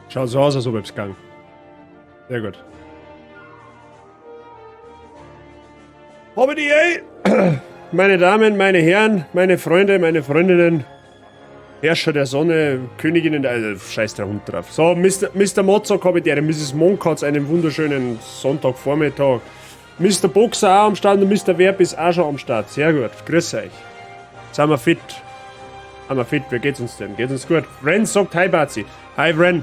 Schaut so aus, als ob es gang. Sehr gut. Habe die ey! Meine Damen, meine Herren, meine Freunde, meine Freundinnen, Herrscher der Sonne, Königinnen der. Also, scheiß der Hund drauf. So, Mr. Mozart habe ich die, Mrs. Monk hat einen wunderschönen Sonntagvormittag. Mr. Boxer auch am Start und Mr. Werb ist auch schon am Start. Sehr gut, grüß euch. Sind wir fit? Sind wir fit? Wie geht's uns denn? Geht's uns gut? Ren sagt Hi Bazi. Hi Ren.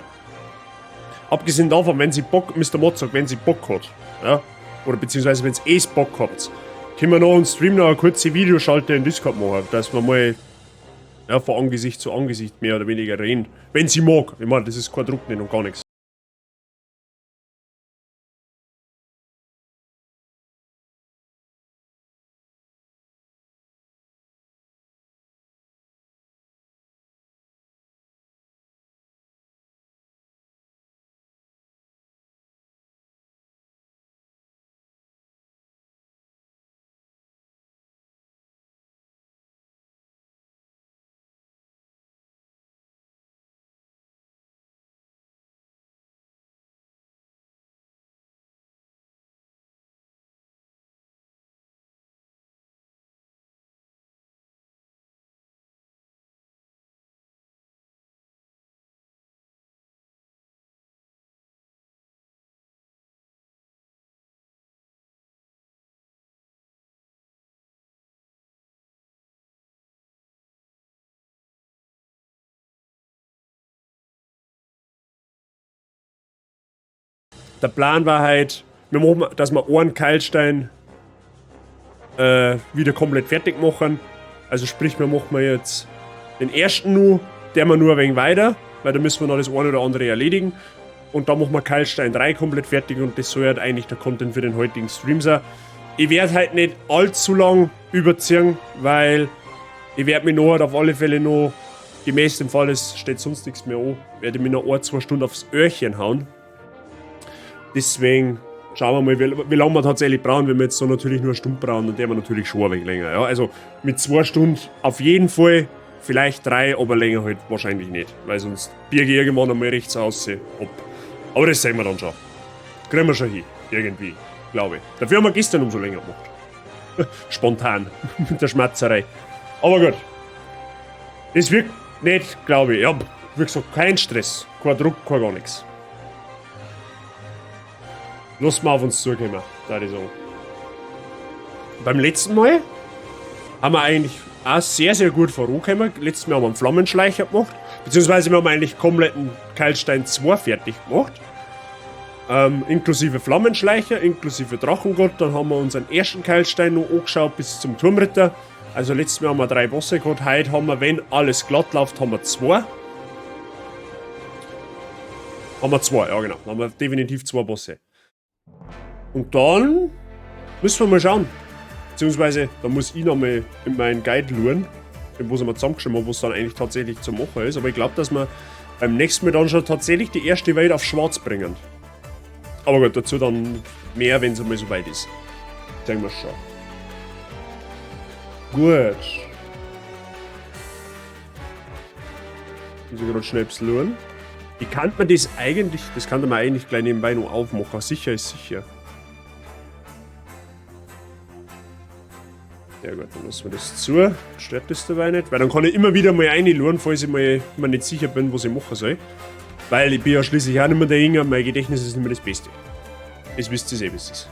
Abgesehen davon, wenn sie Bock, Mr. Mozart, wenn sie Bock hat, ja, oder beziehungsweise wenn es Bock habt, können wir noch im Stream noch eine kurze Videoschalte in Discord machen, dass wir mal ja, von Angesicht zu Angesicht mehr oder weniger reden. Wenn sie mag. Ich meine, das ist kein Druck nicht und gar nichts. Der Plan war halt, wir machen, dass wir einen Keilstein wieder komplett fertig machen. Also sprich, wir machen jetzt den ersten nur, der wir nur ein wenig weiter, weil da müssen wir noch das eine oder andere erledigen. Und dann machen wir Keilstein 3 komplett fertig und das soll halt eigentlich der Content für den heutigen Stream sein. Ich werde halt nicht allzu lang überziehen, weil ich werde mich noch halt auf alle Fälle noch, gemäß dem Fall, es steht sonst nichts mehr an, werde ich mich noch 1, 2 Stunden aufs Öhrchen hauen. Deswegen schauen wir mal, wie lange wir tatsächlich brauchen. Wenn wir jetzt so natürlich nur eine Stunde brauchen, dann werden wir natürlich schon ein wenig länger. Ja? Also mit 2 Stunden auf jeden Fall, vielleicht 3, aber länger halt wahrscheinlich nicht. Weil sonst biege ich irgendwann einmal rechts aus ab. Aber das sehen wir dann schon. Kriegen wir schon hin, irgendwie, glaube ich. Dafür haben wir gestern umso länger gemacht. Spontan, mit der Schmatzerei. Aber gut. Das wirkt nicht, glaube ich. Ja, wie gesagt, kein Stress, kein Druck, kein gar nichts. Lass mal auf uns zukommen, da ich sagen. Beim letzten Mal haben wir eigentlich auch sehr, sehr gut vorangekommen. Letztes Mal haben wir einen Flammenschleicher gemacht. Beziehungsweise wir haben eigentlich kompletten Keilstein 2 fertig gemacht. Inklusive Flammenschleicher, inklusive Drachengott. Dann haben wir unseren ersten Keilstein noch angeschaut bis zum Turmritter. Also letztes Mal haben wir 3 Bosse gehabt. Heute haben wir, wenn alles glatt läuft, haben wir 2. Haben wir 2, ja genau. Dann haben wir definitiv 2 Bosse. Und dann müssen wir mal schauen. Beziehungsweise, da muss ich nochmal in meinen Guide luren, wo sie mal zusammengeschrieben haben, was dann eigentlich tatsächlich zu machen ist. Aber ich glaub, dass wir beim nächsten Mal dann schon tatsächlich die erste Welt auf Schwarz bringen. Aber gut, dazu dann mehr, wenn's einmal soweit ist. Sehen wir schon. Gut. Muss ich grad schnell ein bisschen schauen. Wie kann man das eigentlich, das kann man eigentlich gleich nebenbei noch aufmachen. Sicher ist sicher. Ja gut, dann lassen wir das zu. Stört das dabei nicht? Weil dann kann ich immer wieder mal reinschauen, falls ich mal mir nicht sicher bin, was ich machen soll. Weil ich bin ja schließlich auch nicht mehr der Jünger, mein Gedächtnis ist nicht mehr das Beste. Das wisst ihr eh, wie es ist.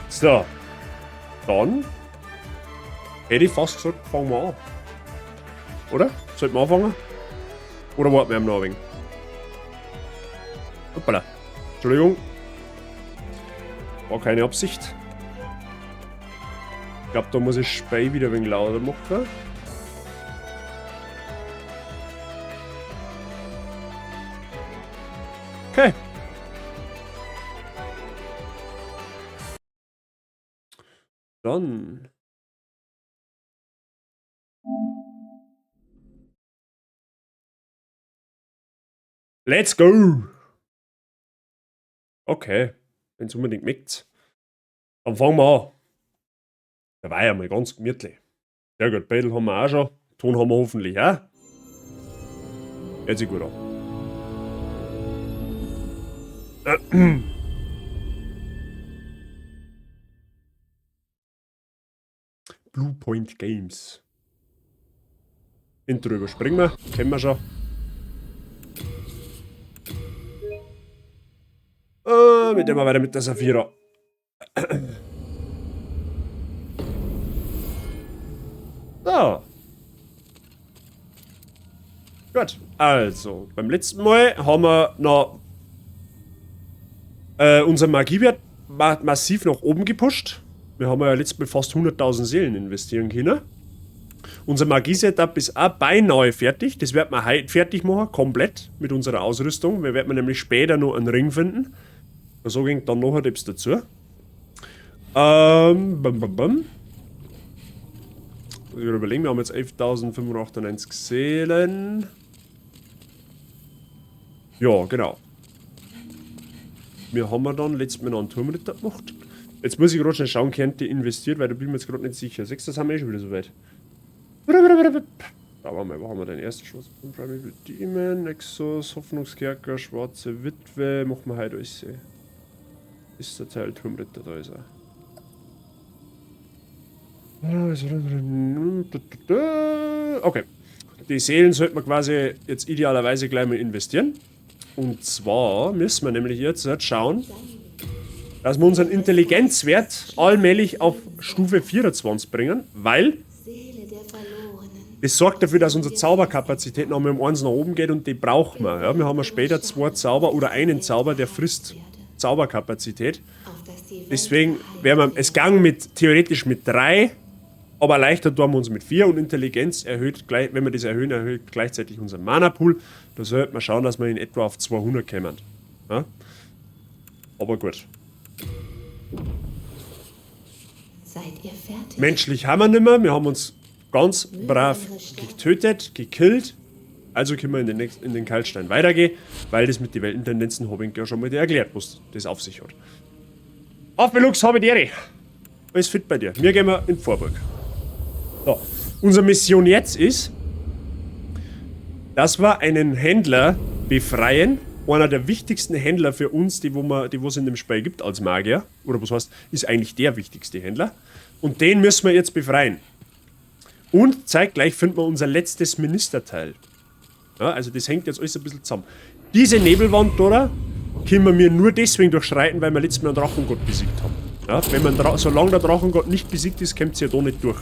So. Dann hätte ich fast gesagt, fangen wir an. Oder? Sollten wir anfangen? Oder warten wir noch ein wenig? Hoppala. Entschuldigung. War keine Absicht. Ich glaub, da muss ich Spey wieder ein wenig lauter machen. Okay. Dann. Let's go! Okay, wenn's unbedingt mögt. Dann fangen wir an. Der war ja mal ganz gemütlich. Sehr gut, Battle haben wir auch schon. Ton haben wir hoffentlich auch. Hört sich gut an. Bluepoint Games. Intro überspringen wir, kennen wir schon. Mit dem wir weiter mit der Saphira. So. Gut, also, beim letzten Mal haben wir noch unseren Magiewert massiv nach oben gepusht. Wir haben ja letztes Mal fast 100.000 Seelen investieren können. Unser Magie-Setup ist auch beinahe fertig. Das werden wir heute fertig machen, komplett mit unserer Ausrüstung. Wir werden nämlich später noch einen Ring finden. So ging dann noch etwas dazu. Bam, bam, bam. Muss ich überlegen, wir haben jetzt 11.598 Seelen. Ja, genau. Wir haben dann letztes Mal noch einen Turmritter gemacht. Jetzt muss ich gerade schnell schauen, kennt die investiert, weil da bin ich mir jetzt gerade nicht sicher. 6, das haben wir eh schon wieder soweit. Da waren wir, wo haben wir denn ersten Schwarz? Primeval Demon, Nexus, Hoffnungskerker, Schwarze Witwe, machen wir heute alles. Ist der Teil Turmritter, da ist er. Okay. Die Seelen sollten wir quasi jetzt idealerweise gleich mal investieren. Und zwar müssen wir nämlich jetzt schauen, dass wir unseren Intelligenzwert allmählich auf Stufe 24 bringen, weil das sorgt dafür, dass unsere Zauberkapazität noch mal um 1 nach oben geht und die brauchen wir. Ja, wir haben ja später 2 Zauber oder einen Zauber, der frisst Zauberkapazität. Deswegen werden wir es gang mit, theoretisch mit 3, aber leichter tun wir uns mit 4 und Intelligenz erhöht, gleich, wenn wir das erhöhen, erhöht gleichzeitig unseren Mana-Pool. Da sollte man schauen, dass wir in etwa auf 200 kommen. Ja? Aber gut. Seid ihr fertig? Menschlich haben wir nicht mehr. Wir haben uns ganz Möge brav eure Stärke getötet, gekillt. Also können wir in den Kaltstein weitergehen, weil das mit den Weltentendenzen habe ich ja schon mal erklärt, was das auf sich hat. Auf Belux, habe die Ehre. Alles fit bei dir. Wir gehen mal in Vorburg. So. Unsere Mission jetzt ist, dass wir einen Händler befreien. Einer der wichtigsten Händler für uns, die wo es in dem Spiel gibt als Magier, oder was heißt, ist eigentlich der wichtigste Händler. Und den müssen wir jetzt befreien. Und zeitgleich finden wir unser letztes Ministerteil. Ja, also das hängt jetzt alles ein bisschen zusammen. Diese Nebelwand, oder, können wir nur deswegen durchschreiten, weil wir letztes Mal einen Drachengott besiegt haben. Ja, solange der Drachengott nicht besiegt ist, kommt sie ja da nicht durch.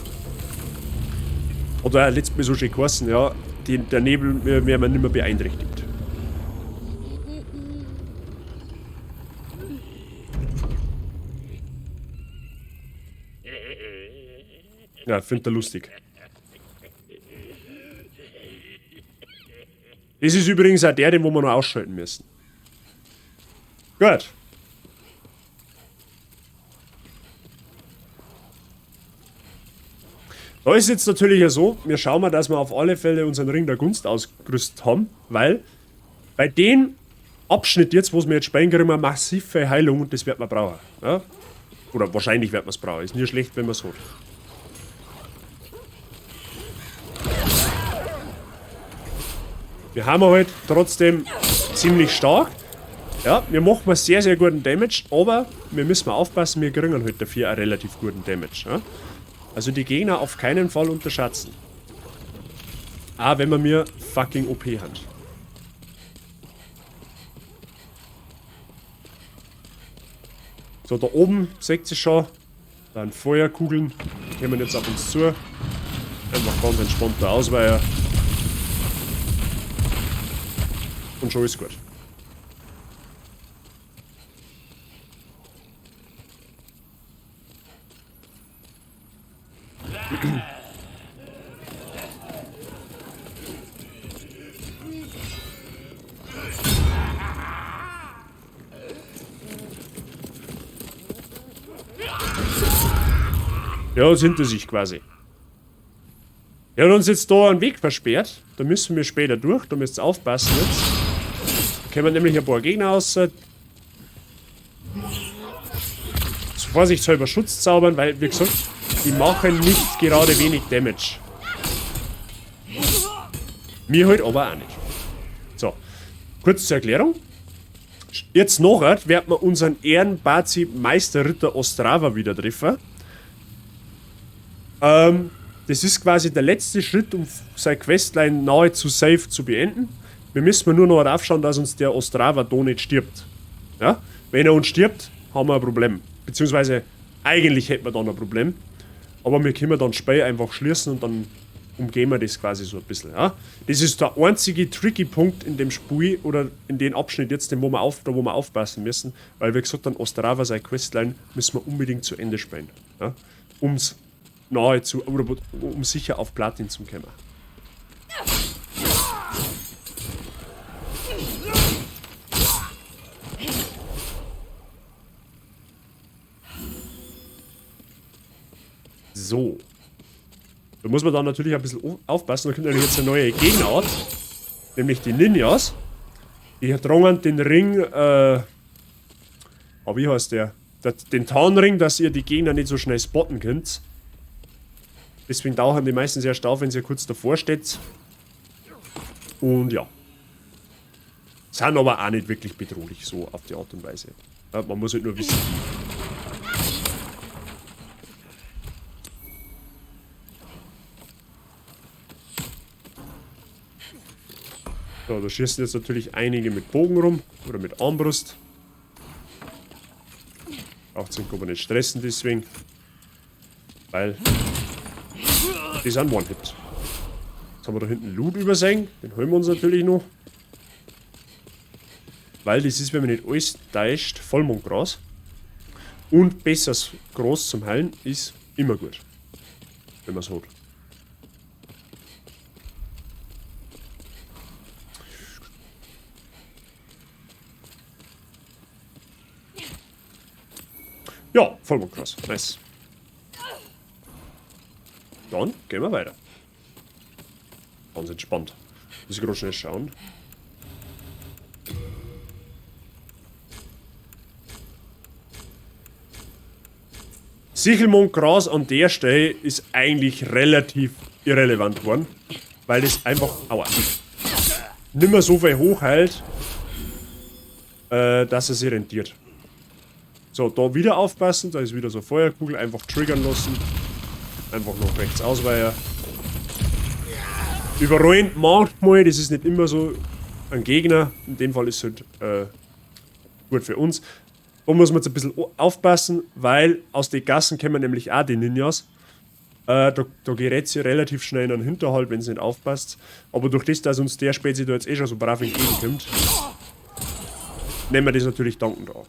Oder letztes Mal so schön geheißen, ja, der Nebel werden wir nicht mehr beeinträchtigt. Ja, findet er lustig. Das ist übrigens auch der, den wo wir noch ausschalten müssen. Gut. Da ist jetzt natürlich ja so, wir schauen mal, dass wir auf alle Fälle unseren Ring der Gunst ausgerüstet haben, weil bei dem Abschnitt jetzt, wo wir jetzt spielen, kriegen wir massive Heilung und das wird man brauchen. Ja? Oder wahrscheinlich wird man's brauchen. Ist nie schlecht, wenn man's hat. Wir haben halt trotzdem ziemlich stark. Ja, wir machen mal sehr, sehr guten Damage, aber wir müssen mal aufpassen, wir kriegen halt dafür auch relativ guten Damage. Ja? Also die Gegner auf keinen Fall unterschätzen. Auch wenn wir mir fucking OP haben. So, da oben seht ihr schon, da sind Feuerkugeln, die kommen jetzt auf uns zu. Einfach ganz entspannt da ausweichen. Und schon ist gut. Ja, das hinter sich quasi. Er hat uns jetzt da einen Weg versperrt. Da müssen wir später durch. Da müsst ihr aufpassen jetzt. Da kommen nämlich ein paar Gegner raus. Vorsichtshalber Schutz zaubern, weil, wie gesagt, die machen nicht gerade wenig Damage. Mir halt aber auch nicht. So, kurz zur Erklärung. Jetzt noch werden wir unseren Ehrenbazi Meisterritter Ostrava wieder treffen. Das ist quasi der letzte Schritt, um seine Questline nahezu safe zu beenden. Wir müssen nur noch darauf schauen, dass uns der Ostrava da nicht stirbt. Ja? Wenn er uns stirbt, haben wir ein Problem. Beziehungsweise, eigentlich hätten wir dann ein Problem. Aber wir können dann Spiel einfach schließen und dann umgehen wir das quasi so ein bisschen. Ja? Das ist der einzige tricky Punkt in dem Spiel oder in dem Abschnitt jetzt, den, wo wir da wo wir aufpassen müssen. Weil, wie gesagt, dann Ostrava, seine Questline, müssen wir unbedingt zu Ende spielen. Ja? Um's nahezu, oder um sicher auf Platin zu kommen. So. Da muss man dann natürlich ein bisschen aufpassen. Da kommt nämlich jetzt eine neue Gegnerart. Nämlich die Ninjas. Die tragen den Ring, wie heißt der? Den Tarnring, dass ihr die Gegner nicht so schnell spotten könnt. Deswegen tauchen die meistens erst auf, wenn ihr kurz davor steht. Und ja. Sind aber auch nicht wirklich bedrohlich, so auf die Art und Weise. Ja, man muss halt nur wissen, wie. So, da schießen jetzt natürlich einige mit Bogen rum oder mit Armbrust. Auch sind kann man nicht stressen deswegen. Weil die sind One-Hit. Jetzt haben wir da hinten Loot übersehen. Den holen wir uns natürlich noch. Weil das ist, wenn man nicht alles täuscht, Vollmondgras. Und besseres Gras zum Heilen ist immer gut. Wenn man's hat. Ja, Vollmondgras. Nice. Dann gehen wir weiter. Ganz entspannt. Muss ich gerade schnell schauen. Sichelmondgras an der Stelle ist eigentlich relativ irrelevant geworden, weil das einfach, aua, nimmer so viel hochhält, dass es sich rentiert. So, da wieder aufpassen, da ist wieder so eine Feuerkugel, einfach triggern lassen. Einfach noch rechts ausweichen. Überrollen manchmal, das ist nicht immer so ein Gegner. In dem Fall ist es halt gut für uns. Da muss man jetzt ein bisschen aufpassen, weil aus den Gassen kommen nämlich auch die Ninjas. Da gerät sie relativ schnell in einen Hinterhalt, wenn sie nicht aufpasst. Aber durch das, dass uns der Spezi da jetzt eh schon so brav entgegenkommt, nehmen wir das natürlich dankend an.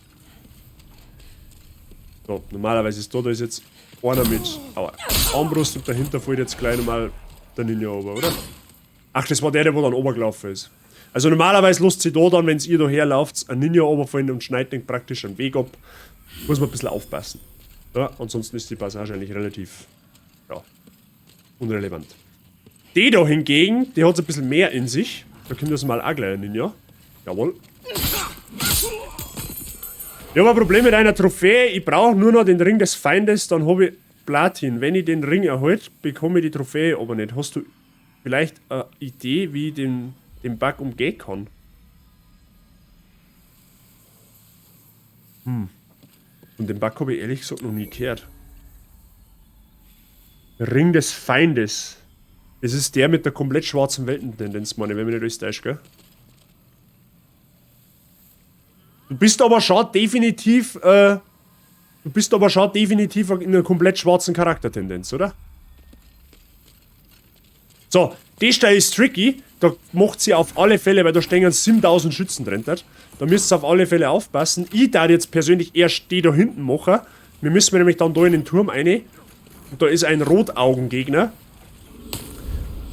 So, normalerweise ist da ist jetzt einer mit, aua, Armbrust und dahinter fällt jetzt gleich nochmal der Ninja runter, oder? Ach, das war der, der wo dann runtergelaufen ist. Also normalerweise lässt sie da dann, wenn's ihr da herlauft, ein Ninja runterfallen und schneidet den praktisch einen Weg ab. Muss man ein bisschen aufpassen. Ja, ansonsten ist die Passage eigentlich relativ, ja, unrelevant. Die da hingegen, die hat ein bisschen mehr in sich. Da kommt das mal auch gleich ein Ninja. Jawohl. Ich hab ein Problem mit einer Trophäe. Ich brauche nur noch den Ring des Feindes, dann hab ich Platin. Wenn ich den Ring erhalte, bekomme ich die Trophäe aber nicht. Hast du vielleicht eine Idee, wie ich den Bug umgehen kann? Und den Bug habe ich ehrlich gesagt noch nie gehört. Ring des Feindes. Das ist der mit der komplett schwarzen Weltentendenz, meine ich, wenn mich nicht alles täuscht, gell? Du bist aber schon definitiv, in einer komplett schwarzen Charaktertendenz, oder? So, die Stelle ist tricky. Da macht sie auf alle Fälle, weil da stehen 7000 Schützen drin. Da müsst ihr auf alle Fälle aufpassen. Ich darf jetzt persönlich erst die da hinten machen. Wir müssen nämlich dann da in den Turm rein. Und da ist ein Rotaugengegner.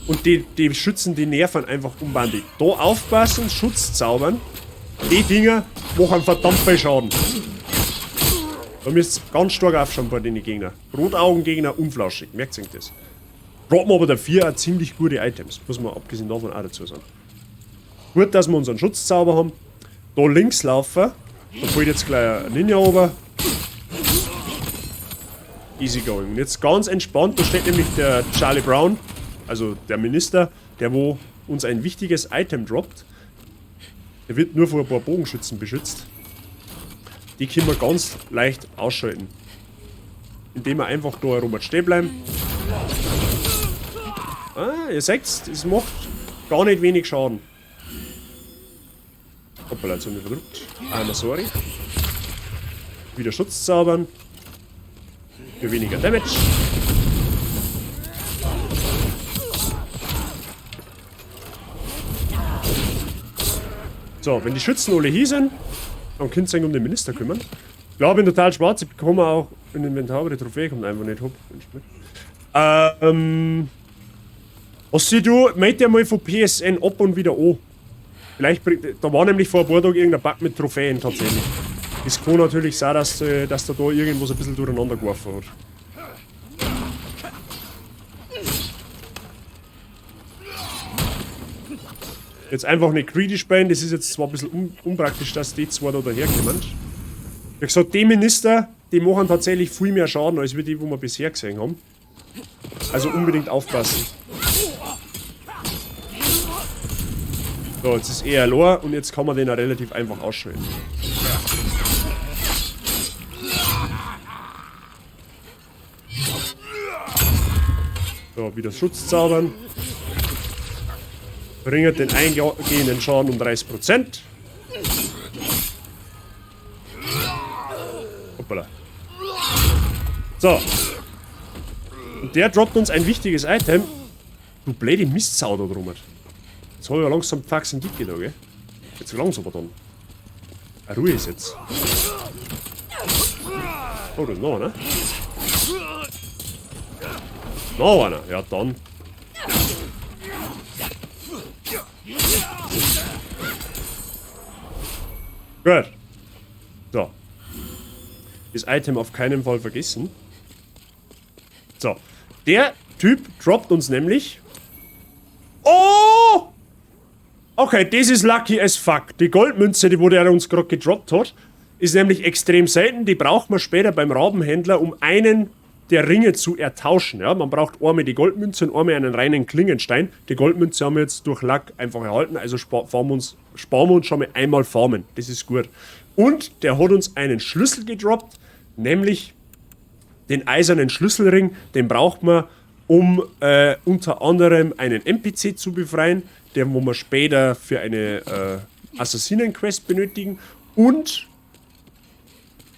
Und die Schützen, die nerven einfach unbandig. Da aufpassen, Schutz zaubern. Die Dinger machen verdammt viel Schaden. Da müsst ihr ganz stark aufschauen bei den Gegnern. Rotaugengegner, unflauschig. Merkt ihr das? Droppen aber dafür auch ziemlich gute Items. Muss man abgesehen davon auch dazu sagen. Gut, dass wir unseren Schutzzauber haben. Da links laufen. Da fällt jetzt gleich ein Ninja runter. Easy going. Und jetzt ganz entspannt, da steht nämlich der Charlie Brown, also der Minister, der wo uns ein wichtiges Item droppt. Der wird nur von ein paar Bogenschützen beschützt. Die können wir ganz leicht ausschalten. Indem wir einfach da herum stehen bleiben. Ah, ihr seht's, es macht gar nicht wenig Schaden. Hoppala, jetzt haben wir verdrückt. Einmal sorry. Wieder Schutz zaubern. Für weniger Damage. So, wenn die Schützen alle hier sind, dann könnt ihr euch um den Minister kümmern. Ich glaube, ich bin total schwarz. Ich bekomme auch in Inventar, aber die Trophäe kommt einfach nicht. Hopp, Ossi, du, meld dir mal von PSN ab und wieder an. Vielleicht bringt, da war nämlich vor ein paar Tagen irgendein Bug mit Trophäen tatsächlich. Es kann natürlich sein, dass der da irgendwas ein bisschen durcheinander geworfen hat. Jetzt einfach nicht greedy spielen, das ist jetzt zwar ein bisschen unpraktisch, dass die zwei da daherkommen. Wie gesagt, die Minister, die machen tatsächlich viel mehr Schaden, als wir die, wo wir bisher gesehen haben. Also unbedingt aufpassen. So, jetzt ist er allein und jetzt kann man den auch relativ einfach ausschalten. So, wieder Schutz zaubern. Bringt den eingehenden Schaden um 30%. Hoppala. So. Und der droppt uns ein wichtiges Item. Du blöde Mistsau da drum. Jetzt hab ich ja langsam Faxen dicke da, gell? Jetzt langsam aber dann. Ah, Ruhe ist jetzt. Oh, da ist noch einer. Noch einer. Ja, dann. Gut. So. Das Item auf keinen Fall vergessen. So. Der Typ droppt uns nämlich... Oh! Okay, das ist lucky as fuck. Die Goldmünze, die wo der uns gerade gedroppt hat, ist nämlich extrem selten. Die braucht man später beim Rabenhändler, um einen der Ringe zu ertauschen. Ja, man braucht einmal die Goldmünze und einmal einen reinen Klingenstein. Die Goldmünze haben wir jetzt durch Luck einfach erhalten, also sparen wir uns schon mal einmal farmen. Das ist gut. Und der hat uns einen Schlüssel gedroppt, nämlich den eisernen Schlüsselring. Den braucht man, um unter anderem einen NPC zu befreien, den wo wir später für eine Assassinen-Quest benötigen. Und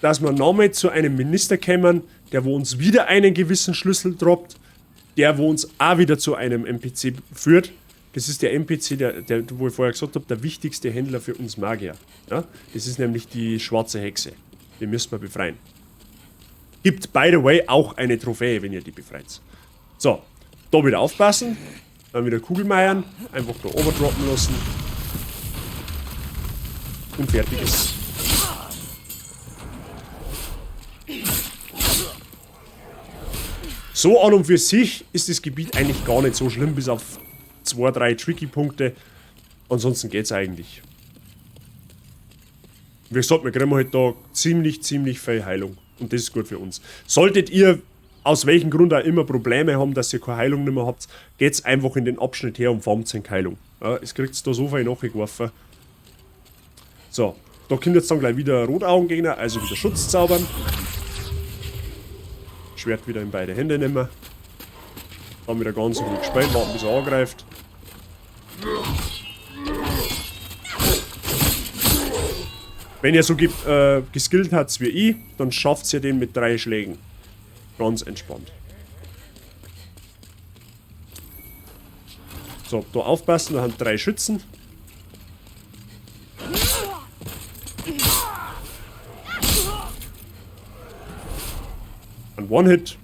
dass wir nochmal zu einem Minister kämen, der wo uns wieder einen gewissen Schlüssel droppt, der wo uns auch wieder zu einem NPC führt. Das ist der NPC, der, wo ich vorher gesagt habe, der wichtigste Händler für uns Magier. Ja? Das ist nämlich die schwarze Hexe. Die müssen wir befreien. Gibt, by the way, auch eine Trophäe, wenn ihr die befreit. So, da wieder aufpassen. Dann wieder Kugelmeiern. Einfach da overdroppen lassen. Und fertig ist. So an und für sich ist das Gebiet eigentlich gar nicht so schlimm, bis auf 2, 3 tricky Punkte. Ansonsten geht's eigentlich. Wie gesagt, wir kriegen halt da ziemlich, ziemlich viel Heilung. Und das ist gut für uns. Solltet ihr aus welchem Grund auch immer Probleme haben, dass ihr keine Heilung mehr habt, geht's einfach in den Abschnitt her und farmt eine Heilung. Ja, es kriegt da so viel nachgeworfen. So, da kommt jetzt dann gleich wieder Rotaugengegner, also wieder Schutz zaubern. Schwert wieder in beide Hände nehmen. Dann wieder ganz ruhig spielen, warten bis er angreift. Wenn ihr so geskillt habt wie ich, dann schafft ihr den mit 3 Schlägen. Ganz entspannt. So, da aufpassen, da haben 3 Schützen. Ein One-Hit.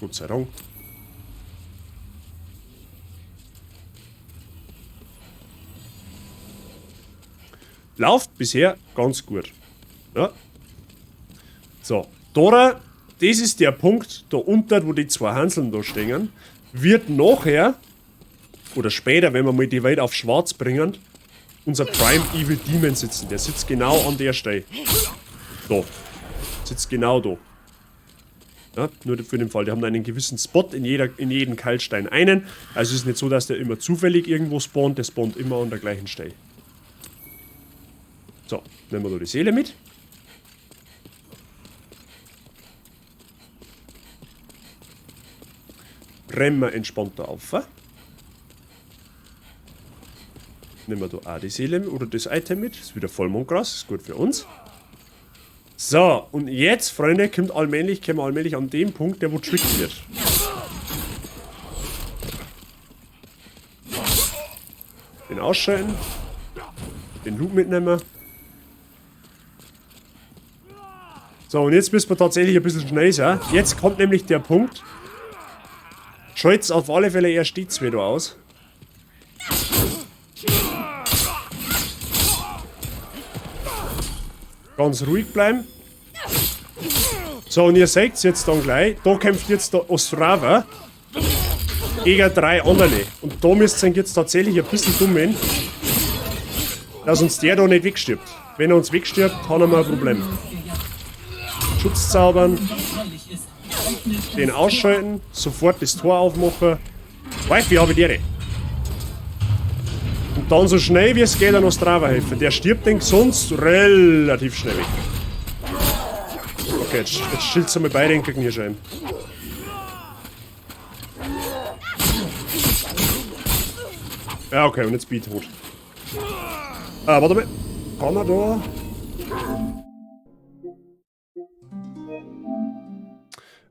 Gott sei Dank. Läuft bisher ganz gut. Ja. So, Dora, das ist der Punkt, da unten, wo die 2 Hanseln da stehen, wird nachher, oder später, wenn wir mal die Welt auf schwarz bringen, unser Prime Evil Demon sitzen. Der sitzt genau an der Stelle. Da. Sitzt genau da. Ja, nur für den Fall, die haben einen gewissen Spot in jedem Keilstein einen. Also es ist nicht so, dass der immer zufällig irgendwo spawnt, der spawnt immer an der gleichen Stelle. So, nehmen wir da die Seele mit. Rennen wir entspannt da auf. Nehmen wir da auch die Seele oder das Item mit. Ist wieder Vollmondgras, ist gut für uns. So, und jetzt, Freunde, kommen wir allmählich an den Punkt, der wo tricky wird. Den ausschalten. Den Loot mitnehmen. So, und jetzt müssen wir tatsächlich ein bisschen schnell sein. Jetzt kommt nämlich der Punkt. Schalt's auf alle Fälle erst die zwei da aus. Ganz ruhig bleiben. So, und ihr seht's jetzt dann gleich. Da kämpft jetzt der Ostrava gegen drei andere. Und da müsst ihr jetzt tatsächlich ein bisschen dumm werden, dass uns der da nicht wegstirbt. Wenn er uns wegstirbt, haben wir ein Problem. Schutz zaubern. Den ausschalten. Sofort das Tor aufmachen. Wifi, habe ich die. Und dann so schnell wie es geht an Ostrava helfen. Der stirbt denn sonst relativ schnell weg. Okay, jetzt schild's einmal beide den Kniescheiben. Ja, okay, und jetzt bin ich tot. Ah, warte mal. Kann man da...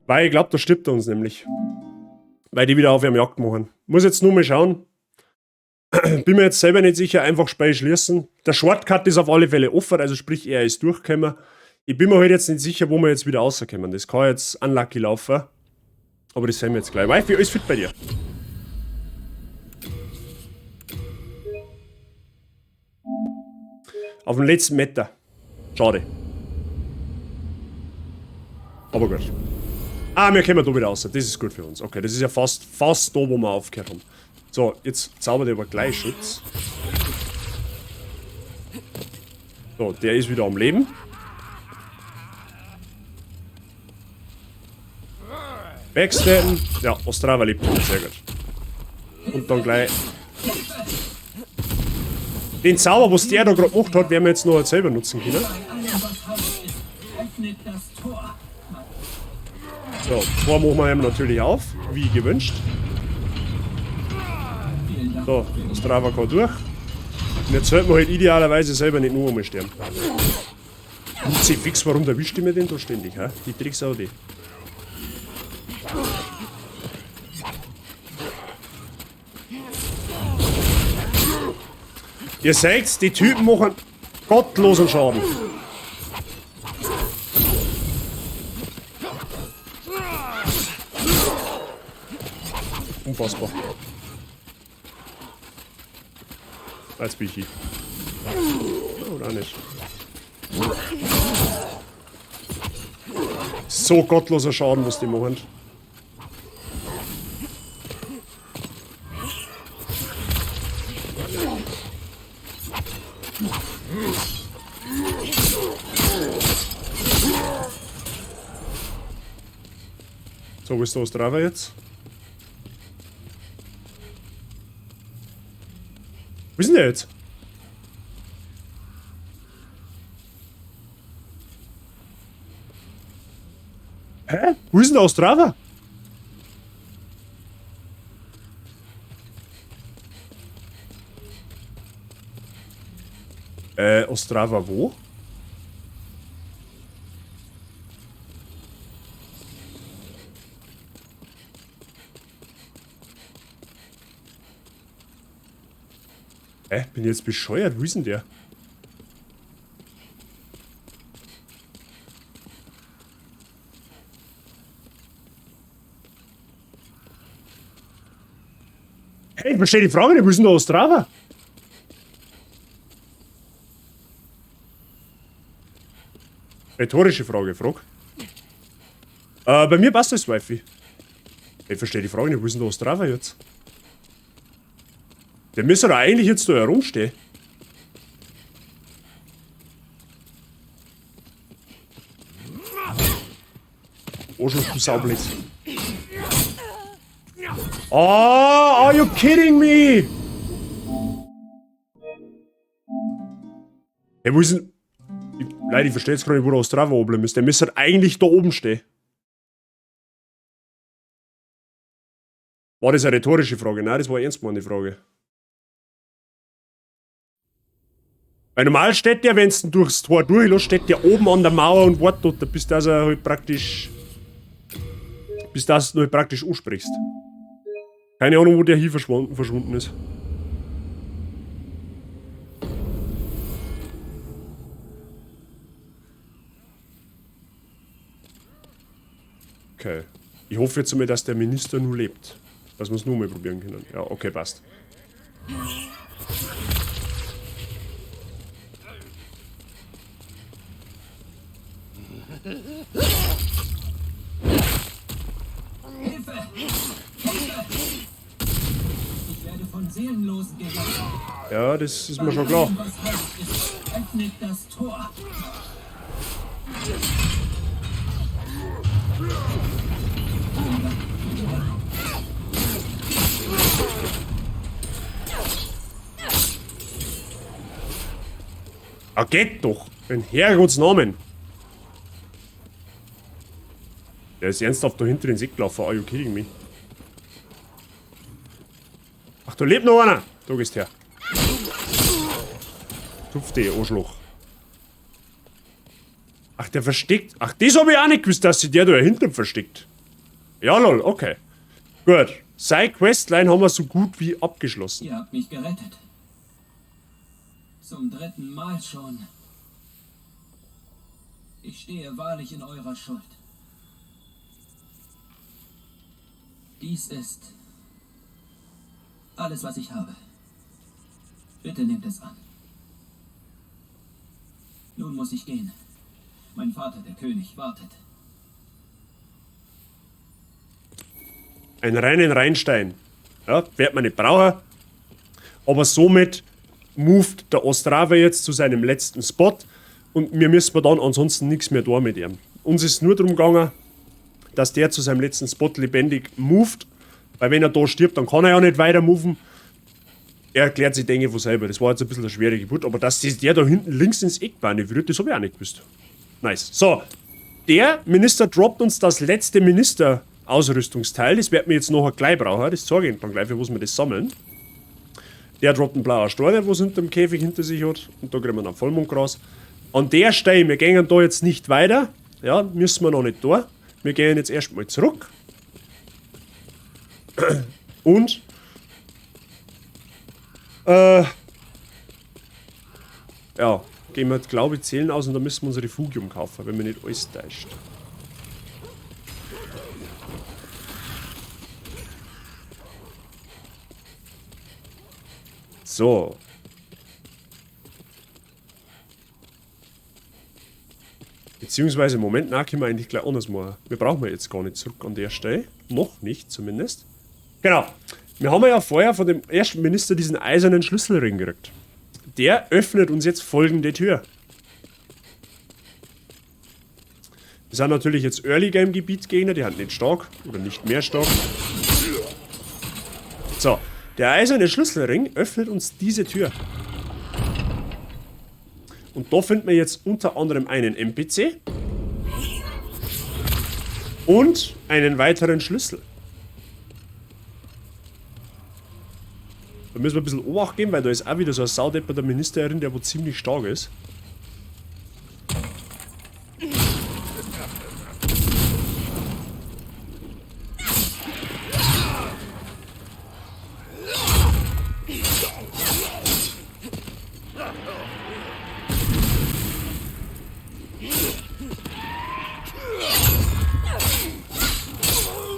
Weil ich glaub, da stirbt er uns nämlich. Weil die wieder auf ihrem Jagd machen. Muss jetzt nur mal schauen. Bin mir jetzt selber nicht sicher, einfach Spiel schließen. Der Shortcut ist auf alle Fälle offen, also sprich, er ist durchgekommen. Ich bin mir halt jetzt nicht sicher, wo wir jetzt wieder rauskommen. Das kann jetzt unlucky laufen. Aber das sehen wir jetzt gleich. Wifi, alles fit bei dir. Auf dem letzten Meter. Schade. Aber gut. Ah, wir kommen da wieder raus. Das ist gut für uns. Okay, das ist ja fast da, wo wir aufgehört haben. So, jetzt zaubert er aber gleich Schutz. So, der ist wieder am Leben. Backsteppen. Ja, Ostrava lebt wieder. Sehr gut. Und dann gleich... Den Zauber, was der da gerade gemacht hat, werden wir jetzt noch selber nutzen können. So, Tor machen wir ihm natürlich auf, wie gewünscht. So, Ostrava kann durch. Und jetzt sollten wir halt idealerweise selber nicht nur einmal sterben. Und fix, warum erwischt die mir denn da ständig, hä? Die Drecksau, die. Ihr seht's, die Typen machen gottlosen Schaden. Unfassbar. Jetzt bin ich hier. Oder nicht. So gottloser Schaden, was die machen. So, wo ist der Ostrava jetzt? Wo ist denn der jetzt? Hä? Wo ist denn der Ostrava? Ostrava wo? Hä? Bin ich jetzt bescheuert? Wo ist denn der? Hey, ich verstehe die Frage nicht. Wo ist denn der Ostrava? Rhetorische Frage, frag. Bei mir passt das Wifi. Ich verstehe die Frage nicht. Wo ist denn der Ostrava jetzt? Der müsste doch eigentlich jetzt da herumstehen. Arschloch, du Saublitz. Oh, are you kidding me? Hey, wo ist denn... Leute, ich verstehe jetzt gerade nicht, wo der Ostrava oben ist. Der müsste halt eigentlich da oben stehen. War das eine rhetorische Frage? Nein, das war eine ernst gemeinte Frage. Weil normal steht der, wenn du durchs Tor durchlässt, steht der oben an der Mauer und wartet dort, bis das er halt praktisch. Bis das du halt praktisch ansprichst. Keine Ahnung, wo der hier verschwunden ist. Okay. Ich hoffe jetzt einmal, dass der Minister nur lebt. Dass wir es nur mal probieren können. Ja, okay, passt. Hilfe! Hilfe! Ich werde von Seelenlosen gejagt. Ja, das ist mir schon klar. Was heilig ist, öffnet das Tor. Ah, geht doch. In Herrgotts Namen. Der ist ernsthaft da hinter den Sack gelaufen. Are you kidding me? Ach, da lebt noch einer. Da gehst her. Zupf dich, Arschloch. Ach, der versteckt. Ach, das hab ich auch nicht gewusst, dass sich der da hinten versteckt. Ja, lol, okay. Gut. Seine Questline haben wir so gut wie abgeschlossen. Ihr habt mich gerettet. Zum dritten Mal schon. Ich stehe wahrlich in eurer Schuld. Dies ist alles, was ich habe. Bitte nehmt es an. Nun muss ich gehen. Mein Vater, der König, wartet. Einen reinen Reinstein. Ja, wird man nicht brauchen. Aber somit moved der Ostrava jetzt zu seinem letzten Spot und wir müssen dann ansonsten nichts mehr da mit ihm. Uns ist nur darum gegangen, dass der zu seinem letzten Spot lebendig moved, weil wenn er da stirbt, dann kann er ja nicht weiter moven. Er erklärt sich, denke ich, von selber. Das war jetzt ein bisschen eine schwere Geburt, aber dass der da hinten links ins Eck manövriert, das habe ich auch nicht gewusst. Nice. So, der Minister droppt uns das letzte Minister-Ausrüstungsteil. Das werden wir jetzt nachher gleich brauchen. Das zeige ich Ihnen dann gleich, für was wir das sammeln. Der droppt einen blauen Stein, der was hinter dem Käfig hinter sich hat. Und da kriegen wir dann Vollmondgras. An der Stelle, wir gehen da jetzt nicht weiter. Ja, müssen wir noch nicht da. Wir gehen jetzt erstmal zurück. Und ja, gehen wir, glaube ich, Zählen aus und da müssen wir unser Refugium kaufen, wenn wir nicht alles täuscht. So. Beziehungsweise, Moment, na, können wir eigentlich gleich anders machen. Wir brauchen jetzt gar nicht zurück an der Stelle. Noch nicht, zumindest. Genau. Wir haben ja vorher von dem ersten Minister diesen eisernen Schlüsselring gekriegt. Der öffnet uns jetzt folgende Tür. Das sind natürlich jetzt Early-Game-Gebiet-Gegner, die sind nicht stark oder nicht mehr stark. So, der eiserne Schlüsselring öffnet uns diese Tür. Und da finden wir jetzt unter anderem einen NPC und einen weiteren Schlüssel. Da müssen wir ein bisschen Obacht geben, weil da ist auch wieder so ein Saudepper der Ministerin, der wo ziemlich stark ist.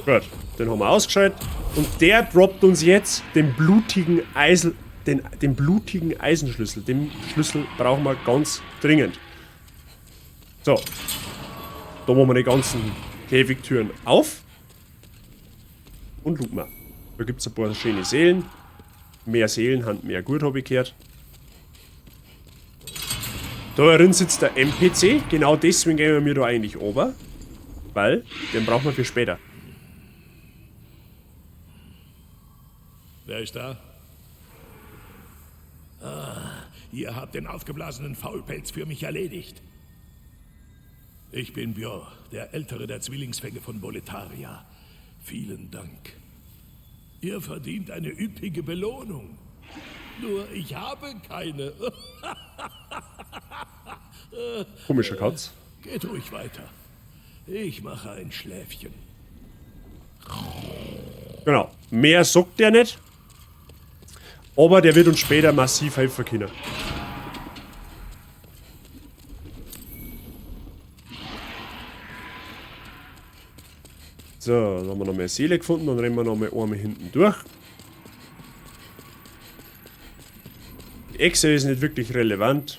Gut, den haben wir ausgeschaltet. Und der droppt uns jetzt den blutigen Eisel, den blutigen Eisenschlüssel. Den Schlüssel brauchen wir ganz dringend. So. Da machen wir die ganzen Käfigtüren auf. Und looten wir. Da gibt's ein paar schöne Seelen. Mehr Seelen haben mehr gut, hab ich gehört. Da drin sitzt der NPC. Genau deswegen gehen wir da eigentlich runter. Weil, den brauchen wir für später. Wer ist da? Ah, Ihr habt den aufgeblasenen Faulpelz für mich erledigt. Ich bin Björn, der ältere der Zwillingsfänge von Boletaria. Vielen Dank. Ihr verdient eine üppige Belohnung. Nur ich habe keine. Komischer Katz. Geht ruhig weiter. Ich mache ein Schläfchen. Genau. Mehr sagt der nicht. Aber der wird uns später massiv helfen können. So, dann haben wir noch mehr Seele gefunden. Dann rennen wir noch mal einmal hinten durch. Die Echse ist nicht wirklich relevant.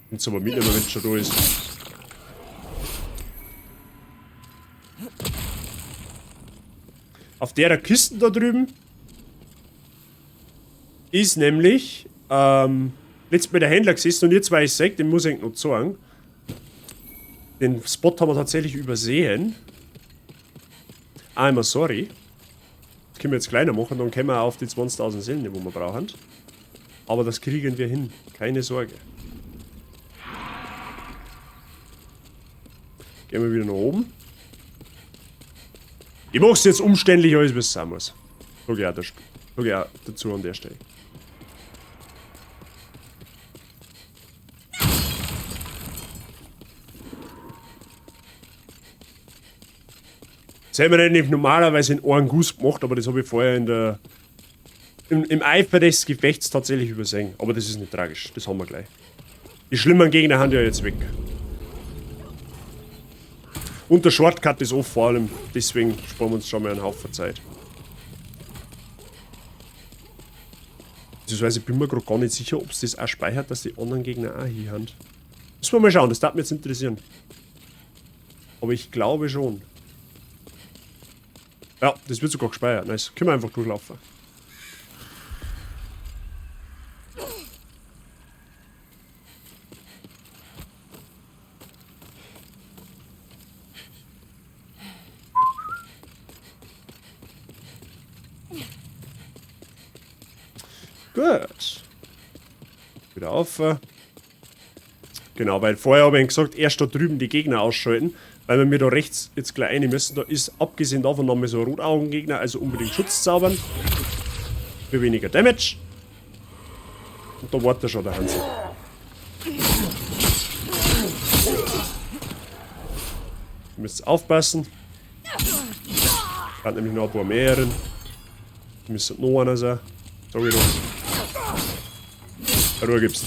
Und aber mitnehmen, wenn es schon da ist. Auf der Kiste da drüben ist nämlich letztes Mal der Händler gesessen und jetzt weiß ich, den muss ich noch zeigen. Den Spot haben wir tatsächlich übersehen. Einmal sorry. Das können wir jetzt kleiner machen, dann kommen wir auf die 20.000 Seelen, die wir brauchen. Aber das kriegen wir hin, keine Sorge. Gehen wir wieder nach oben. Ich mach's jetzt umständlich, alles was es sein muss. Sag ich auch, das, sag ich auch dazu an der Stelle. Das hätten wir nämlich normalerweise in einem Guss gemacht, aber das habe ich vorher im Eifer des Gefechts tatsächlich übersehen. Aber das ist nicht tragisch, das haben wir gleich. Die schlimmen Gegner haben ja jetzt weg. Und der Shortcut ist off vor allem, deswegen sparen wir uns schon mal einen Haufen Zeit. Beziehungsweise bin mir grad gar nicht sicher, ob's das auch speichert, dass die anderen Gegner auch hier haben. Müssen wir mal schauen, das darf mich jetzt interessieren. Aber ich glaube schon. Ja, das wird sogar gespeichert. Nice. Können wir einfach durchlaufen. Gut. Wieder auf. Genau, weil vorher habe ich gesagt, erst da drüben die Gegner ausschalten, weil wir mir da rechts jetzt gleich rein müssen. Da ist abgesehen davon nochmal so ein Rotaugengegner, also unbedingt Schutz zaubern. Für weniger Damage. Und da wartet schon der Hansel. Ihr müsst aufpassen. Hat nämlich noch ein paar mehreren. Müsste noch einer sein. Sag ich doch. Ruhe gibst.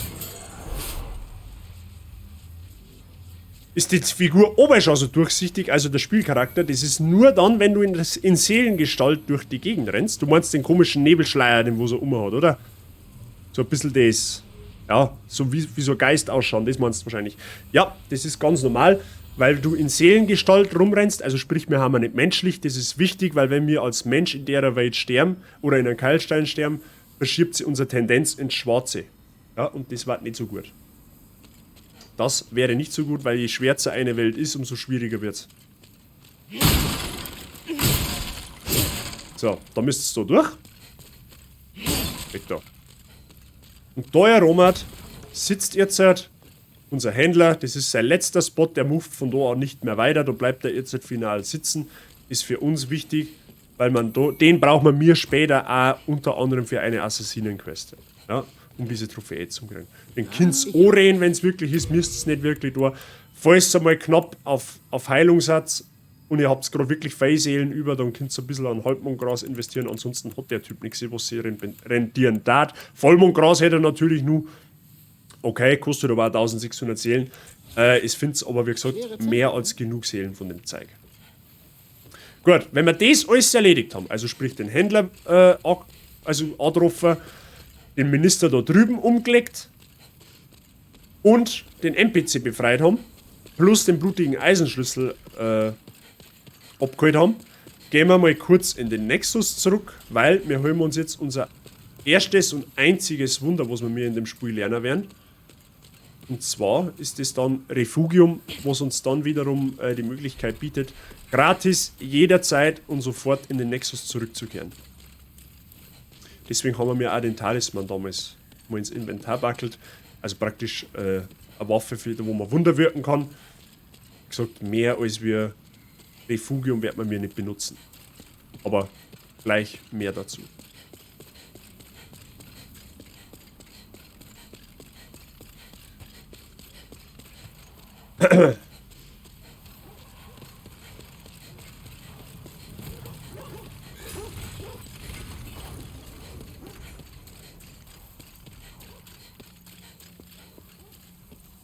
Ist die Figur oben schon so durchsichtig, also der Spielcharakter, das ist nur dann, wenn du in Seelengestalt durch die Gegend rennst. Du meinst den komischen Nebelschleier, den wo so umhaut, oder? So ein bisschen das, ja, so wie so ein Geist ausschauen, das meinst du wahrscheinlich. Ja, das ist ganz normal, weil du in Seelengestalt rumrennst, also sprich, wir haben ja nicht menschlich, das ist wichtig, weil wenn wir als Mensch in der Welt sterben oder in einem Keilstein sterben, verschiebt sich unsere Tendenz ins Schwarze. Ja, und das war nicht so gut. Das wäre nicht so gut, weil je schwärzer eine Welt ist, umso schwieriger wird's. So, da müsstest du durch. Weg da. Und da, Herr Romert, sitzt jetzt halt unser Händler. Das ist sein letzter Spot, der moved von da an nicht mehr weiter. Da bleibt er jetzt halt final sitzen. Ist für uns wichtig, weil man da, den braucht man mir später auch unter anderem für eine Assassinen-Quest. Ja, um diese Trophäe zu kriegen. Den könnt's anreden, wenn's wirklich ist, müsst's nicht wirklich da. Falls einmal knapp auf Heilungssatz und ihr habt's grad wirklich Feilseelen über, dann könnt's ein bisschen an Halbmondgras investieren. Ansonsten hat der Typ nichts, was sie rentieren darf. Vollmondgras hätte er natürlich nur. Okay, kostet aber auch 1600 Seelen. Es find's aber, wie gesagt, mehr als genug Seelen von dem Zeug. Gut, wenn wir das alles erledigt haben, also sprich den Händler also angetroffen, den Minister da drüben umgelegt und den NPC befreit haben, plus den blutigen Eisenschlüssel abgeholt haben, gehen wir mal kurz in den Nexus zurück, weil wir holen uns jetzt unser erstes und einziges Wunder, was wir mir in dem Spiel lernen werden. Und zwar ist es dann Refugium, was uns dann wiederum die Möglichkeit bietet, gratis jederzeit und sofort in den Nexus zurückzukehren. Deswegen haben wir mir auch den Talisman damals mal ins Inventar backelt, Also praktisch eine Waffe, für, wo man Wunder wirken kann. Wie gesagt, mehr als wir Refugium wird man mir nicht benutzen. Aber gleich mehr dazu.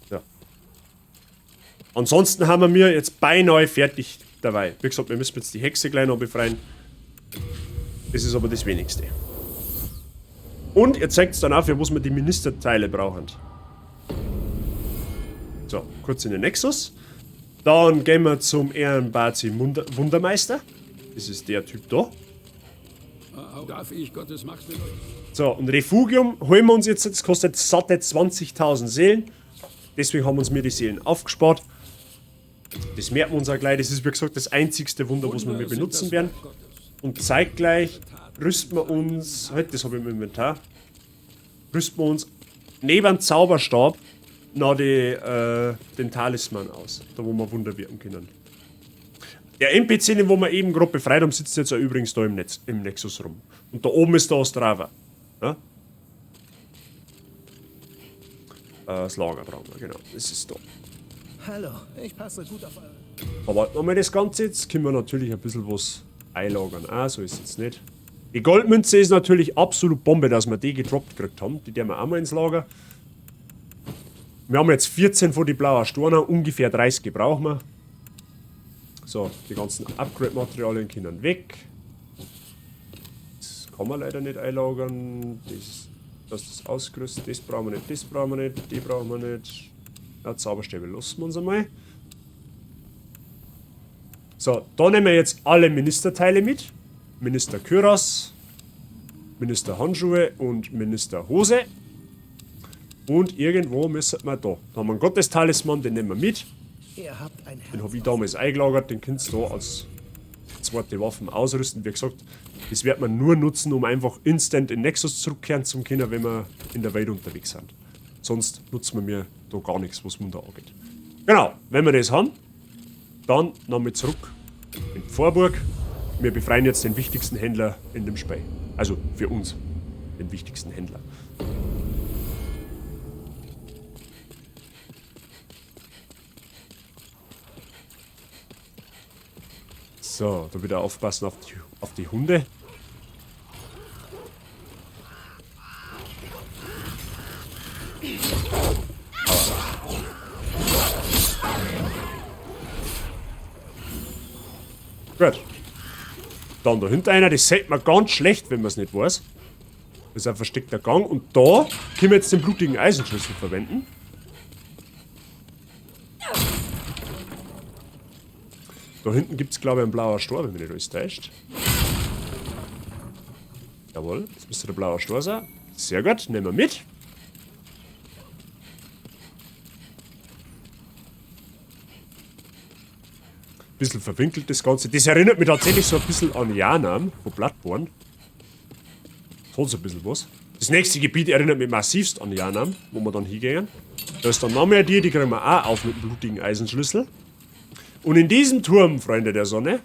Ja. Ansonsten haben wir mir jetzt beinahe fertig dabei. Wie gesagt, wir müssen jetzt die Hexe gleich noch befreien. Das ist aber das Wenigste. Und ihr zeigt es dann auch, für was wir die Ministerteile brauchen. So, kurz in den Nexus. Dann gehen wir zum Ehrenbazi Wundermeister. Das ist der Typ da. Darf ich Gottes Macht So, und Refugium holen wir uns jetzt. Das kostet satte 20.000 Seelen. Deswegen haben wir uns mir die Seelen aufgespart. Das merken wir uns auch gleich. Das ist, wie gesagt, das einzigste Wunder, was wir mit benutzen werden. Und zeitgleich rüsten wir uns... Halt, das habe ich im Inventar. Rüsten wir uns neben dem Zauberstab noch den Talisman aus. Da, wo wir Wunder wirken können. Der NPC, den wo wir eben gerade befreit haben, sitzt jetzt auch übrigens da im Nexus rum. Und da oben ist der Ostrava. Ja? Das Lager brauchen wir, genau. Das ist da. Hallo, ich passe gut auf eure. Verwalten wir mal das Ganze jetzt. Können wir natürlich ein bisschen was einlagern. Ah, so ist es jetzt nicht. Die Goldmünze ist natürlich absolut Bombe, dass wir die gedroppt gekriegt haben. Die nehmen wir auch mal ins Lager. Wir haben jetzt 14 von die blauen Storner, ungefähr 30 brauchen wir. So, die ganzen Upgrade-Materialien können weg. Das kann man leider nicht einlagern. Das ist ausgerüstet, das brauchen wir nicht, das brauchen wir nicht, die brauchen wir nicht. Ja, Zauberstäbe lassen wir uns einmal. So, da nehmen wir jetzt alle Ministerteile mit. Minister Kürass, Minister Handschuhe und Minister Hose. Und irgendwo müssen wir da. Da haben wir einen Gottestalisman, den nehmen wir mit. Ihr habt ein Den hab ich Herz damals eingelagert, den könnt ihr da als zweite Waffen ausrüsten. Wie gesagt, das wird man nur nutzen, um einfach instant in Nexus zurückkehren zu können, wenn wir in der Welt unterwegs sind. Sonst nutzen wir mir da gar nichts, was Wunder angeht. Genau, wenn wir das haben, dann nochmal zurück in die Vorburg. Wir befreien jetzt den wichtigsten Händler in dem Spiel. Also für uns, den wichtigsten Händler. So, da wieder aufpassen auf die Hunde. Gut. Dann dahinter einer, das sieht man ganz schlecht, wenn man's nicht weiß. Das ist ein versteckter Gang. Und da können wir jetzt den blutigen Eisenschlüssel verwenden. Da hinten gibt's, glaub ich, einen blauen Stor, wenn mich nicht alles täuscht. Jawohl, das müsste der blaue Stor sein. Sehr gut, nehmen wir mit. Bisschen verwinkelt das Ganze. Das erinnert mich tatsächlich so ein bisschen an Yharnam von Bloodborne. Das hat so ein bisschen was. Das nächste Gebiet erinnert mich massivst an Yharnam, wo wir dann hingehen. Da ist dann noch mehr die, die kriegen wir auch auf mit dem blutigen Eisenschlüssel. Und in diesem Turm, Freunde der Sonne,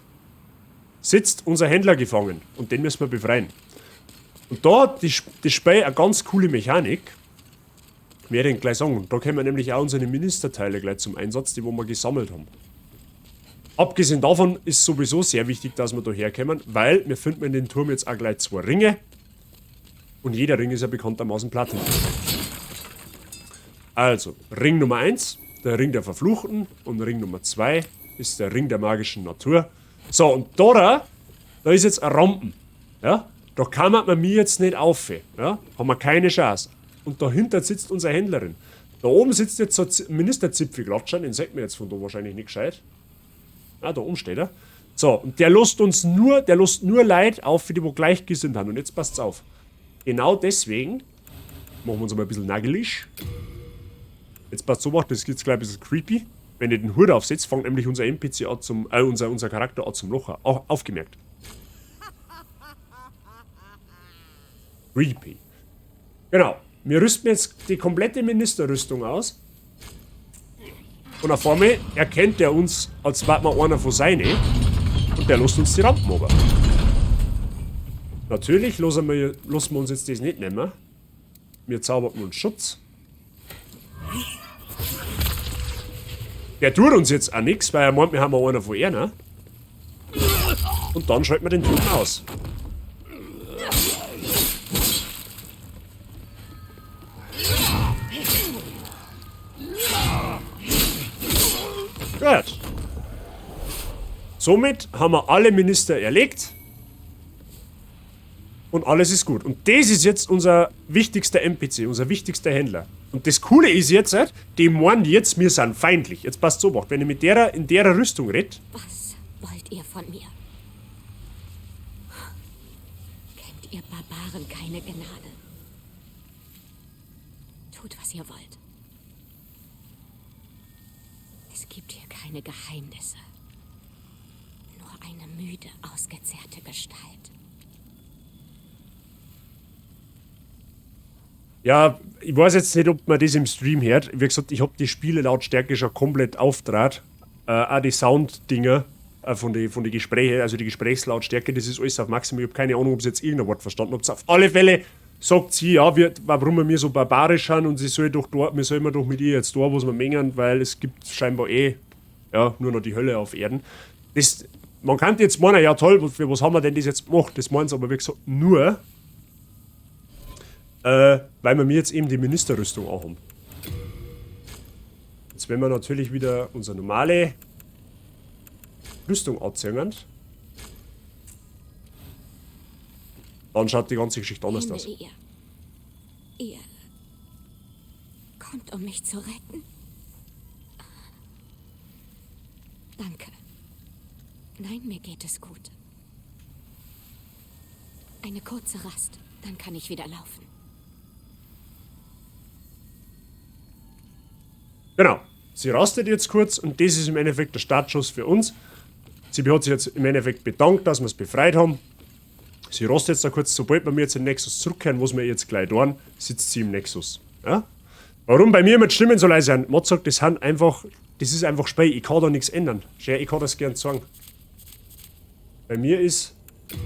sitzt unser Händler gefangen. Und den müssen wir befreien. Und da hat die Spiel eine ganz coole Mechanik. Werde ich gleich sagen. Da kommen wir nämlich auch unsere Ministerteile gleich zum Einsatz, die wo wir gesammelt haben. Abgesehen davon ist sowieso sehr wichtig, dass wir da herkommen, weil wir finden in dem Turm jetzt auch gleich 2 Ringe. Und jeder Ring ist ja bekanntermaßen Platin. Also, Ring Nummer 1, der Ring der Verfluchten, und Ring Nummer 2 ist der Ring der magischen Natur. So, und da ist jetzt ein Rampen. Ja? Da kann man mir jetzt nicht auf. Ja? Haben wir keine Chance. Und dahinter sitzt unsere Händlerin. Da oben sitzt jetzt so Ministerzipfelklatscher, den sieht man jetzt von da wahrscheinlich nicht gescheit. Ah, da oben steht er. So, und der lässt uns nur, der lässt nur Leute auf, die wo gleichgesinnt haben. Und jetzt passt's auf. Genau deswegen machen wir uns mal ein bisschen nagelisch. Jetzt passt so, das gibt's gleich ein bisschen creepy. Wenn ich den Hut aufsetze, fängt nämlich unser NPC an zum, unser, unser Charakter an zum Locher. Auch aufgemerkt. Creepy. Genau. Wir rüsten jetzt die komplette Ministerrüstung aus. Und auf einmal erkennt er uns, als wären wir einer von seinen. Und der lässt uns die Rampen runter. Natürlich lassen wir uns jetzt das nicht nehmen. Wir zaubern uns Schutz. Der tut uns jetzt auch nichts, weil er meint, wir haben auch einer von einer. Und dann schalten wir den Typen aus. Gut. Somit haben wir alle Minister erlegt. Und alles ist gut. Und das ist jetzt unser wichtigster NPC, unser wichtigster Händler. Und das Coole ist jetzt, die meinen jetzt, wir sind feindlich. Jetzt passt so, wenn ich mit der in der Rüstung red. Was wollt ihr von mir? Kennt ihr Barbaren keine Gnade? Tut, was ihr wollt. Es gibt hier keine Geheimnisse. Nur eine müde, ausgezehrte Gestalt. Ja, ich weiß jetzt nicht, ob man das im Stream hört. Wie gesagt, ich hab die Spiele-Lautstärke schon komplett aufdraht. Auch die Sound-Dinger von den Gesprächen, also die Gesprächslautstärke, das ist alles auf Maximum. Ich hab keine Ahnung, ob sie jetzt irgendein Wort verstanden habt. Auf alle Fälle sagt sie, ja, warum wir so barbarisch sind und sie soll doch dort, wir sollen doch mit ihr jetzt da, wo wir mengen, weil es gibt scheinbar ja, nur noch die Hölle auf Erden. Das, man kann jetzt meinen, ja toll, für was haben wir denn das jetzt gemacht? Das meinen sie aber wie gesagt nur, weil wir mir jetzt eben die Ministerrüstung auch haben. Jetzt werden wir natürlich wieder unsere normale Rüstung anziehen. Dann schaut die ganze Geschichte anders aus. Ihr kommt, um mich zu retten? Danke. Nein, mir geht es gut. Eine kurze Rast, dann kann ich wieder laufen. Genau. Sie rastet jetzt kurz und das ist im Endeffekt der Startschuss für uns. Sie hat sich jetzt im Endeffekt bedankt, dass wir es befreit haben. Sie rastet jetzt da kurz, sobald wir jetzt im Nexus zurückkehren, was wir jetzt gleich tun, sitzt sie im Nexus. Ja? Warum bei mir immer die Stimmen so leise sind? Mod sagt, das sind einfach, das ist einfach Spiel, ich kann da nichts ändern. Ich kann das gern sagen. Bei mir ist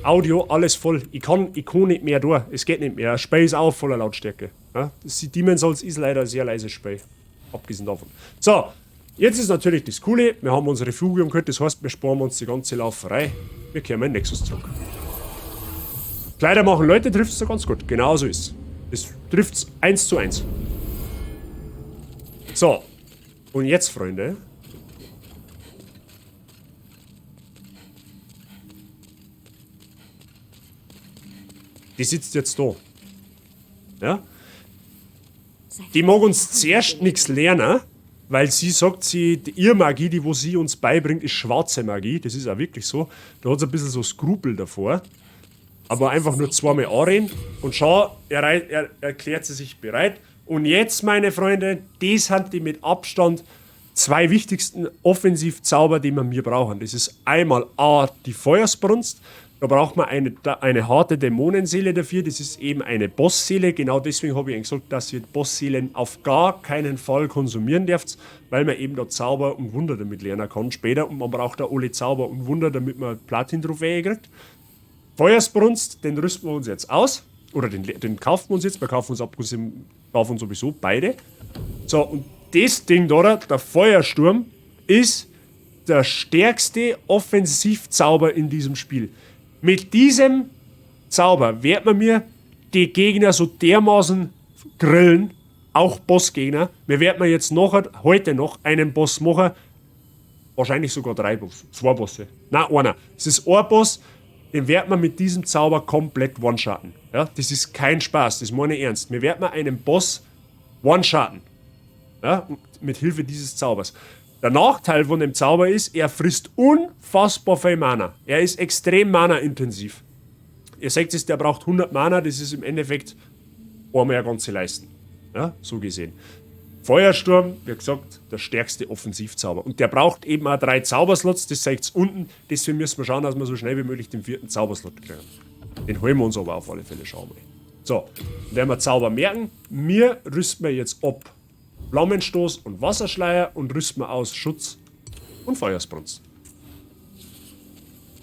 Audio alles voll. Ich kann nicht mehr durch. Es geht nicht mehr. Das Spiel ist auch voller Lautstärke. Ja? Das Demon's Souls ist leider ein sehr leises Spiel. Abgesehen davon. So, jetzt ist natürlich das Coole, wir haben unser Refugium gehört, das heißt, wir sparen uns die ganze Lauferei. Wir kehren in den Nexus zurück. Kleider machen Leute, trifft es da ganz gut. Genau so ist es. Das trifft es 1:1. So, und jetzt, Freunde. Die sitzt jetzt da. Ja? Die mag uns zuerst nichts lernen, weil sie sagt, ihre Magie, die wo sie uns beibringt, ist schwarze Magie. Das ist auch wirklich so. Da hat sie ein bisschen so Skrupel davor. Aber einfach nur zweimal anreden. Und schau, er erklärt sie sich bereit. Und jetzt, meine Freunde, das sind die mit Abstand zwei wichtigsten Offensivzauber, die wir mir brauchen. Das ist einmal A, die Feuersbrunst. Da braucht man eine harte Dämonenseele dafür. Das ist eben eine Bossseele. Genau deswegen habe ich Ihnen gesagt, dass ihr Bossseelen auf gar keinen Fall konsumieren dürft, weil man eben da Zauber und Wunder damit lernen kann später. Und man braucht da alle Zauber und Wunder, damit man Platin-Trophäe kriegt. Feuersbrunst, den rüsten wir uns jetzt aus. Oder den kaufen wir uns jetzt. Wir kaufen uns abgesehen davon sowieso beide. So, und das Ding da, der Feuersturm, ist der stärkste Offensivzauber in diesem Spiel. Mit diesem Zauber wird man mir die Gegner so dermaßen grillen, auch Bossgegner. Wir werden mir jetzt noch, heute noch einen Boss machen. Wahrscheinlich sogar drei Bosse, zwei Bosse. Nein, einer. Es ist ein Boss, den wird man mit diesem Zauber komplett one-shotten. Ja, das ist kein Spaß, das meine ich ernst. Wir werden einen Boss one-shotten. Ja, mit Hilfe dieses Zaubers. Der Nachteil von dem Zauber ist, er frisst unfassbar viel Mana. Er ist extrem mana-intensiv. Ihr seht es, der braucht 100 Mana, das ist im Endeffekt einmal eine ganze Leisten. Ja, so gesehen. Feuersturm, wie gesagt, der stärkste Offensivzauber. Und der braucht eben auch 3 Zauberslots, das zeigt's unten. Deswegen müssen wir schauen, dass wir so schnell wie möglich den 4. Zauberslot kriegen. Den holen wir uns aber auf alle Fälle, schauen wir mal. So, werden wir Zauber merken. Mir rüsten wir jetzt ab Flammenstoß und Wasserschleier und rüsten wir aus Schutz und Feuersbrunst.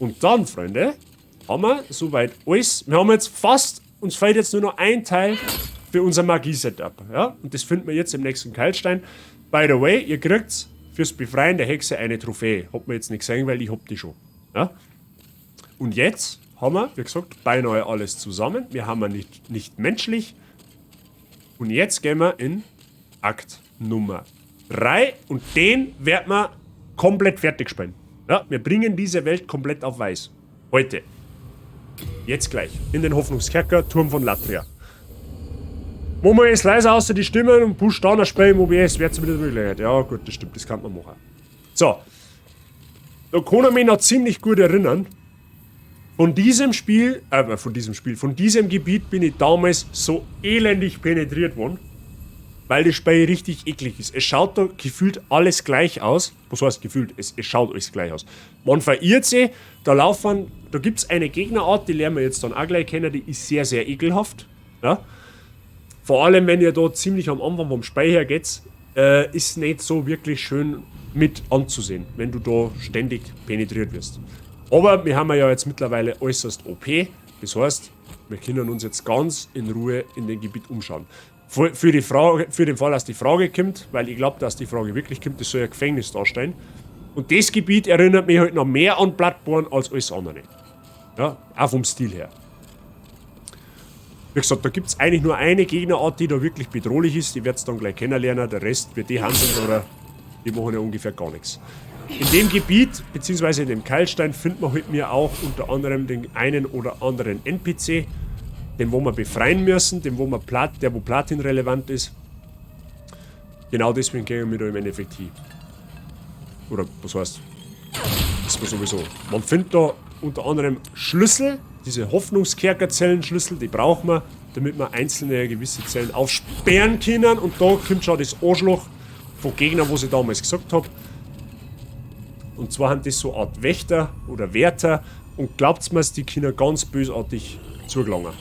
Und dann, Freunde, haben wir soweit alles. Wir haben jetzt fast, uns fehlt jetzt nur noch ein Teil für unser Magie-Setup. Ja? Und das finden wir jetzt im nächsten Keilstein. By the way, ihr kriegt fürs Befreien der Hexe eine Trophäe. Hat man jetzt nicht gesehen, weil ich hab die schon. Ja? Und jetzt haben wir, wie gesagt, beinahe alles zusammen. Wir haben nicht menschlich. Und jetzt gehen wir in Akt Nummer 3. Und den werden wir komplett fertig spielen. Ja, wir bringen diese Welt komplett auf Weiß. Heute. Jetzt gleich. In den Hoffnungskerker, Turm von Latria. Wo man jetzt leise außer die Stimmen und pusht dann ein Spiel im OBS, wäre zumindest Möglichkeit. Ja, gut, das stimmt, das kann man machen. So. Da kann ich mich noch ziemlich gut erinnern. Von diesem Spiel, von diesem Spiel, von diesem Gebiet bin ich damals so elendig penetriert worden, weil das Spiel richtig eklig ist. Es schaut da gefühlt alles gleich aus. Was heißt gefühlt? Es schaut alles gleich aus. Man verirrt sich, da laufen, da gibt's eine Gegnerart, die lernen wir jetzt dann auch gleich kennen, die ist sehr, sehr ekelhaft. Ja? Vor allem, wenn ihr da ziemlich am Anfang vom Speicher geht, ist nicht so wirklich schön mit anzusehen, wenn du da ständig penetriert wirst. Aber wir haben ja jetzt mittlerweile äußerst OP, das heißt, wir können uns jetzt ganz in Ruhe in dem Gebiet umschauen. Für die Frage, für den Fall, dass die Frage kommt, weil ich glaub, dass die Frage wirklich kommt, das soll ja Gefängnis darstellen. Und das Gebiet erinnert mich halt noch mehr an Bloodborne als alles andere. Ja, auch vom Stil her. Wie gesagt, da gibt's eigentlich nur eine Gegnerart, die da wirklich bedrohlich ist. Die werd's dann gleich kennenlernen. Der Rest wird die handeln oder die machen ja ungefähr gar nichts. In dem Gebiet, beziehungsweise in dem Keilstein, findet man halt mir auch unter anderem den einen oder anderen NPC, den wo wir befreien müssen, den wo wir Plat, der wo Platin relevant ist. Genau deswegen gehen wir da im Endeffekt hin. Oder was heißt? Ist man sowieso. Man findet da unter anderem Schlüssel, diese Hoffnungskerkerzellenschlüssel, die brauchen wir, damit wir einzelne gewisse Zellen aufsperren können. Und da kommt schon das Arschloch von Gegnern, was ich damals gesagt hab. Und zwar haben das so eine Art Wächter oder Wärter. Und glaubt's mir's, die können ganz bösartig zugelangen.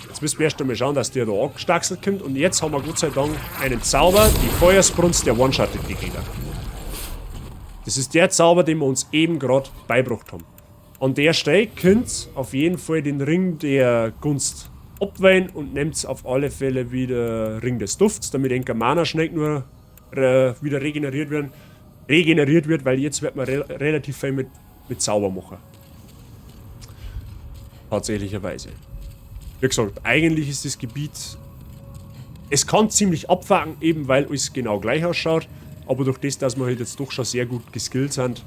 Jetzt müssen wir erst einmal schauen, dass der da angestaxelt kommt. Und jetzt haben wir Gott sei Dank einen Zauber, die Feuersbrunst, der one-shottet die Gegner. Das ist der Zauber, den wir uns eben grad beigebracht haben. An der Stelle könnt ihr auf jeden Fall den Ring der Gunst abwählen und nehmt auf alle Fälle wieder Ring des Dufts, damit ein Mana schnell nur wieder regeneriert werden. Regeneriert wird, weil jetzt wird man relativ viel mit Zauber machen. Tatsächlicherweise. Wie gesagt, eigentlich ist das Gebiet... Es kann ziemlich abfacken, eben weil alles genau gleich ausschaut. Aber durch das, dass wir halt jetzt doch schon sehr gut geskillt sind,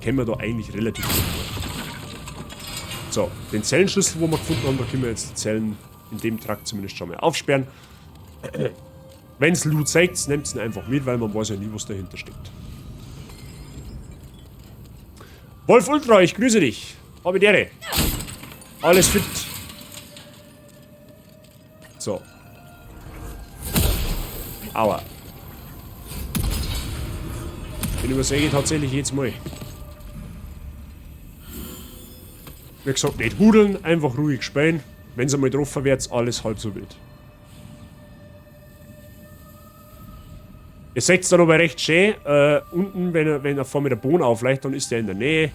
kennen wir da eigentlich relativ gut durch. So, den Zellenschlüssel, wo wir gefunden haben, da können wir jetzt die Zellen in dem Trakt zumindest schon mal aufsperren. Wenn's Loot zeigt, nehmt's ihn einfach mit, weil man weiß ja nie, was dahinter steckt. Wolf Ultra, ich grüße dich. Habe die Ehre. Alles fit. So. Aua. Den übersehe ich tatsächlich jedes Mal. Wie gesagt, nicht hudeln, einfach ruhig spielen. Wenn's einmal getroffen wird, alles halb so wild. Ihr seht's dann aber recht schön, unten, wenn er vor mir der Boden aufleicht, dann ist der in der Nähe.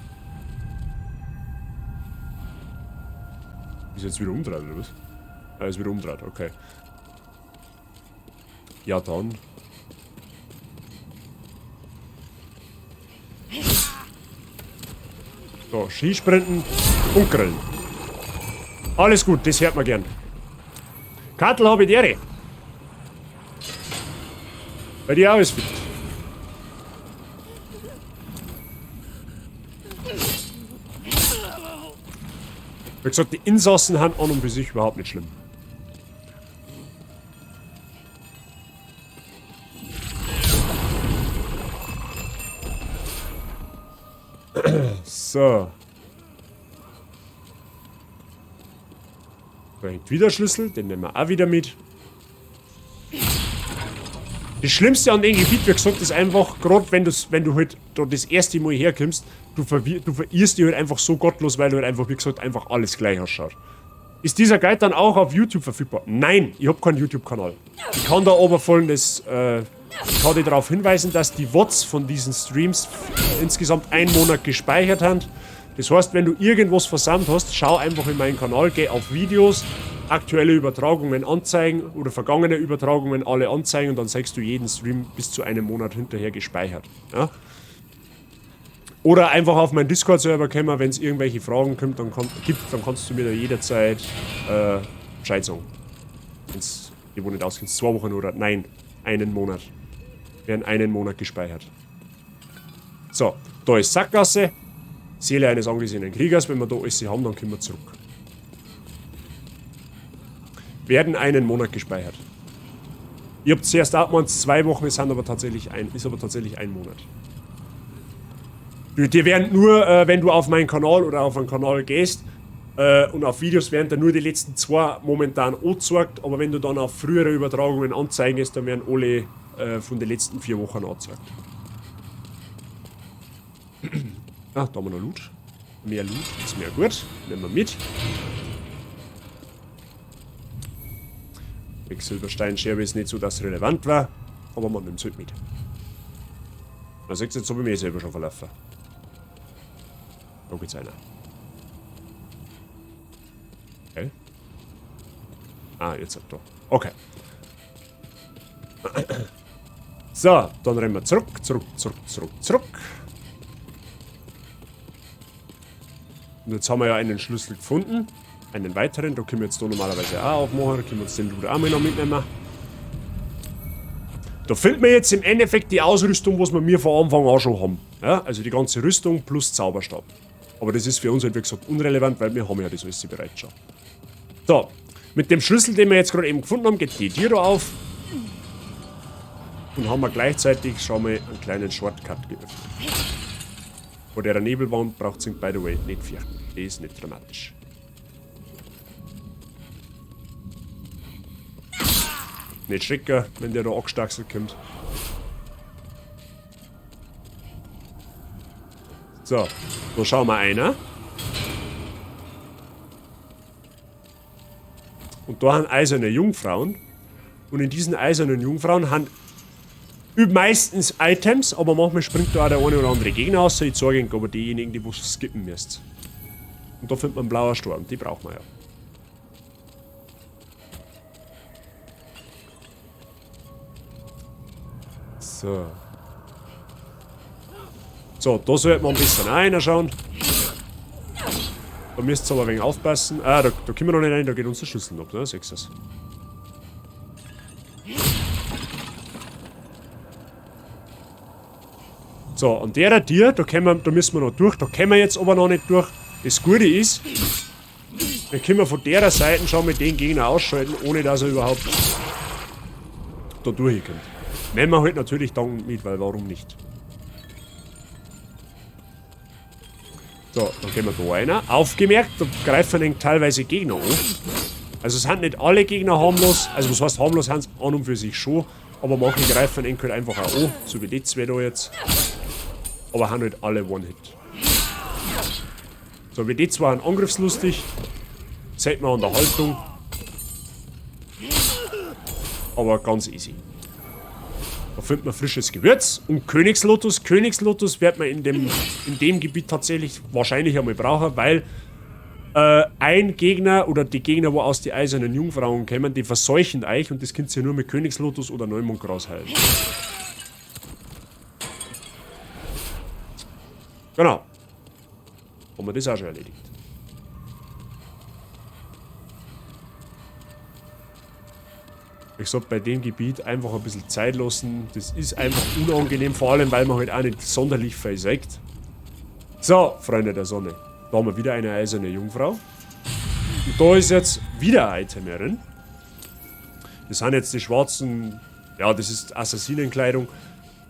Ist jetzt wieder umdreht, oder was? Ah, ist wieder umdreht, okay. Ja, dann. So, Skisprinten und Grillen. Alles gut, das hört man gern. Kattel habe ich die Ehre. Bei dir auch ist fit. Wie gesagt, die Insassen haben an und für sich überhaupt nicht schlimm. So. Da hängt wieder Schlüssel, den nehmen wir auch wieder mit. Das Schlimmste an dem Gebiet, wie gesagt, ist einfach, grad wenn du halt da das erste Mal herkommst, du verirrst dich halt einfach so gottlos, weil du halt einfach, wie gesagt, einfach alles gleich ausschaut. Ist dieser Guide dann auch auf YouTube verfügbar? Nein, ich hab keinen YouTube-Kanal. Ich kann da aber folgendes, ich kann dich darauf hinweisen, dass die VODs von diesen Streams insgesamt einen Monat gespeichert haben. Das heißt, wenn du irgendwas versandt hast, schau einfach in meinen Kanal, geh auf Videos, aktuelle Übertragungen anzeigen oder vergangene Übertragungen alle anzeigen und dann siehst du jeden Stream bis zu einem Monat hinterher gespeichert. Ja? Oder einfach auf meinen Discord-Server kommen, wenn es irgendwelche Fragen kommt, dann gibt, dann kannst du mir da jederzeit Bescheid sagen. Wenn's dir wohl nicht auskennst, 2 Wochen oder nein, einen Monat. Werden einen Monat gespeichert. So, da ist Sackgasse. Seele eines angesehenen Kriegers. Wenn wir da alles haben, dann können wir zurück. Werden einen Monat gespeichert. Ich hab zuerst auch gemeint, 2 Wochen, es sind aber tatsächlich ein, ist aber tatsächlich ein Monat. Die werden nur, wenn du auf meinen Kanal oder auf einen Kanal gehst und auf Videos werden da nur die letzten 2 momentan angezeigt, aber wenn du dann auf frühere Übertragungen anzeigen gehst, dann werden alle von den letzten 4 Wochen angezeigt. Ah, da haben wir noch Loot. Mehr Loot ist mehr gut. Nehmen wir mit. Quecksilbersteinscherbe ist nicht so, dass es relevant war, aber man nimmt's halt mit. Da siehst du, jetzt hab ich mich selber schon verlaufen. Da geht's einer. Okay. Ah, jetzt halt da. Okay. So, dann rennen wir zurück, zurück, zurück, zurück, zurück. Und jetzt haben wir ja einen Schlüssel gefunden. Einen weiteren, da können wir jetzt da normalerweise auch aufmachen, da können wir uns den Loot auch mal noch mitnehmen. Da finden wir jetzt im Endeffekt die Ausrüstung, was wir mir von Anfang an schon haben. Ja, also die ganze Rüstung plus Zauberstab. Aber das ist für uns halt, wie gesagt, unrelevant, weil wir haben ja das alles bereits schon. So, mit dem Schlüssel, den wir jetzt gerade eben gefunden haben, geht die Tür da auf. Und haben wir gleichzeitig schon mal einen kleinen Shortcut geöffnet. Vor der Nebelwand braucht sich, by the way, nicht fürchten. Die ist nicht dramatisch. Nicht schrecken, wenn der da angestaxelt kommt. So, da schauen wir einer. Und da haben eiserne Jungfrauen. Und in diesen eisernen Jungfrauen haben meistens Items, aber manchmal springt da auch der eine oder andere Gegner raus. Ich zeige Ihnen aber diejenigen, die was skippen müsst. Und da findet man einen blauen Sturm, die braucht man ja. So. So, da sollte man ein bisschen reinschauen. Da müsst ihr aber ein wenig aufpassen. Ah, da können wir noch nicht rein, da geht unser Schlüssel noch, ne? Siehst du das? So, an der Tür, da müssen wir noch durch, da können wir jetzt aber noch nicht durch. Das Gute ist, wir können von der Seite schon mit den Gegner ausschalten, ohne dass er überhaupt da durchkommt. Nehmen wir halt natürlich dankend mit, weil warum nicht? So, dann gehen wir da rein. Aufgemerkt, da greifen ihn teilweise Gegner an. Also es sind nicht alle Gegner harmlos. Also was heißt harmlos, sind an und für sich schon. Aber manche greifen ihn halt einfach auch an, so wie die zwei da jetzt. Aber haben halt alle One-Hit. So, wie die zwei sind angriffslustig. Seht man an der Haltung. Aber ganz easy. Da findet man frisches Gewürz und Königslotus. Königslotus wird man in dem Gebiet tatsächlich wahrscheinlich einmal brauchen, weil ein Gegner oder die Gegner, wo aus die eisernen Jungfrauen kommen, die verseuchen euch und das könnt ihr nur mit Königslotus oder Neumondgras heilen. Genau. Haben wir das auch schon erledigt. Ich sag, bei dem Gebiet einfach ein bisschen Zeit lassen. Das ist einfach unangenehm, vor allem, weil man halt auch nicht sonderlich viel sieht. So, Freunde der Sonne. Da haben wir wieder eine eiserne Jungfrau. Und da ist jetzt wieder ein Item herin. Das sind jetzt die schwarzen... Ja, das ist Assassinenkleidung.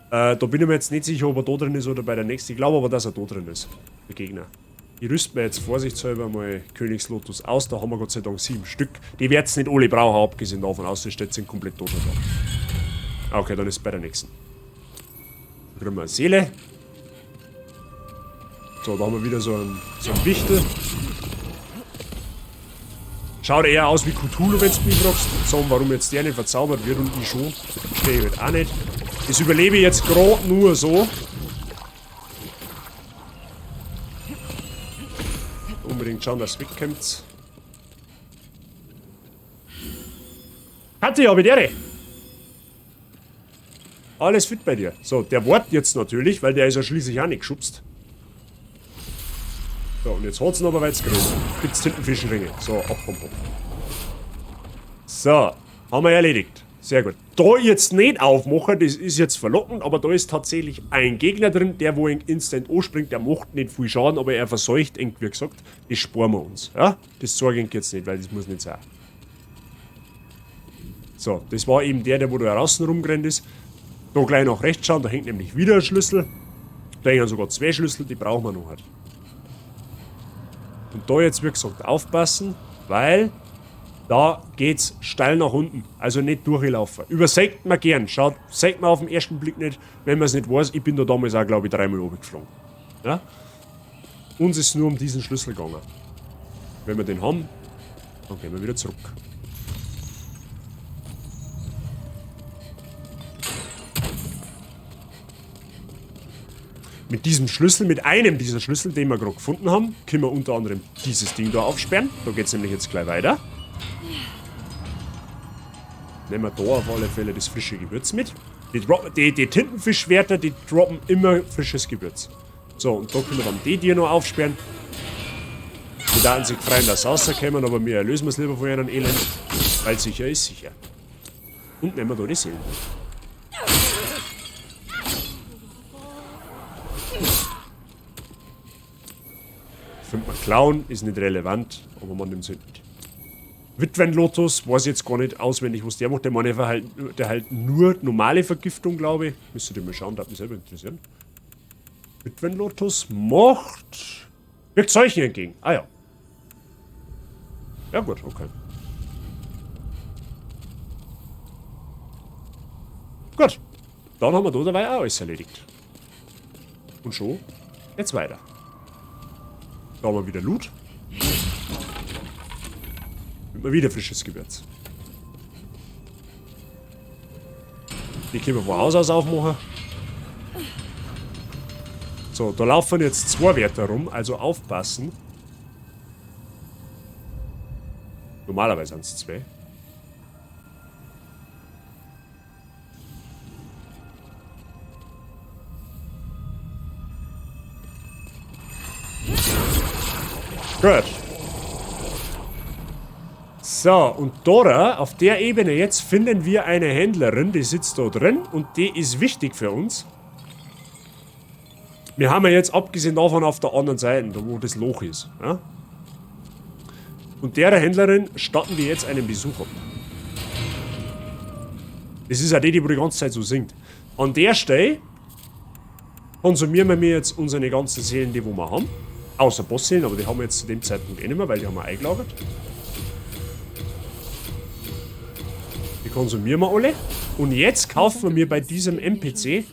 Da bin ich mir jetzt nicht sicher, ob er da drin ist oder bei der nächsten. Ich glaube aber, dass er da drin ist, der Gegner. Ich rüste mir jetzt vorsichtshalber mal Königslotus aus. Da haben wir Gott sei Dank 7 Stück. Die werden's nicht alle brauchen, abgesehen davon, außer die sind komplett tot. Okay, dann ist es bei der nächsten. Da kriegen wir eine Seele. So, da haben wir wieder so einen Wichtel. Schaut eher aus wie Cthulhu, wenn du mich fragst. So, warum jetzt der nicht verzaubert wird und ich schon, verstehe ich halt auch nicht. Das überlebe ich jetzt gerade nur so. Unbedingt schauen, dass es wegkommt. Kathi, hab ich Ehre. Alles fit bei dir. So, der wartet jetzt natürlich, weil der ist ja schließlich auch nicht geschubst. So, und jetzt hat's noch aber weit's grün. Gibt's Tintenfischringe. So, ab vom Hof. So, haben wir erledigt. Sehr gut. Da jetzt nicht aufmachen, das ist jetzt verlockend, aber da ist tatsächlich ein Gegner drin, der wo ihn instant anspringt, der macht nicht viel Schaden, aber er verseucht ihn, wie gesagt. Das sparen wir uns. Ja? Das zeige ich jetzt nicht, weil das muss nicht sein. So, das war eben der, der wo da draußen rumgerannt ist. Da gleich nach rechts schauen, da hängt nämlich wieder ein Schlüssel. Da hängen sogar zwei Schlüssel, die brauchen wir noch halt. Und da jetzt, wie gesagt, aufpassen, weil da geht's steil nach unten. Also nicht durchlaufen. Übersägt man gern. Schaut, sägt man auf den ersten Blick nicht, wenn man's nicht weiß. Ich bin da damals auch, glaub ich, dreimal runtergeflogen. Ja? Uns ist nur um diesen Schlüssel gegangen. Wenn wir den haben, dann gehen wir wieder zurück. Mit diesem Schlüssel, mit einem dieser Schlüssel, den wir gerade gefunden haben, können wir unter anderem dieses Ding da aufsperren. Da geht's nämlich jetzt gleich weiter. Nehmen wir da auf alle Fälle das frische Gewürz mit. Die Tintenfischwärter, die droppen immer frisches Gewürz. So, und da können wir dann die hier noch aufsperren. Die daten sich freuen, dass sie rauskommen, aber wir erlösen es lieber von ihrem Elend, weil sicher ist sicher. Und nehmen wir da die Seelen. Findet man Clown, ist nicht relevant, aber man nimmt es halt mit. Witwenlotus, weiß ich jetzt gar nicht auswendig, was der macht. Der meine halt, der halt nur normale Vergiftung, glaube ich. Müsstet ihr mal schauen, da würde mich selber interessieren. Witwenlotus macht. Wirkt Seuchen entgegen. Ah ja. Ja gut, okay. Gut. Dann haben wir da dabei auch alles erledigt. Und schon geht's weiter. Da haben wir wieder Loot. Nimmt man wieder frisches Gewürz. Die können wir von Haus aus aufmachen. So, da laufen jetzt zwei Wärter rum, also aufpassen. Normalerweise sind's zwei. Gut. So, und Dora, auf der Ebene jetzt finden wir eine Händlerin, die sitzt da drin und die ist wichtig für uns. Wir haben ja jetzt abgesehen davon auf der anderen Seite, da wo das Loch ist. Ja? Und der Händlerin statten wir jetzt einen Besuch ab. Das ist ja die, die die ganze Zeit so singt. An der Stelle konsumieren wir jetzt unsere ganzen Seelen, die wo wir haben. Außer Bossseelen, aber die haben wir jetzt zu dem Zeitpunkt eh nicht mehr, weil die haben wir eingelagert. Die konsumieren wir alle. Und jetzt kaufen wir bei diesem NPC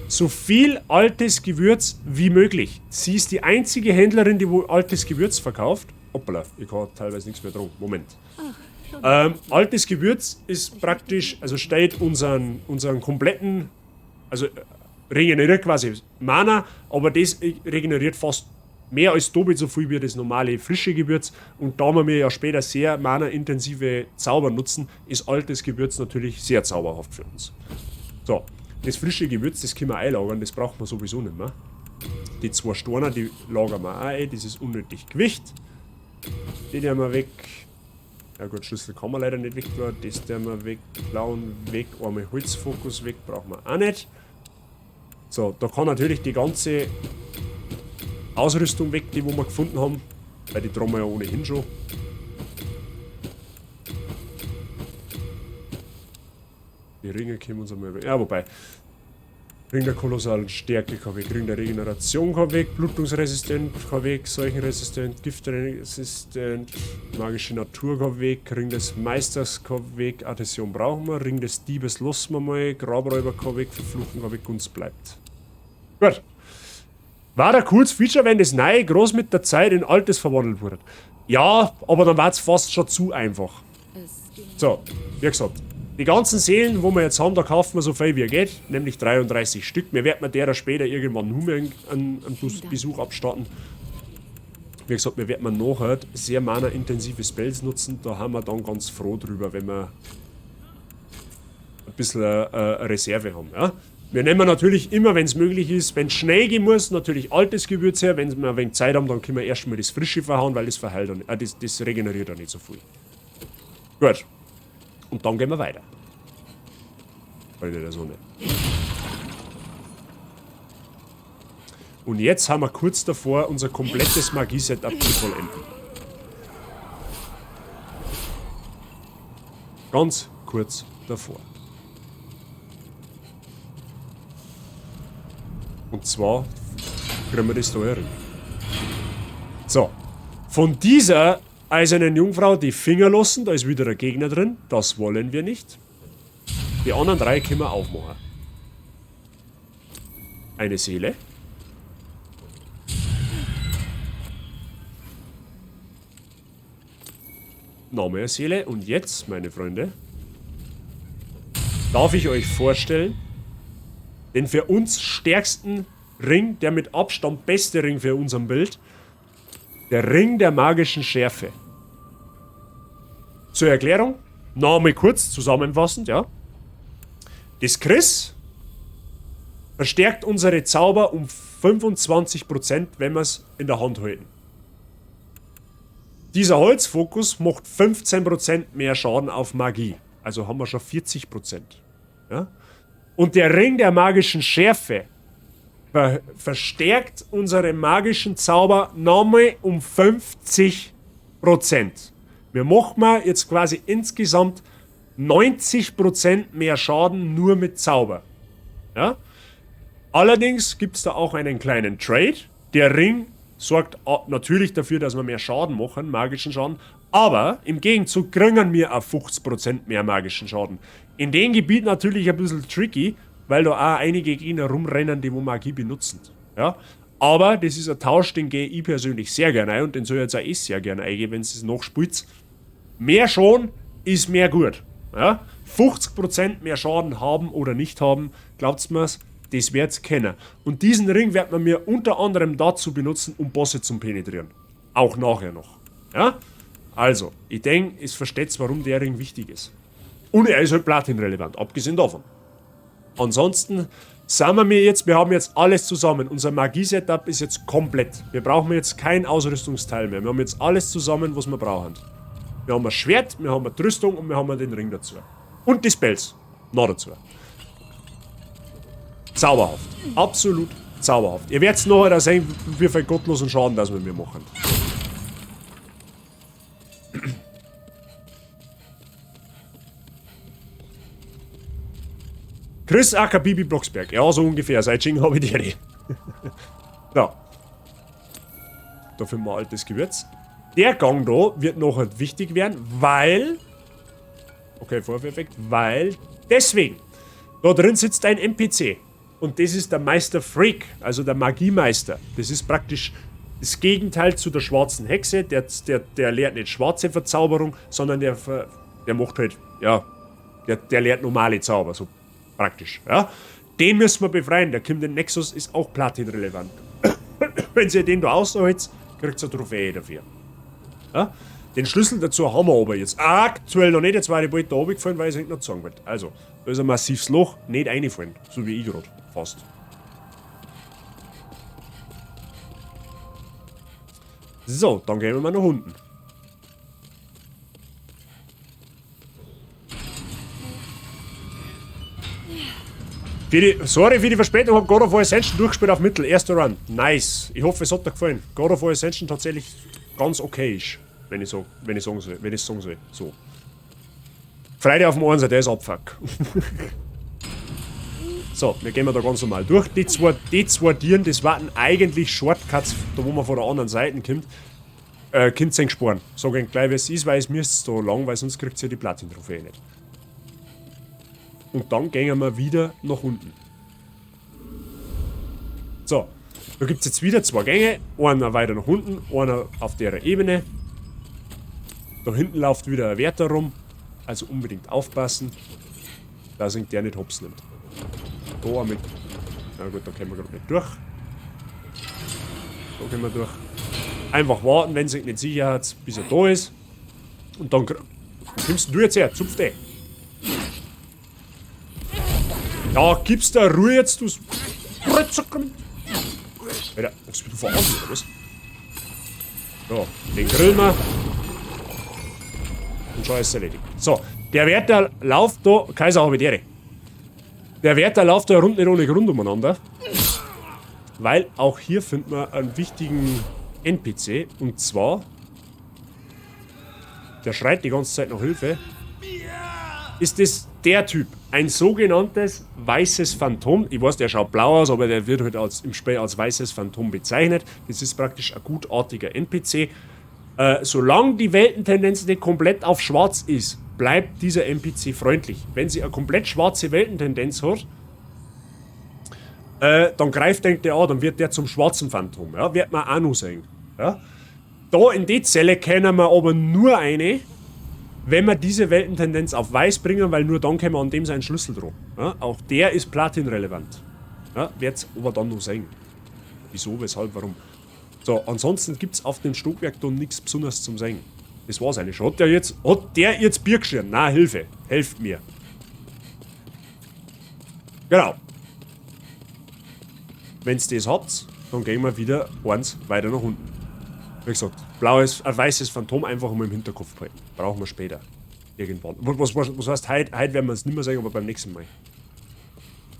so viel altes Gewürz wie möglich. Sie ist die einzige Händlerin, die wohl altes Gewürz verkauft. Hoppala, ich kann teilweise nichts mehr dran. Moment. Altes Gewürz ist praktisch, also stellt unseren kompletten, also regeneriert quasi Mana, aber das regeneriert fast mehr als doppelt so viel wie das normale frische Gewürz. Und da wir ja später sehr mana-intensive Zauber nutzen, ist altes Gewürz natürlich sehr zauberhaft für uns. So, das frische Gewürz, das können wir einlagern, das braucht man sowieso nicht mehr. Die zwei Steine, die lagern wir auch ein, das ist unnötig Gewicht. Den nehmen wir weg. Ja gut, Schlüssel kann man leider nicht weg tun. Das nehmen wir weg, Klauen weg, einmal Holzfokus weg, brauchen wir auch nicht. So, da kann natürlich die ganze Ausrüstung weg, die wo wir gefunden haben, weil die tragen wir ja ohnehin schon. Die Ringe können wir uns einmal über. Ja, wobei. Ring der kolossalen Stärke kann weg, Ring der Regeneration kann weg, Blutungsresistent kann weg, Seuchenresistent, Giftresistent, magische Natur kann weg, Ring des Meisters kann weg, Adhäsion brauchen wir, Ring des Diebes lassen wir mal, Grabräuber kann weg, Verfluchen kann weg, Gunst bleibt. Gut. War ein cooles Feature, wenn das Neue groß mit der Zeit in Altes verwandelt wurde. Ja, aber dann war es fast schon zu einfach. So, wie gesagt, die ganzen Seelen, wo wir jetzt haben, da kaufen wir so viel wie geht, nämlich 33 Stück. Wir werden derer später irgendwann nur mehr einen Besuch abstatten. Wie gesagt, wir werden nachher sehr mana-intensive Spells nutzen. Da haben wir dann ganz froh drüber, wenn wir ein bisschen eine Reserve haben. Ja? Wir nehmen natürlich immer, wenn es möglich ist, wenn es schnell gehen muss, natürlich altes Gewürz her. Wenn wir ein wenig Zeit haben, dann können wir erstmal das Frische verhauen, weil das verheilt dann, das regeneriert dann nicht so viel. Gut. Und dann gehen wir weiter. Freunde der Sonne. Und jetzt haben wir kurz davor, unser komplettes Magie-Setup zu vollenden. Ganz kurz davor. Und zwar kriegen wir das da herin. So. Von dieser eisernen Jungfrau die Finger lassen, da ist wieder der Gegner drin. Das wollen wir nicht. Die anderen drei können wir aufmachen. Eine Seele. Noch mehr Seele. Und jetzt, meine Freunde, darf ich euch vorstellen, den für uns stärksten Ring, der mit Abstand beste Ring für unseren Bild, der Ring der magischen Schärfe. Zur Erklärung, Name kurz zusammenfassend, ja. Das Chris verstärkt unsere Zauber um 25%, wenn wir es in der Hand halten. Dieser Holzfokus macht 15% mehr Schaden auf Magie. Also haben wir schon 40%. Ja? Und der Ring der magischen Schärfe verstärkt unsere magischen Zauber nochmal um 50%. Wir machen jetzt quasi insgesamt 90% mehr Schaden nur mit Zauber. Ja? Allerdings gibt's da auch einen kleinen Trade. Der Ring sorgt natürlich dafür, dass wir mehr Schaden machen, magischen Schaden. Aber im Gegenzug kriegen wir auch 50% mehr magischen Schaden. In dem Gebiet natürlich ein bisschen tricky, weil da auch einige Gegner rumrennen, die wo Magie benutzen. Ja? Aber das ist ein Tausch, den gehe ich persönlich sehr gerne ein und den soll ich jetzt auch sehr gerne eingehen, wenn es noch spielt. Mehr schon ist mehr gut. Ja? 50% mehr Schaden haben oder nicht haben, glaubt's mir's, das werd's kennen. Und diesen Ring wird man mir unter anderem dazu benutzen, um Bosse zu penetrieren. Auch nachher noch. Ja? Also, ich denk, es versteht's, warum der Ring wichtig ist. Und er ist halt platinrelevant, abgesehen davon. Ansonsten sind wir mir jetzt, wir haben jetzt alles zusammen. Unser Magie-Setup ist jetzt komplett. Wir brauchen jetzt kein Ausrüstungsteil mehr. Wir haben jetzt alles zusammen, was wir brauchen. Wir haben ein Schwert, wir haben eine Rüstung und wir haben den Ring dazu. Und die Spells. Noch dazu. Zauberhaft. Absolut zauberhaft. Ihr werdet nachher sehen, wie viel gottlosen Schaden das wir mir machen. Chris aka Bibi Blocksberg. Ja, so ungefähr. Seit Jing habe ich die Idee. So. Da finden wir altes Gewürz. Der Gang da wird nachher wichtig werden, weil... Okay, Vorführeffekt. Weil... Deswegen. Da drin sitzt ein NPC. Und das ist der Meister Freak, also der Magiemeister. Das ist praktisch das Gegenteil zu der schwarzen Hexe. Der lehrt nicht schwarze Verzauberung, sondern der macht halt, ja, der lehrt normale Zauber, so praktisch. Ja. Den müssen wir befreien. Der kommt in Nexus, ist auch platinrelevant. Wenn ihr den da aushält, kriegt ihr eine Trophäe dafür. Ja. Den Schlüssel dazu haben wir aber jetzt aktuell noch nicht. Jetzt war ich bald da runtergefallen, weil ich es nicht noch sagen wollte. Also, da ist ein massives Loch, nicht reinfallen, so wie ich gerade, fast. So, dann gehen wir mal nach unten. Sorry für die Verspätung, hab God of War Ascension durchgespielt auf Mittel, erster Run. Nice. Ich hoffe, es hat dir gefallen. God of War Ascension tatsächlich ganz okay ist. Wenn ich sagen soll. So. Freude auf dem Einser, der ist Abfuck. So, wir gehen da ganz normal durch. Die zwei Tieren, das waren eigentlich Shortcuts, da wo man von der anderen Seite kommt. Könnt ihr sparen. Sag ich gleich, wie es ist, weil es müsst da lang, weil sonst kriegt ihr die Platin-Trophäe nicht. Und dann gehen wir wieder nach unten. So, da gibt es jetzt wieder zwei Gänge. Einer weiter nach unten, einer auf der Ebene. Da hinten läuft wieder ein Wärter rum. Also unbedingt aufpassen, dass ihn der nicht hops nimmt. Da mit. Na gut, da können wir gerade nicht durch. Da können wir durch. Einfach warten, wenn sich nicht sicher hat, bis er da ist. Und dann. Wo kommst denn du jetzt her? Zupf dich! Ja, gibst da Ruhe jetzt, du Alter, was du verarschen, oder was? So, den grillen wir. Und schon ist es erledigt. So, der Wärter läuft da. Kaiser habe ich Ehre. Der Wärter läuft da rund nicht ohne Grund umeinander. Weil auch hier findet man einen wichtigen NPC. Und zwar. Der schreit die ganze Zeit nach Hilfe. Ist das der Typ? Ein sogenanntes weißes Phantom. Ich weiß, der schaut blau aus, aber der wird halt im Spiel als weißes Phantom bezeichnet. Das ist praktisch ein gutartiger NPC. Solange die Weltentendenz nicht komplett auf schwarz ist, bleibt dieser NPC freundlich. Wenn sie eine komplett schwarze Weltentendenz hat, dann greift der an, dann wird der zum schwarzen Phantom. Ja, wird man auch noch sehen. Ja? Da in die Zelle können wir aber nur eine, wenn wir diese Weltentendenz auf weiß bringen, weil nur dann können wir an dem seinen Schlüssel dran. Ja? Auch der ist platinrelevant. Ja? Wird's aber dann noch sehen. Wieso, weshalb, warum. So, ansonsten gibt's auf dem Stockwerk da nichts Besonderes zum Sehen. Das war's eigentlich schon. Hat der jetzt Bier geschrien? Na, Hilfe. Helft mir. Genau. Wenn's das habt, dann gehen wir wieder eins weiter nach unten. Wie gesagt, ein weißes Phantom einfach mal im Hinterkopf behalten. Brauchen wir später. Irgendwann. Was heißt heute? Heute werden wir es nicht mehr sehen, aber beim nächsten Mal.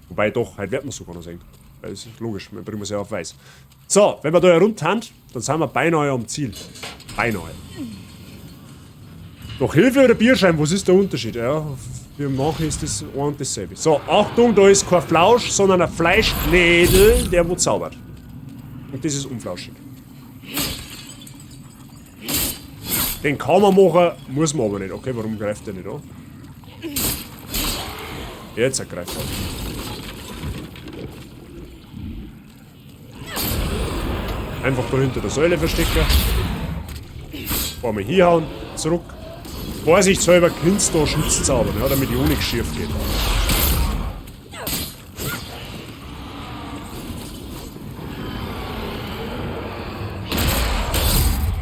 Wobei doch, heute werden wir es sogar noch sehen. Weil es ist logisch, wir bringen es ja auf weiß. So, wenn wir da herunter haben, dann sind wir beinahe am Ziel. Beinahe. Doch Hilfe oder Bierschein, was ist der Unterschied? Ja, für manche ist das ein und dasselbe. So, Achtung, da ist kein Flausch, sondern ein Fleischknädel, der wo zaubert. Und das ist unflauschig. Den kann man machen, muss man aber nicht. Okay, warum greift der nicht an? Jetzt greift er an. Einfach da hinter der Säule verstecken. Ein paar Mal hier hauen, zurück. Vorsichtshalber kannst du da Schutz zaubern, ja, damit die Honig schief geht.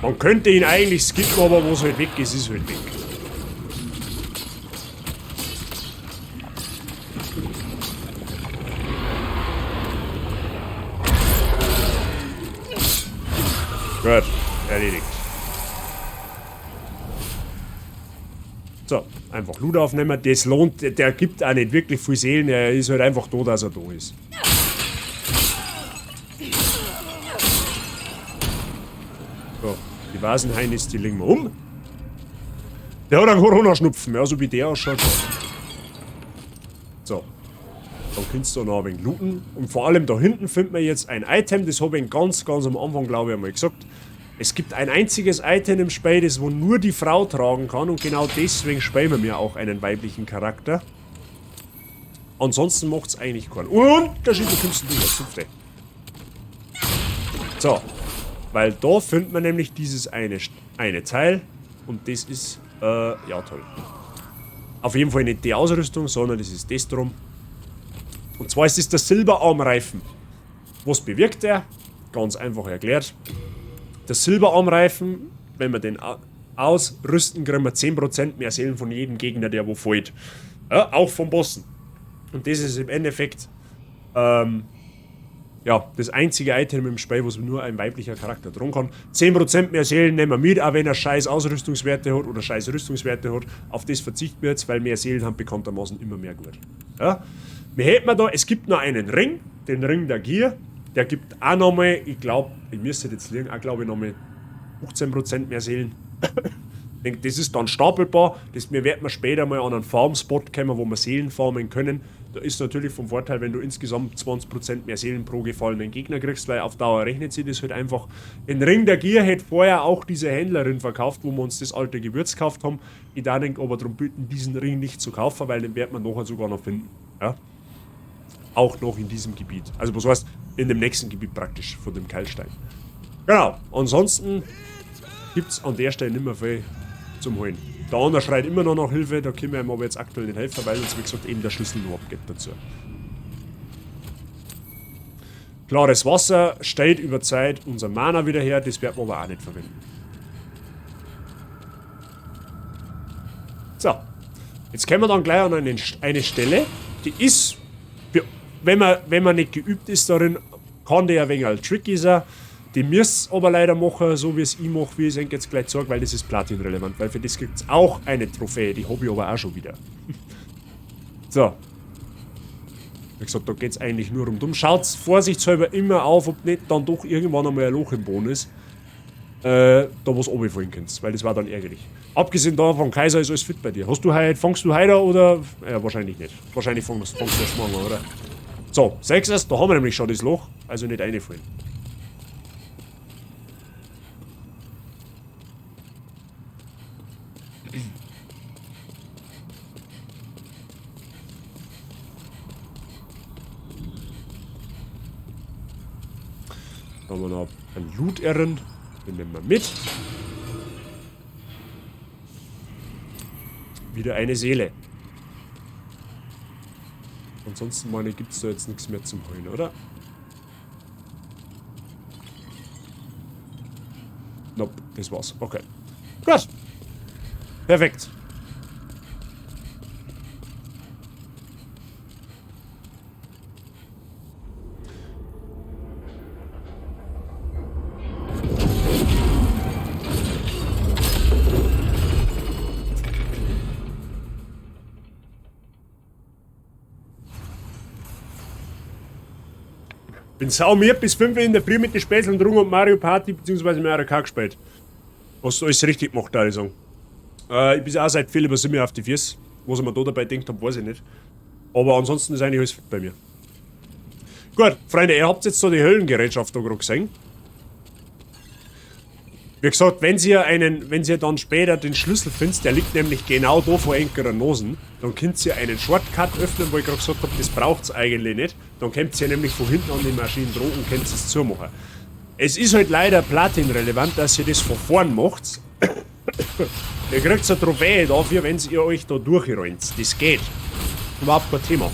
Man könnte ihn eigentlich skippen, aber wo es halt weg ist, ist halt weg. Gut, erledigt. So, einfach Loot aufnehmen. Das lohnt, der gibt auch nicht wirklich viel Seelen, er ist halt einfach da, dass er da ist. So, die Vasenheinis, die legen wir um. Der hat einen Corona-Schnupfen, ja, so wie der ausschaut. So, dann kannst du noch ein wenig looten. Und vor allem da hinten findet man jetzt ein Item, das habe ich ganz, ganz am Anfang, glaube ich, einmal gesagt. Es gibt ein einziges Item im Spiel, das wo nur die Frau tragen kann, und genau deswegen spielen wir mir auch einen weiblichen Charakter. Ansonsten macht's eigentlich keinen Unterschied, du kommst du jetzt. So, weil da findet man nämlich dieses eine Teil, und das ist, ja toll. Auf jeden Fall nicht die Ausrüstung, sondern das ist das drum. Und zwar ist es der Silberarmreifen. Was bewirkt der? Ganz einfach erklärt. Der Silberarmreifen, wenn wir den ausrüsten, kriegen wir 10% mehr Seelen von jedem Gegner, der wo fällt. Ja, auch vom Bossen. Und das ist im Endeffekt ja, das einzige Item im Spiel, was nur ein weiblicher Charakter tragen kann. 10% mehr Seelen nehmen wir mit, auch wenn er scheiß Ausrüstungswerte hat oder scheiß Rüstungswerte hat. Auf das verzichten wir jetzt, weil mehr Seelen haben bekanntermaßen immer mehr gut. Ja. Wir hätten da, es gibt noch einen Ring, den Ring der Gier. Der gibt auch nochmal, ich glaub, ich müsste jetzt liegen, auch glaub ich nochmal 15% mehr Seelen. Ich denk, das ist dann stapelbar. Das wir werden wir später mal an einen Farmspot kommen, wo wir Seelen farmen können. Da ist natürlich vom Vorteil, wenn du insgesamt 20% mehr Seelen pro gefallenen Gegner kriegst, weil auf Dauer rechnet sich das halt einfach. Den Ring der Gier hätte vorher auch diese Händlerin verkauft, wo wir uns das alte Gewürz gekauft haben. Ich da denk aber darum bitten, diesen Ring nicht zu kaufen, weil den wird man nachher sogar noch finden. Ja? Auch noch in diesem Gebiet. Also was heißt, in dem nächsten Gebiet praktisch von dem Keilstein. Genau, ansonsten gibt's an der Stelle nicht mehr viel Zum Holen. Der andere schreit immer noch nach Hilfe, da können wir ihm aber jetzt aktuell nicht helfen, weil uns, wie gesagt, eben der Schlüssel noch abgeht dazu. Klares Wasser stellt über Zeit unser Mana wieder her, das werden wir aber auch nicht verwenden. So, jetzt kommen wir dann gleich an eine Stelle, die ist, wenn man nicht geübt ist darin, kann die ein wenig tricky sein. Die müsst aber leider machen, so wie es ich mache, wie ich es jetzt gleich zeige, weil das ist platinrelevant, weil für das gibt's auch eine Trophäe, die hab ich aber auch schon wieder. So. Wie gesagt, da geht's eigentlich nur rundum. Schaut's vorsichtshalber immer auf, ob nicht dann doch irgendwann einmal ein Loch im Boden ist, da wo's runterfallen könnt, weil das war dann ärgerlich. Abgesehen davon, Kaiser, ist alles fit bei dir. Hast du heute, fangst du heute oder? Ja, wahrscheinlich nicht. Wahrscheinlich fangst du erst morgen, oder? So, sechs, da haben wir nämlich schon das Loch, also nicht reinfallen. Da haben wir noch einen Loot-Errand. Den nehmen wir mit. Wieder eine Seele. Ansonsten, meine, gibt's da jetzt nichts mehr zum Holen, oder? Nope, das war's. Okay. Gut. Perfekt. Bin sau mir bis 5 Uhr in der Früh mit den Spätzeln getrunken und Mario Party bzw. Mario Kart gespielt. Hast du alles richtig gemacht, da ich sagen. Ich bin auch seit viel über 7 auf die Füße. Was ich mir da dabei gedacht hab, weiß ich nicht. Aber ansonsten ist eigentlich alles fit bei mir. Gut, Freunde, ihr habt jetzt so die Höllengerätschaft da gerade gesehen. Wie gesagt, wenn ihr dann später den Schlüssel findet, der liegt nämlich genau da vor enkerer Nosen, dann könnt ihr einen Shortcut öffnen, wo ich gerade gesagt hab, das braucht's eigentlich nicht. Dann könnt ihr nämlich von hinten an die Maschinen dran und könnt es zumachen. Es ist halt leider platinrelevant, dass ihr das von vorn macht. Ihr kriegt eine Trophäe dafür, wenn ihr euch da durchräumt. Das geht. Überhaupt kein Thema.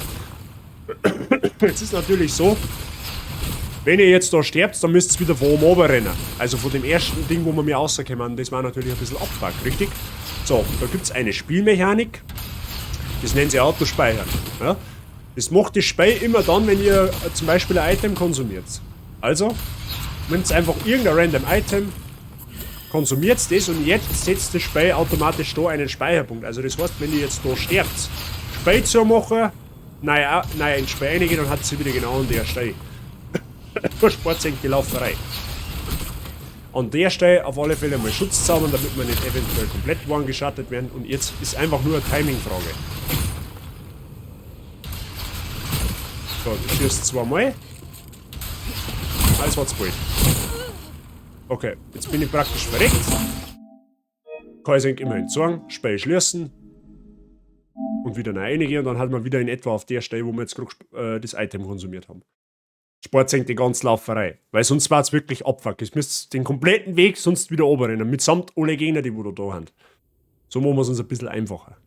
Jetzt ist natürlich so, wenn ihr jetzt da sterbt, dann müsst ihr wieder von oben runter rennen. Also von dem ersten Ding, wo wir mir rauskommen, das war natürlich ein bisschen Abfuck, richtig? So, da gibt's eine Spielmechanik. Das nennen sie Autospeichern. Ja? Das macht das Spiel immer dann, wenn ihr zum Beispiel ein Item konsumiert. Also, nehmt einfach irgendein random Item, konsumiert das und jetzt setzt das Spiel automatisch da einen Speicherpunkt. Also das heißt, wenn ihr jetzt da sterbt, Spiel zu machen, naja, ins Spiel reingehen, dann hat sie wieder genau an der Stelle. Spart sich die Lauferei. An der Stelle auf alle Fälle mal Schutz zaubern, damit wir nicht eventuell komplett one-geschattet werden. Und jetzt ist einfach nur eine Timing-Frage. So, du schießt zweimal. Alles war's bald. Okay, jetzt bin ich praktisch verreckt. Kann ich eigentlich immerhin sagen. Spiel schließen. Und wieder reingehen. Und dann hat man wieder in etwa auf der Stelle, wo wir jetzt gerade das Item konsumiert haben. Spart sich die ganze Lauferei. Weil sonst war's wirklich Abfuck. Es müsst den kompletten Weg sonst wieder runterrennen. Mitsamt alle Gegner, die wo da haben. So machen wir's uns ein bisschen einfacher.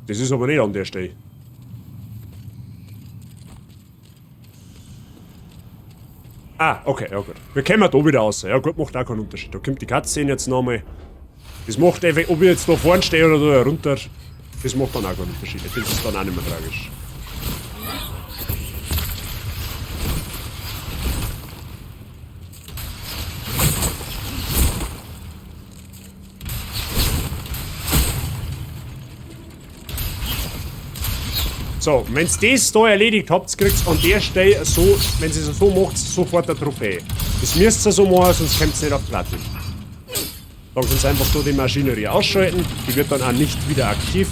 Das ist aber nicht an der Stelle. Ah, okay, ja gut. Wir kommen da wieder raus. Ja gut, macht auch keinen Unterschied. Da kommt die Cutscene jetzt nochmal. Das macht einfach, ob ich jetzt da vorne stehe oder da runter, das macht dann auch keinen Unterschied. Das ist dann auch nicht mehr tragisch. So, wenn's das da erledigt habt, kriegt's an der Stelle so, wenn ihr es so macht, sofort eine Trophäe. Das müsst ihr so machen, sonst kommt's nicht auf Platin. Dann könnt ihr einfach so die Maschinerie ausschalten, die wird dann auch nicht wieder aktiv.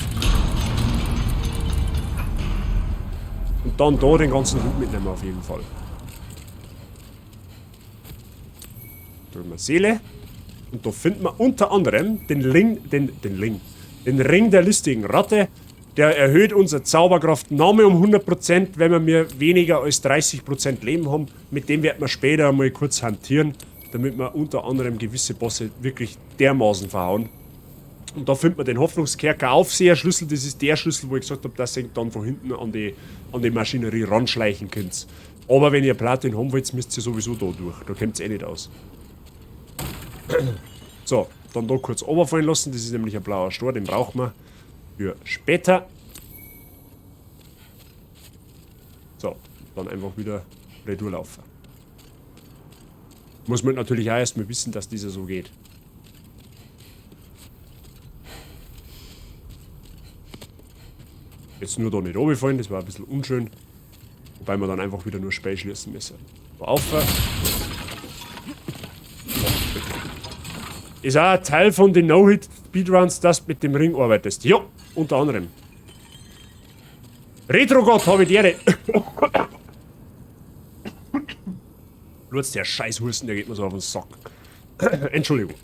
Und dann da den ganzen Hut mitnehmen auf jeden Fall. Da haben wir Seele. Und da finden wir unter anderem den Ring der listigen Ratte. Der erhöht unsere Zauberkraft nochmal um 100%, wenn wir weniger als 30% Leben haben. Mit dem werden wir später einmal kurz hantieren, damit wir unter anderem gewisse Bosse wirklich dermaßen verhauen. Und da findet man den Hoffnungskerker Aufseherschlüssel. Das ist der Schlüssel, wo ich gesagt habe, dass ihr dann von hinten an die Maschinerie ranschleichen könnt. Aber wenn ihr Platin haben wollt, müsst ihr sowieso da durch. Da kommt es eh nicht aus. So, dann da kurz runterfallen lassen. Das ist nämlich ein blauer Stor, den brauchen wir für später. So, dann einfach wieder retour laufen. Muss man natürlich auch erstmal wissen, dass dieser so geht. Jetzt nur da nicht runterfallen, das war ein bisschen unschön. Wobei wir dann einfach wieder nur Spei schließen müssen. So, auf. Ist auch ein Teil von den No-Hit-Speedruns, dass du mit dem Ring arbeitest. Jo, unter anderem. Retro-Gott, habe ich die Ehre. Lurz, der Scheißhusten, der geht mir so auf den Sack. Entschuldigung.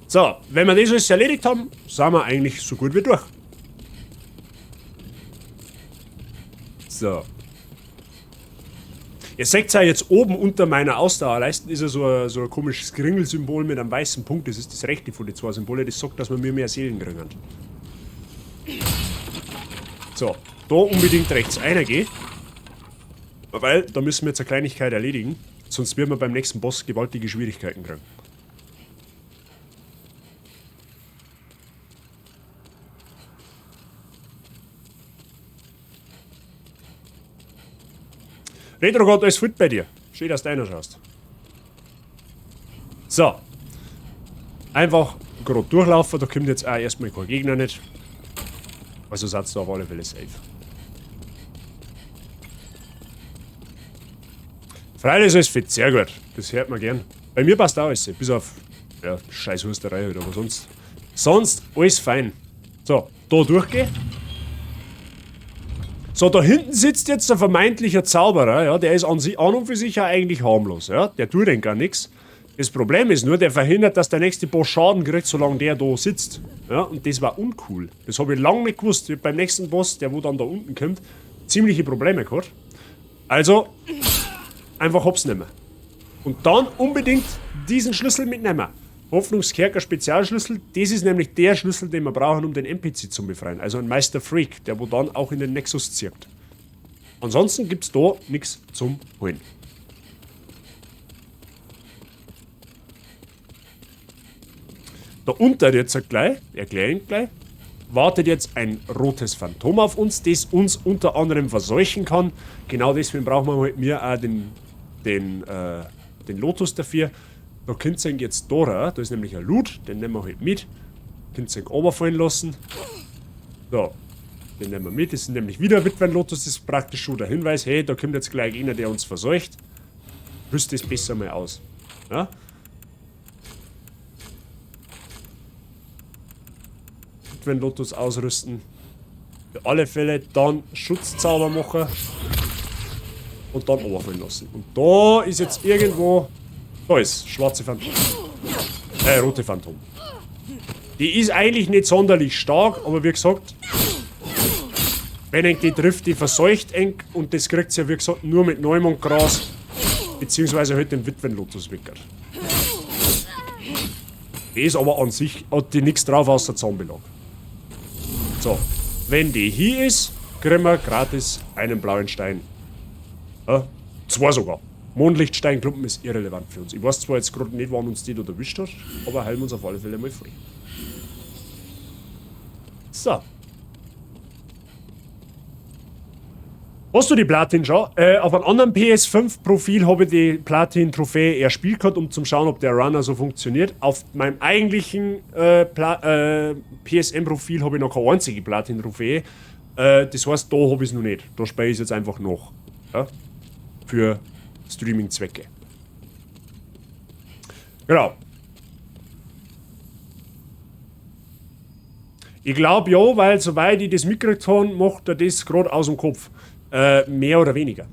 So, wenn wir das alles erledigt haben, sind wir eigentlich so gut wie durch. So. Ihr seht ja jetzt oben unter meiner Ausdauerleiste ist ja so ein komisches Kringelsymbol mit einem weißen Punkt. Das ist das rechte von den zwei Symbolen. Das sagt, dass wir mir mehr Seelen kriegen. So, da unbedingt rechts reingehen. Weil da müssen wir jetzt eine Kleinigkeit erledigen. Sonst werden wir beim nächsten Boss gewaltige Schwierigkeiten kriegen. Retro-Gott, alles fit bei dir. Schön, dass du einer schaust. So. Einfach gerade durchlaufen, da kommt jetzt auch erstmal kein Gegner nicht. Also seid ihr auf alle Fälle safe. Freilich ist alles fit, sehr gut. Das hört man gern. Bei mir passt auch alles, bis auf ja, scheiß Husterei halt, aber sonst. Sonst alles fein. So, da durchgehen. So, da hinten sitzt jetzt der vermeintliche Zauberer, ja, der ist an und für sich ja eigentlich harmlos, ja, der tut denn gar nichts. Das Problem ist nur, der verhindert, dass der nächste Boss Schaden kriegt, solange der da sitzt. Ja, und das war uncool. Das habe ich lange nicht gewusst. Ich hab beim nächsten Boss, der wo dann da unten kommt, ziemliche Probleme gehabt. Also, einfach hops nehmen. Und dann unbedingt diesen Schlüssel mitnehmen. Hoffnungskerker Spezialschlüssel, das ist nämlich der Schlüssel, den wir brauchen, um den NPC zu befreien. Also ein Meister Freak, der wo dann auch in den Nexus zirkt. Ansonsten gibt's da nichts zum Holen. Da unten jetzt gleich, erkläre ich gleich, wartet jetzt ein rotes Phantom auf uns, das uns unter anderem verseuchen kann. Genau deswegen brauchen wir halt mir auch den Lotus dafür. Da könnt ihr ihn jetzt da rein, da ist nämlich ein Loot, den nehmen wir halt mit. Könnt ihr ihn runterfallen lassen. So, den nehmen wir mit. Das ist nämlich wieder Witwenlotus, das ist praktisch schon der Hinweis, hey, da kommt jetzt gleich einer, der uns verseucht. Rüst das besser mal aus. Ja? Witwenlotus ausrüsten. Für alle Fälle dann Schutzzauber machen. Und dann runterfallen lassen. Und da ist jetzt irgendwo... Da ist schwarze Phantom. Rote Phantom. Die ist eigentlich nicht sonderlich stark, aber wie gesagt, wenn eng die trifft, die verseucht eng und das kriegt sie ja wie gesagt nur mit Neumondgras beziehungsweise halt dem Witwenlotus wickert. Die ist aber an sich, hat die nichts drauf außer Zahnbelag. So, wenn die hier ist, kriegen wir gratis einen blauen Stein. Ja, zwei sogar. Mondlichtsteinklumpen ist irrelevant für uns. Ich weiß zwar jetzt gerade nicht, wann uns die da erwischt hat, aber heilen wir uns auf alle Fälle mal frei. So. Hast du die Platin schon? Auf einem anderen PS5-Profil habe ich die Platin-Trophäe erspielt gehabt, um zu schauen, ob der Runner so funktioniert. Auf meinem eigentlichen PSN-Profil habe ich noch keine einzige Platin-Trophäe. Das heißt, da habe ich es noch nicht. Da spiele ich es jetzt einfach noch. Ja? Für Streaming-Zwecke. Genau. Ich glaub ja, weil soweit ich das mitgekriegt habe, macht er das grad aus dem Kopf. Mehr oder weniger.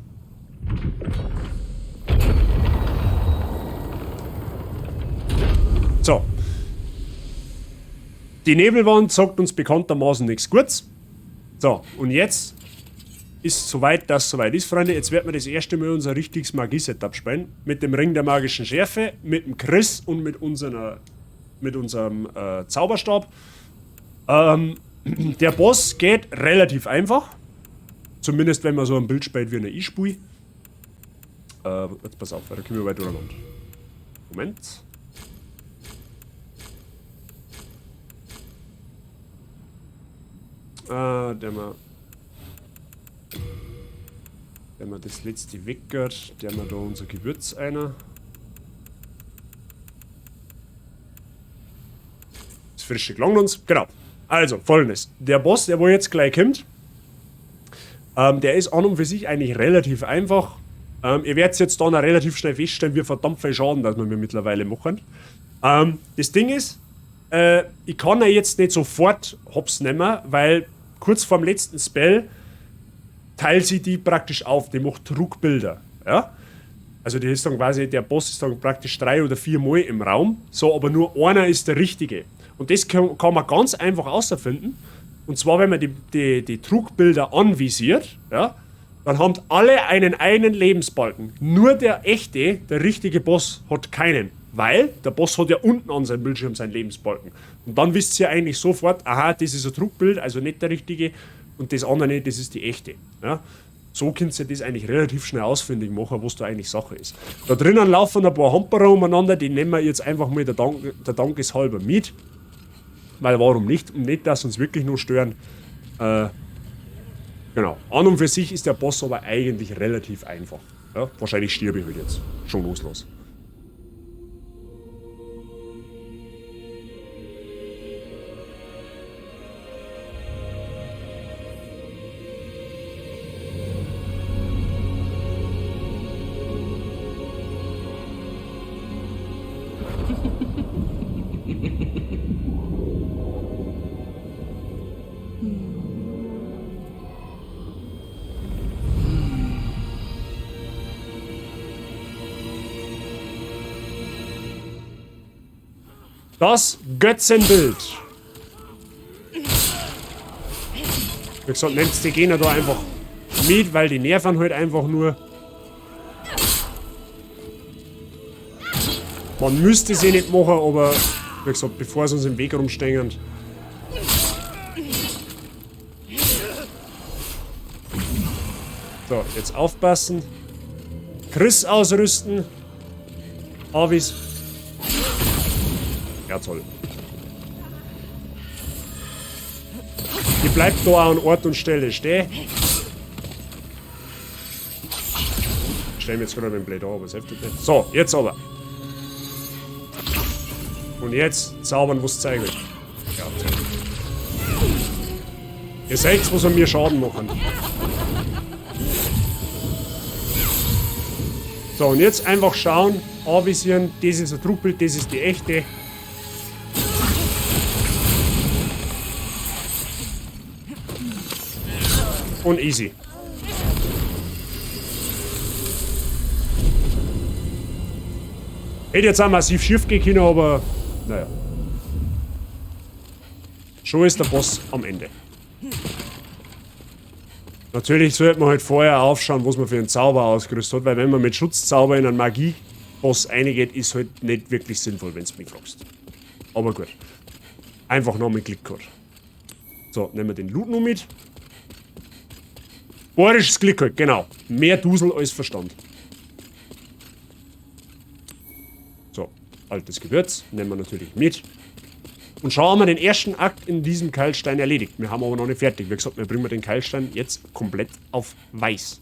So. Die Nebelwand sagt uns bekanntermaßen nichts Gutes. So, und jetzt ist soweit, dass soweit ist, Freunde. Jetzt werden wir das erste Mal unser richtiges Magie-Setup spielen. Mit dem Ring der magischen Schärfe, mit dem Chris und mit unserem Zauberstab. Der Boss geht relativ einfach. Zumindest wenn man so ein Bild spielt wie eine Ich-Spiel. Jetzt pass auf, weil da kommen wir weit durcheinander. Moment. Der mal das letzte weggehört, der mal da unser Gewürz einer. Das frische gelangt uns. Genau. Also, folgendes. Der Boss, der wo jetzt gleich kommt, der ist an und für sich eigentlich relativ einfach. Ihr werdet jetzt da noch relativ schnell feststellen, wie verdammt viel Schaden, dass wir mir mittlerweile machen. Das Ding ist, ich kann ja jetzt nicht sofort hops nehmen, weil kurz vorm letzten Spell teilt sie die praktisch auf, die macht Trugbilder. Ja? Also die ist dann quasi, der Boss ist dann praktisch 3 oder 4 Mal im Raum, so, aber nur einer ist der richtige. Und das kann man ganz einfach außerfinden. Und zwar, wenn man die Trugbilder anvisiert, ja, dann haben alle einen Lebensbalken. Nur der echte, der richtige Boss hat keinen. Weil der Boss hat ja unten an seinem Bildschirm seinen Lebensbalken. Und dann wisst ihr eigentlich sofort, aha, das ist ein Trugbild, also nicht der richtige. Und das andere, das ist die echte. Ja? So könnt ihr das eigentlich relativ schnell ausfindig machen, was da eigentlich Sache ist. Da drinnen laufen ein paar Hamperer umeinander, die nehmen wir jetzt einfach mal der Dankeshalber mit. Weil warum nicht? Und nicht, dass uns wirklich nur stören. Genau. An und für sich ist der Boss aber eigentlich relativ einfach. Ja? Wahrscheinlich stirb ich halt jetzt. Schon los. Das Götzenbild. Wie gesagt, nehmt die Gegner da einfach mit, weil die nerven halt einfach nur. Man müsste sie nicht machen, aber wie gesagt, bevor sie uns im Weg rumstehen. So, jetzt aufpassen. Chris ausrüsten. Avis. Ja, toll. Die bleibt da auch an Ort und Stelle stehen. Ich stell mir jetzt gerade mit dem Blade an, aber es hilft nicht. So, jetzt aber. Und jetzt zaubern, was zeigen will. Ja, toll. Ihr seht, was an mir Schaden machen. So, und jetzt einfach schauen, anvisieren, das ist ein Trugbild, das ist die echte. Und easy. Hätte jetzt auch massiv schief gehen können, aber naja. Schon ist der Boss am Ende. Natürlich sollte man halt vorher aufschauen, was man für einen Zauber ausgerüstet hat, weil wenn man mit Schutzzauber in einen Magie-Boss reingeht, ist halt nicht wirklich sinnvoll, wenn's mich fragst. Aber gut. Einfach noch mit Klick gehabt. So, nehmen wir den Loot noch mit. Borisches Glück halt, genau. Mehr Dusel als Verstand. So, altes Gewürz nehmen wir natürlich mit. Und schauen wir den ersten Akt in diesem Keilstein erledigt. Wir haben aber noch nicht fertig. Wie gesagt, wir bringen den Keilstein jetzt komplett auf weiß.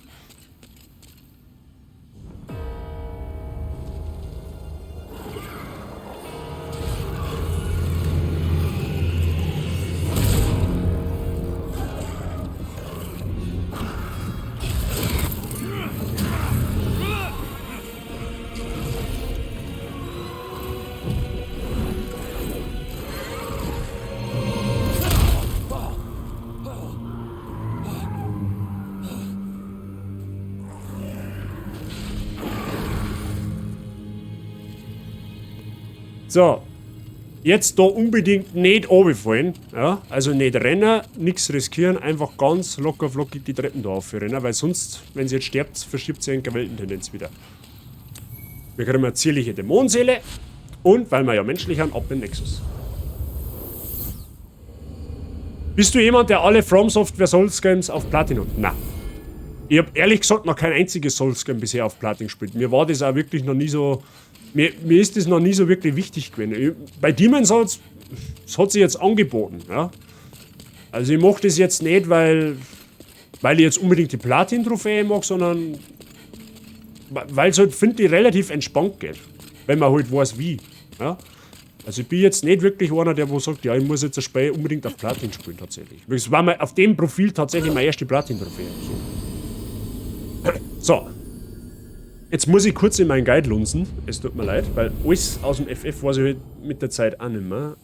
So, Jetzt da unbedingt nicht runterfallen, ja? Also nicht rennen, nichts riskieren, einfach ganz locker flockig die Treppen da aufrennen, weil sonst, wenn sie jetzt stirbt, verschiebt sie eine Weltentendenz wieder. Wir kriegen eine zierliche Dämonenseele und, weil wir ja menschlich sind, ab in den Nexus. Bist du jemand, der alle From Software Souls Games auf Platin hat? Nein. Ich hab ehrlich gesagt noch kein einziges Souls Game bisher auf Platin gespielt. Mir war das auch wirklich noch nie so... Mir ist das noch nie so wirklich wichtig gewesen. Bei Demon's Souls, das hat sich jetzt angeboten. Ja? Also ich mach das jetzt nicht, weil ich jetzt unbedingt die Platin-Trophäe mag, sondern weil's halt, finde ich, relativ entspannt geht. Wenn man halt weiß, wie. Ja? Also ich bin jetzt nicht wirklich einer, der wo sagt, ja, ich muss jetzt das Spiel unbedingt auf Platin spielen, tatsächlich. Das war mal auf dem Profil tatsächlich meine erste Platin-Trophäe. So. So. Jetzt muss ich kurz in meinen Guide lunsen. Es tut mir leid, weil alles aus dem FF weiß ich halt mit der Zeit auch nicht mehr.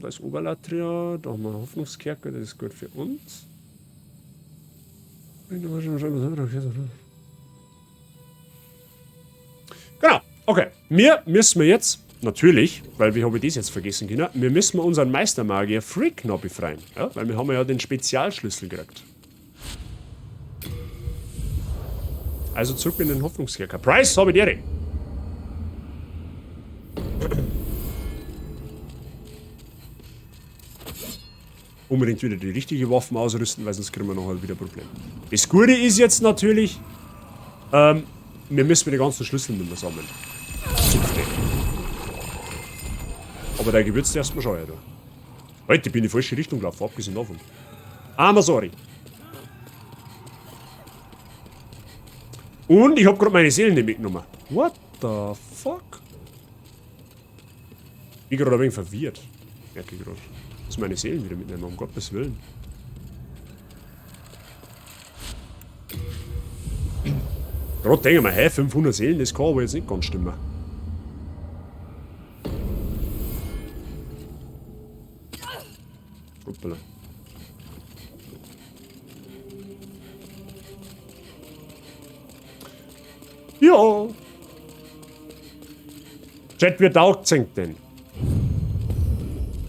Da ist Oberlatria, da haben wir einen Hoffnungskerker, das ist gut für uns. Genau, okay. Wir müssen jetzt, natürlich, weil wir haben das jetzt vergessen können, wir müssen unseren Meistermagier Freak noch befreien. Ja? Weil wir haben ja den Spezialschlüssel gekriegt. Also zurück in den Hoffnungskerker. Price, habe ich dir. Unbedingt wieder die richtige Waffen ausrüsten, weil sonst kriegen wir nachher wieder Probleme. Das Gute ist jetzt natürlich, wir müssen die ganzen Schlüssel nicht mehr sammeln. Zupfte. Aber der Gewürz erstmal schon, ja, da. Heute bin ich in die falsche Richtung gelaufen, abgesehen davon. Aber sorry. Und ich hab grad meine Seelen nicht mitgenommen. What the fuck? Ich bin grad ein wenig verwirrt. Merke ich grad. Dass meine Seelen wieder mitnehmen, um Gottes Willen. Grad denke ich mir, hä, 500 Seelen, das kann aber jetzt nicht ganz stimmen. Hoppala. Ja. Chat, wie taugt's euch denn?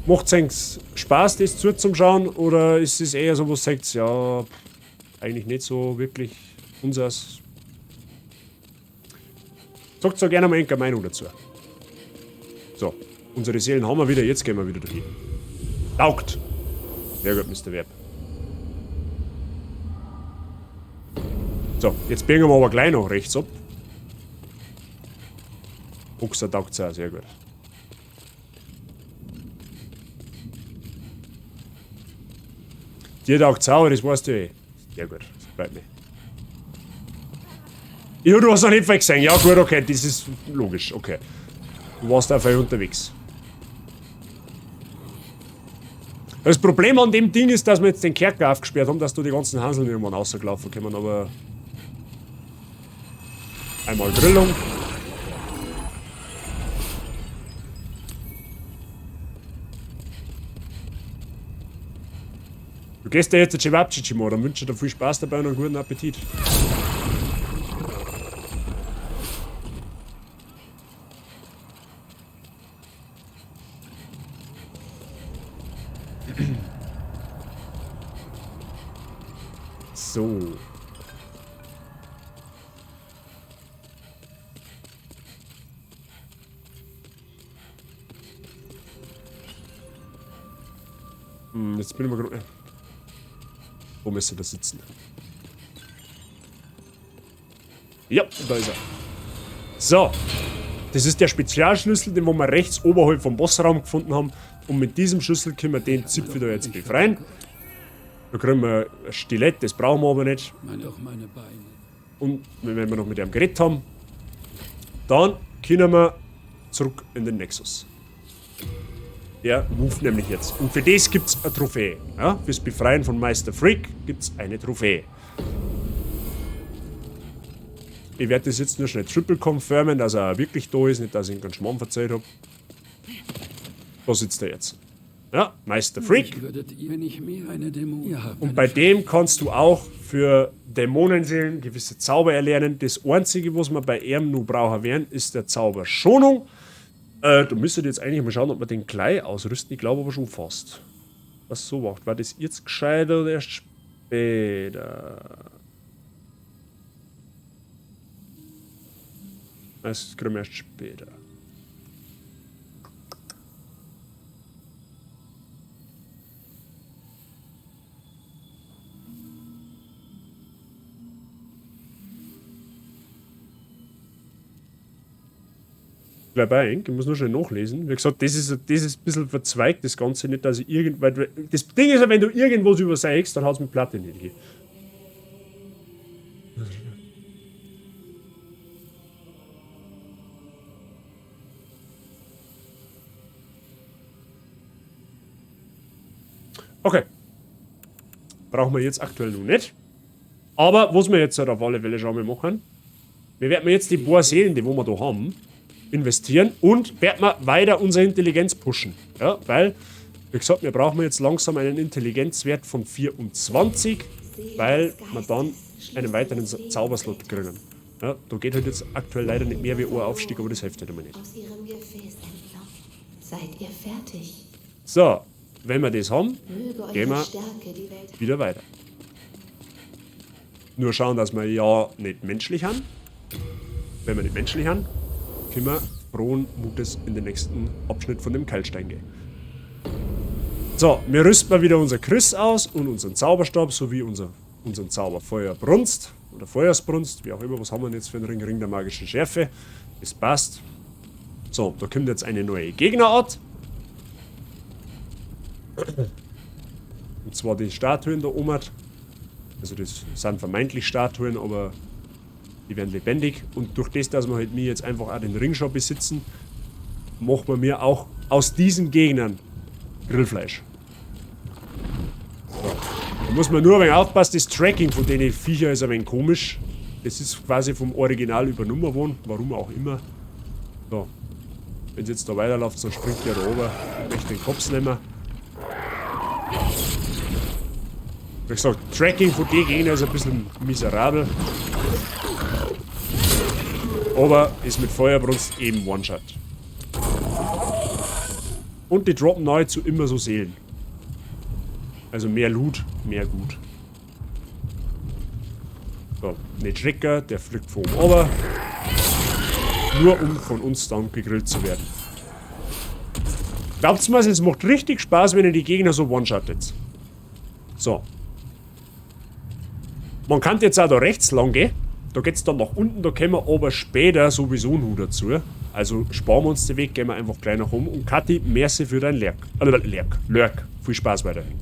Macht's euch Spaß, das zuzuschauen, oder ist es eher so, wo ihr sagt, ja, pff, eigentlich nicht so wirklich unseres? Sagt doch gerne mal eine Meinung dazu. So, unsere Seelen haben wir wieder, jetzt gehen wir wieder dahin. Taugt! Sehr gut, Mister Verb. So, jetzt biegen wir aber gleich noch rechts ab. Boxer taugt's auch sehr gut. Dir taugt's auch, das weißt du eh. Sehr gut, das freut mich. Ja, du hast noch nicht viel gesehen. Ja gut, okay, das ist logisch, okay. Du warst einfach unterwegs. Das Problem an dem Ding ist, dass wir jetzt den Kerker aufgesperrt haben, dass du die ganzen Hanseln irgendwann rausgelaufen kommen, aber... Einmal Grillung. Du gehst ja jetzt ein Cevapcici machen, dann wünsche ich dir viel Spaß dabei und einen guten Appetit. So. Jetzt bin ich mal grad, wo müsste das sitzen? Ja, da ist er. So. Das ist der Spezialschlüssel, den wir rechts oberhalb vom Bossraum gefunden haben. Und mit diesem Schlüssel können wir den Zipfel da jetzt befreien. Da kriegen wir ein Stilett, das brauchen wir aber nicht. Meine Beine. Und wenn wir noch mit dem geredet haben, dann können wir zurück in den Nexus. Der moved nämlich jetzt. Und für das gibt's eine Trophäe. Ja, fürs Befreien von Meister Freak gibt's eine Trophäe. Ich werde das jetzt nur schnell triple confirmen, dass er auch wirklich da ist, nicht dass ich ihn ganz Schmarrn verzeiht hab. Da sitzt er jetzt. Ja, Meister Freak. Würdet ihr nicht mehr eine Dämon? Ihr habt Und eine bei dem kannst du auch für Dämonenseelen gewisse Zauber erlernen. Das Einzige, was wir bei ihm nur brauchen werden, ist der Zauber Schonung. Da müsstet ihr jetzt eigentlich mal schauen, ob wir den gleich ausrüsten. Ich glaube aber schon fast. Was so macht. War das jetzt gescheiter oder erst später? Das kriegen wir erst später. Gleich ich muss nur schnell nachlesen. Wie gesagt, das ist ein bisschen verzweigt, das Ganze nicht, dass ich irgend, weil das Ding ist ja, wenn du irgendwas überseigst, dann haut's mit Platte nicht hin. Okay. Brauchen wir jetzt aktuell noch nicht. Aber was wir jetzt halt auf alle Fälle schon mal machen, wir werden jetzt die paar Seelen, die wo wir da haben, investieren und werden wir weiter unsere Intelligenz pushen. Ja, weil, wie gesagt, wir brauchen jetzt langsam einen Intelligenzwert von 24, weil wir dann einen weiteren Zauberslot kriegen. Ja, da geht halt jetzt aktuell leider nicht mehr wie ein Aufstieg, aber das hilft halt immer nicht. Aus ihrem Gefäß entlockt. Seid ihr fertig? So, wenn wir das haben, Möge eure gehen wir Stärke die Welt wieder weiter. Nur schauen, dass wir ja nicht menschlich haben. Wenn wir nicht menschlich haben, können wir frohen Mutes in den nächsten Abschnitt von dem Keilstein gehen. So, wir rüsten mal wieder unser Kriss aus und unseren Zauberstab sowie unseren Zauberfeuerbrunst oder Feuersbrunst, wie auch immer. Was haben wir denn jetzt für einen Ring? Ring der magischen Schärfe. Das passt. So, da kommt jetzt eine neue Gegnerart. Und zwar die Statuen da oben. Also das sind vermeintlich Statuen, aber die werden lebendig. Und durch das, dass wir halt mir jetzt einfach auch den Ring schon besitzen, machen wir mir auch aus diesen Gegnern Grillfleisch. So. Da muss man nur ein wenig aufpassen, das Tracking von den Viecher ist ein wenig komisch. Das ist quasi vom Original übernommen worden, warum auch immer. So. Wenn es jetzt da weiterläuft, dann springt der da oben. Ich möchte den Kopf nehmen. Wie gesagt, Tracking von den Gegnern ist ein bisschen miserabel. Aber ist mit Feuerbrunst eben One-Shot. Und die droppen nahezu immer so Seelen. Also mehr Loot, mehr Gut. So, nicht Schrecker, der fliegt von oben runter. Nur um von uns dann gegrillt zu werden. Glaubt's mir, es macht richtig Spaß, wenn ihr die Gegner so one-shottet. So. Man kann jetzt auch da rechts lang gehen. Da geht's dann nach unten, da kommen wir aber später sowieso noch dazu. Also sparen wir uns den Weg, gehen wir einfach gleich nach oben. Und Kathi, merci für dein Lurk. Lurk. Viel Spaß weiterhin.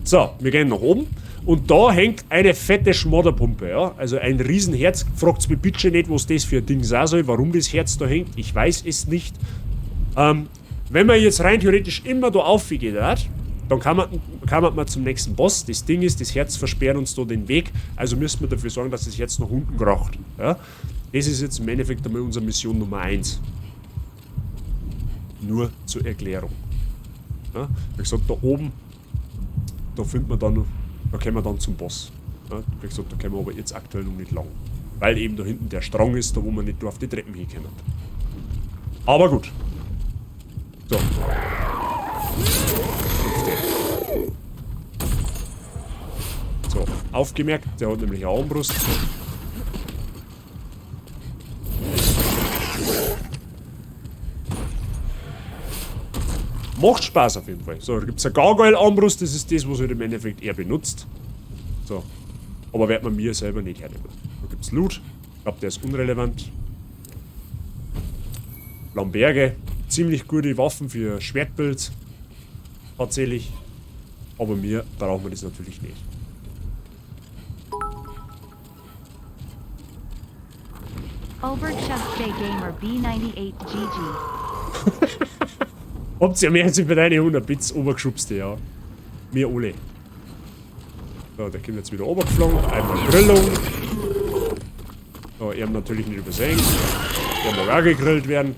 So, wir gehen nach oben. Und da hängt eine fette Schmodderpumpe, ja. Also ein Riesenherz. Fragt's mich bitte nicht, was das für ein Ding sein soll, warum das Herz da hängt. Ich weiß es nicht. Wenn man jetzt rein theoretisch immer da aufgeht, dann kann man zum nächsten Boss. Das Ding ist, das Herz versperrt uns da den Weg. Also müssen wir dafür sorgen, dass das Herz nach unten kracht. Ja? Das ist jetzt im Endeffekt einmal unsere Mission Nummer 1. Nur zur Erklärung. Ja? Wie gesagt, da oben, da findet man dann, da kommen wir dann zum Boss. Ja? Wie gesagt, da kommen wir aber jetzt aktuell noch nicht lang. Weil eben da hinten der Strang ist, da wo man nicht auf die Treppen hinkommt. Aber gut. So. So, aufgemerkt, der hat nämlich eine Armbrust. Macht Spaß auf jeden Fall. So, da gibt es eine Gargoyle-Armbrust, das ist das, was halt im Endeffekt er benutzt. So. Aber wird man mir selber nicht hernehmen. Da gibt es Loot. Ich glaube, der ist unrelevant. Lamberge. Ziemlich gute Waffen für Schwertbild. Tatsächlich. Aber mir brauchen wir das natürlich nicht. Overchust Gamer B98 GG. Habt ihr mehr als über deine 100 Bits obergeschubst, ja. Mir alle. So, der kommt jetzt wieder runtergeflogen. Einmal Grillung. So, er natürlich nicht übersehen. Der mag auch gegrillt werden.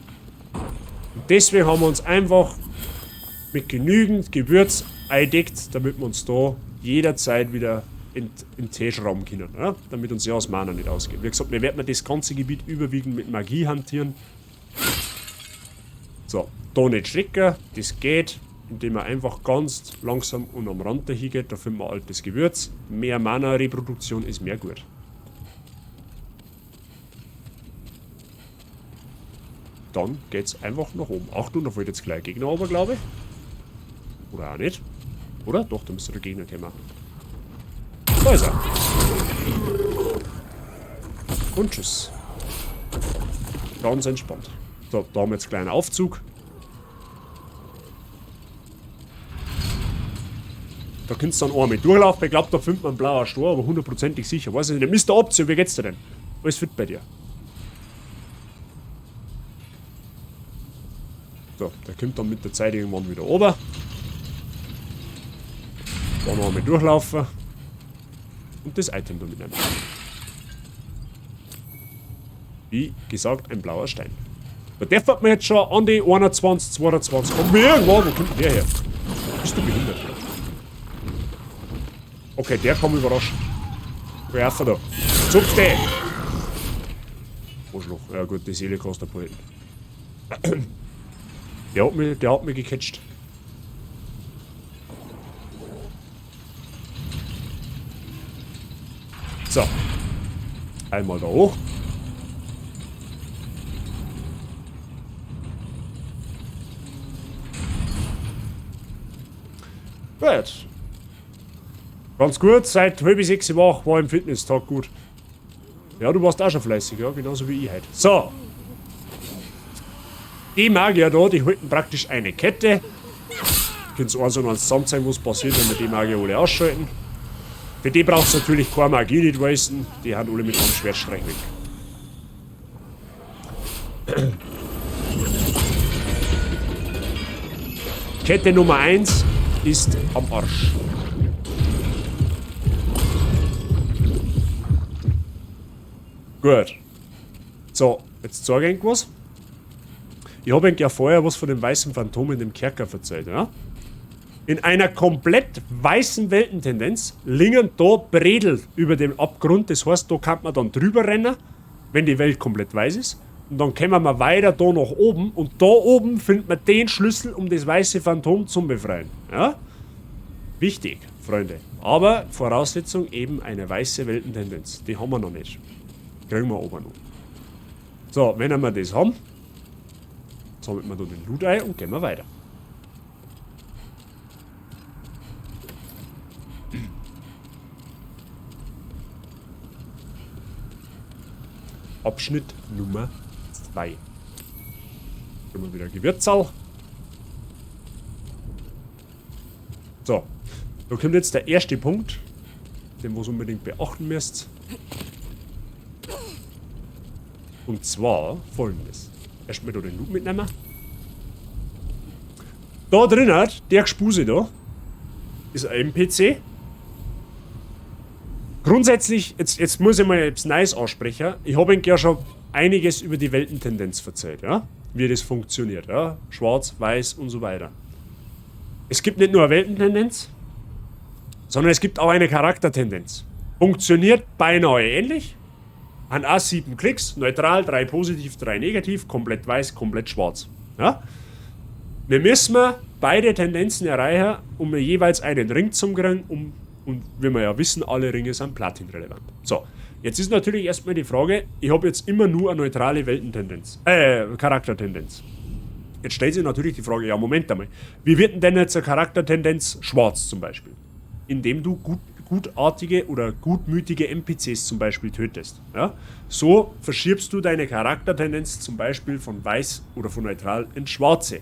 Und deswegen haben wir uns einfach mit genügend Gewürz eindeckt, damit wir uns da jederzeit wieder in den Tee schrauben können, ja? Damit uns ja das Mana nicht ausgeht. Wie gesagt, wir werden das ganze Gebiet überwiegend mit Magie hantieren. So, da nicht schrecken, das geht, indem man einfach ganz langsam und am Rand dahin geht. Da finden wir altes Gewürz. Mehr Mana-Reproduktion ist mehr gut. Dann geht's einfach nach oben. Achtung, da fällt jetzt gleich ein Gegner runter, glaube ich. Oder auch nicht. Oder? Doch, da müsste der Gegner kommen. Da ist er. Und tschüss. Ganz entspannt. So, da haben wir jetzt einen kleinen Aufzug. Da könntest du dann einmal durchlaufen. Ich glaub, da findet man einen blauen Stor, aber hundertprozentig sicher. Weiß ich nicht. Mister Option, wie geht's dir denn? Alles fit bei dir? So, der kommt dann mit der Zeit irgendwann wieder runter. Da noch einmal durchlaufen. Und das Item da mitnehmen. Wie gesagt, ein blauer Stein. Da darf man jetzt schon an die 21, 22 kommen. Irgendwann, wo kommt denn der her? Bist du behindert? Okay, der kam überraschend. Hör auf da. Zupf den! Arschloch. Ja gut, die Seele kannst du behalten. Der hat mich gecatcht. So. Einmal da hoch. Gut. Ganz gut, seit 5:30 wach, war im Fitnesstag gut. Ja, du warst auch schon fleißig, ja, genauso wie ich heute. So. Die Magier da, die halten praktisch eine Kette. Könnt's eins und eins zusammenzeigen, was passiert, wenn wir die Magier alle ausschalten. Für die braucht's natürlich keine Magie nicht wissen. Die haben alle mit einem Schwertstreich weg. Kette Nummer 1 ist am Arsch. Gut. So, jetzt zeige ich was. Ich hab euch ja vorher was von dem weißen Phantom in dem Kerker erzählt, ja? In einer komplett weißen Weltentendenz liegen da Bredel über dem Abgrund. Das heißt, da kann man dann drüber rennen, wenn die Welt komplett weiß ist. Und dann kommen wir weiter da nach oben. Und da oben findet man den Schlüssel, um das weiße Phantom zu befreien. Ja? Wichtig, Freunde. Aber Voraussetzung eben eine weiße Weltentendenz. Die haben wir noch nicht. Kriegen wir aber noch. So, wenn wir das haben, sammeln wir da den Loot ein und gehen wir weiter. Abschnitt Nummer 2. Immer wieder Gewürzal. So, da kommt jetzt der erste Punkt, den ihr unbedingt beachten müsst. Und zwar folgendes. Erstmal da den Loot mitnehmen. Da drin hat, der Gespuse da, ist ein NPC. Grundsätzlich, jetzt muss ich mal etwas Neues aussprechen. Ich hab euch ja schon einiges über die Weltentendenz erzählt, ja? Wie das funktioniert, ja? Schwarz, weiß und so weiter. Es gibt nicht nur eine Weltentendenz, sondern es gibt auch eine Charaktertendenz. Funktioniert beinahe ähnlich. An A 7 Klicks, neutral, 3 positiv, 3 negativ, komplett weiß, komplett schwarz. Ja? Wir müssen beide Tendenzen erreichen, um jeweils einen Ring zu kriegen, und wie wir ja wissen, alle Ringe sind platinrelevant. So, jetzt ist natürlich erstmal die Frage, ich habe jetzt immer nur eine neutrale Charaktertendenz. Jetzt stellt sich natürlich die Frage, ja Moment einmal, wie wird denn jetzt eine Charaktertendenz schwarz zum Beispiel? Indem du gutartige oder gutmütige N P Cs zum Beispiel tötest. Ja? So verschiebst du deine Charaktertendenz zum Beispiel von weiß oder von neutral ins Schwarze.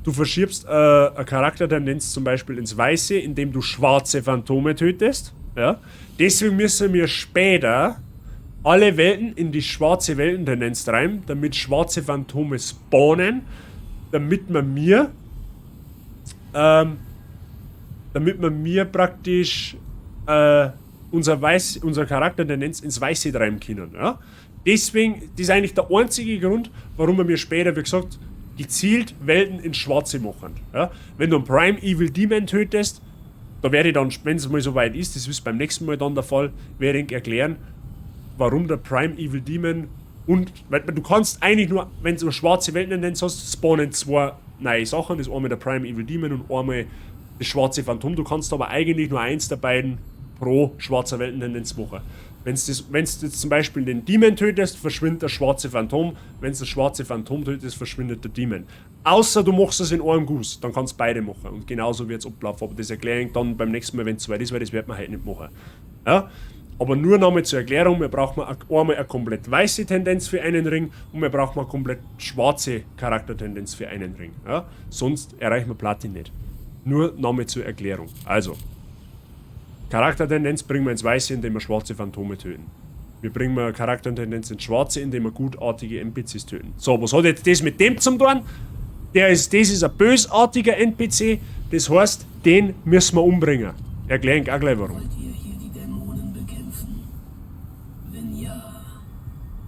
Du verschiebst eine Charaktertendenz zum Beispiel ins Weiße, indem du schwarze Phantome tötest. Ja? Deswegen müssen wir später alle Welten in die schwarze Weltentendenz treiben, damit schwarze Phantome spawnen, damit man mir praktisch unser Charaktertendenz ins Weiße treiben können. Ja? Deswegen, das ist eigentlich der einzige Grund, warum wir mir später, wie gesagt, gezielt Welten ins Schwarze machen. Ja? Wenn du einen Prime Evil Demon tötest, da werde ich dann, wenn es mal soweit ist, das ist beim nächsten Mal dann der Fall, werde ich erklären, warum der Prime Evil Demon und, weil du kannst eigentlich nur, wenn du eine schwarze Weltentendenz hast, spawnen zwei neue Sachen, das ist einmal der Prime Evil Demon und einmal das schwarze Phantom. Du kannst aber eigentlich nur eins der beiden pro schwarzer Weltentendenz machen. Wenn du jetzt zum Beispiel den Demon tötest, verschwindet das schwarze Phantom. Wenn du das schwarze Phantom tötest, verschwindet der Demon. Außer du machst es in einem Guss, dann kannst du beide machen. Und genauso wird es ablaufen. Aber das erkläre ich dann beim nächsten Mal, wenn es soweit ist, weil das wird man heute nicht machen. Ja? Aber nur nochmal zur Erklärung, wir brauchen einmal eine komplett weiße Tendenz für einen Ring und wir brauchen eine komplett schwarze Charaktertendenz für einen Ring. Ja? Sonst erreichen wir Platin nicht. Nur nochmal zur Erklärung. Also, Charaktertendenz bringen wir ins Weiße, indem wir schwarze Phantome töten. Wir bringen wir Charaktertendenz ins Schwarze, indem wir gutartige NPCs töten. So, was hat jetzt das mit dem zum tun? Das ist ein bösartiger NPC, das heißt, den müssen wir umbringen. Erkläre ich auch gleich warum. Wollt ihr hier die Dämonen bekämpfen? Wenn ja,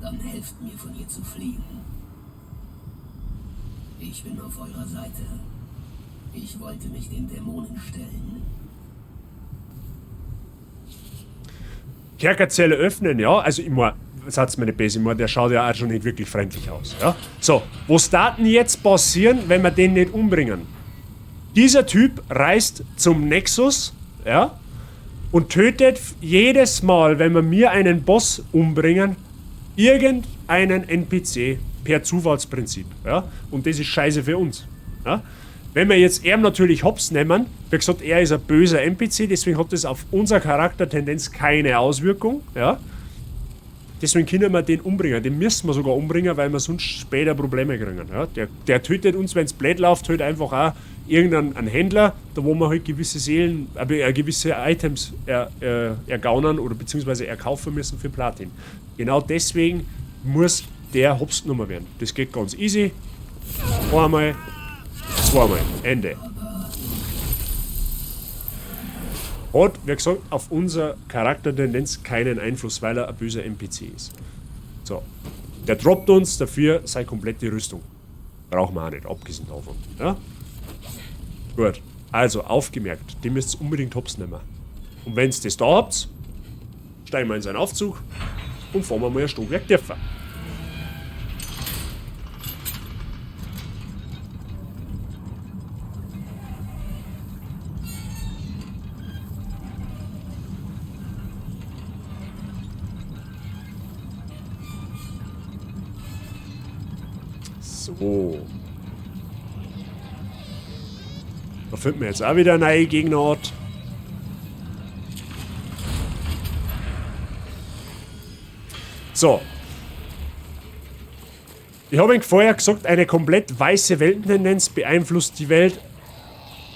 dann helft mir, von hier zu fliehen. Ich bin auf eurer Seite. Ich wollte mich den Dämonen stellen. Kerkerzelle öffnen, ja, also ich mein, sagt's mir nicht besser, ich mein, der schaut ja auch schon nicht wirklich freundlich aus, ja. So, was darf denn jetzt passieren, wenn wir den nicht umbringen? Dieser Typ reist zum Nexus, ja, und tötet jedes Mal, wenn wir mir einen Boss umbringen, irgendeinen NPC per Zufallsprinzip, ja. Und das ist scheiße für uns, ja. Wenn wir jetzt ihn natürlich hops nehmen, wie gesagt, er ist ein böser NPC, deswegen hat das auf unsere Charaktertendenz keine Auswirkung, ja. Deswegen können wir den umbringen, den müssen wir sogar umbringen, weil wir sonst später Probleme kriegen, ja. Der tötet uns, wenn's blöd läuft, halt einfach auch irgendeinen Händler, da wo wir halt gewisse Seelen, gewisse Items ergaunern oder beziehungsweise erkaufen müssen für Platin. Genau deswegen muss der hops genommen werden. Das geht ganz easy. Einmal, zweimal. Ende. Hat, wie gesagt, auf unsere Charaktertendenz keinen Einfluss, weil er ein böser NPC ist. So. Der droppt uns dafür seine komplette Rüstung. Brauchen wir auch nicht, abgesehen davon. Ja? Gut. Also, aufgemerkt, den müsst ihr unbedingt hops nehmen. Und wenn's das da habt, steigen wir in seinen Aufzug und fahren wir mal ein Stockwerk tiefer. So. Da finden wir jetzt auch wieder eine neue Gegnerart. So. Ich habe Ihnen vorher gesagt, eine komplett weiße Weltentendenz beeinflusst die Welt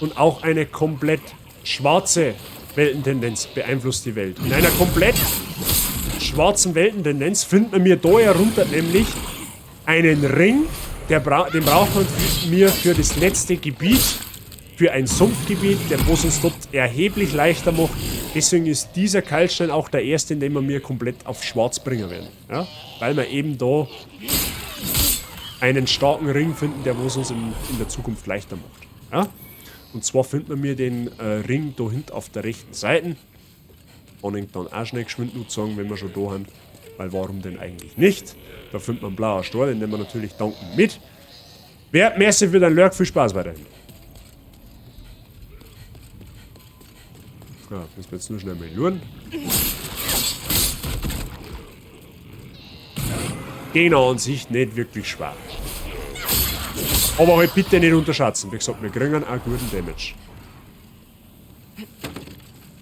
und auch eine komplett schwarze Weltentendenz beeinflusst die Welt. In einer komplett schwarzen Weltentendenz finden wir da herunter nämlich einen Ring, den braucht man mir für das letzte Gebiet, für ein Sumpfgebiet, der wo es uns dort erheblich leichter macht. Deswegen ist dieser Keilstein auch der erste, in dem wir mir komplett auf schwarz bringen werden. Ja? Weil wir eben da einen starken Ring finden, der wo es uns in der Zukunft leichter macht. Ja? Und zwar finden wir den Ring da hinten auf der rechten Seite. Kann ich dann auch schnell geschwind nur sagen, wenn wir schon da sind. Weil warum denn eigentlich nicht? Da findet man einen blauen Stor, den nehmen wir natürlich dankend mit. Wer, merci für dein Lurk, viel Spaß weiterhin. Ja, müssen wir jetzt nur schnell mal luren. Gegner an sich nicht wirklich schwer. Aber halt bitte nicht unterschätzen. Wie gesagt, wir kriegen auch guten Damage.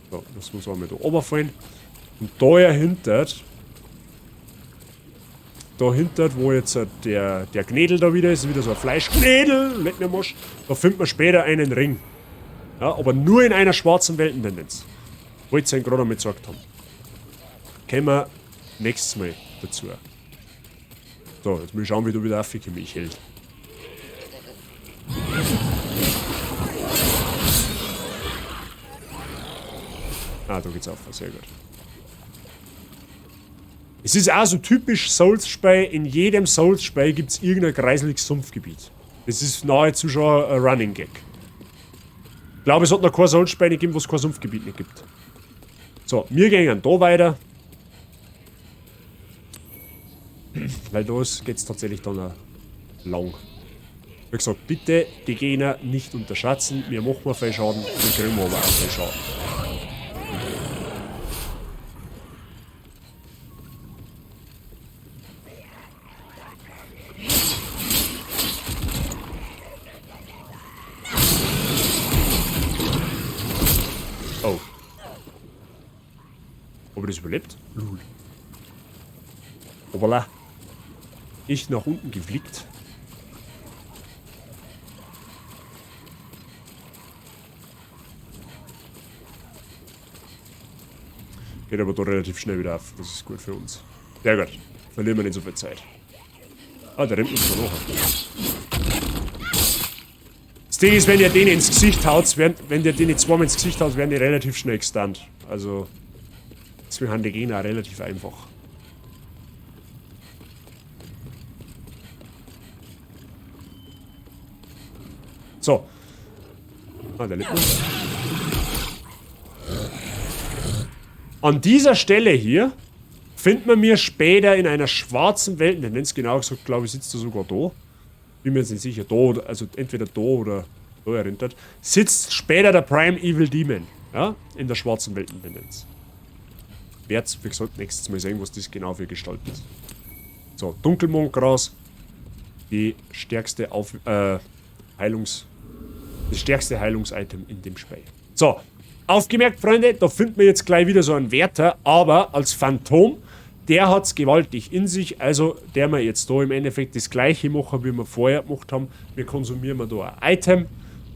So, das muss einmal da runterfallen. Und dahinter, wo jetzt der Knädel da wieder ist, wieder so ein Fleischknädel, leck mir Marsch, da findet man später einen Ring. Ja, aber nur in einer schwarzen Weltentendenz. Wollte ich euch gerade einmal gezeigt haben. Kommen wir nächstes Mal dazu. So, jetzt muss ich schauen, wie du wieder raufkommst, ich Held. Ah, da geht's auf, sehr gut. Es ist auch so typisch Souls-Spiel, in jedem Souls-Spiel gibt's irgendein kreiseliges Sumpfgebiet. Das ist nahezu schon ein Running Gag. Ich glaube, es hat noch kein Souls-Spiel gegeben, wo es kein Sumpfgebiet nicht gibt. So, wir gehen da weiter. Weil da geht es tatsächlich dann auch lang. Wie gesagt, bitte die Gegner nicht unterschätzen. Wir machen mal viel Schaden, wir kriegen aber auch viel Schaden. Oh. Ob er das überlebt? Lul. Hoppala. Ich nach unten geflickt. Geht aber doch relativ schnell wieder auf. Das ist gut für uns. Sehr gut. Verlieren wir nicht so viel Zeit. Ah, der rennt uns noch. Das Ding ist, wenn ihr den ins Gesicht haut, wenn ihr den zweimal ins Gesicht haut, werden die relativ schnell gestunt. Also, deswegen haben die Gegner auch relativ einfach. So. Ah, der lebt noch. An dieser Stelle hier findet man mir später in einer schwarzen Welt, ne, nenn's genau gesagt, glaube ich, sitzt er sogar da. Bin mir jetzt nicht sicher, da, also entweder da oder da erinnert, sitzt später der Prime Evil Demon, ja, in der schwarzen Weltentendenz. Werd's, wie gesagt, nächstes Mal sehen, was das genau für Gestalt ist. So, Dunkelmondgras, die stärkste das stärkste Heilungsitem in dem Spiel. So, aufgemerkt, Freunde, da finden wir jetzt gleich wieder so einen Wärter, aber als Phantom, der hat's gewaltig in sich, also der wir jetzt da im Endeffekt das gleiche machen, wie wir vorher gemacht haben. Wir konsumieren da ein Item,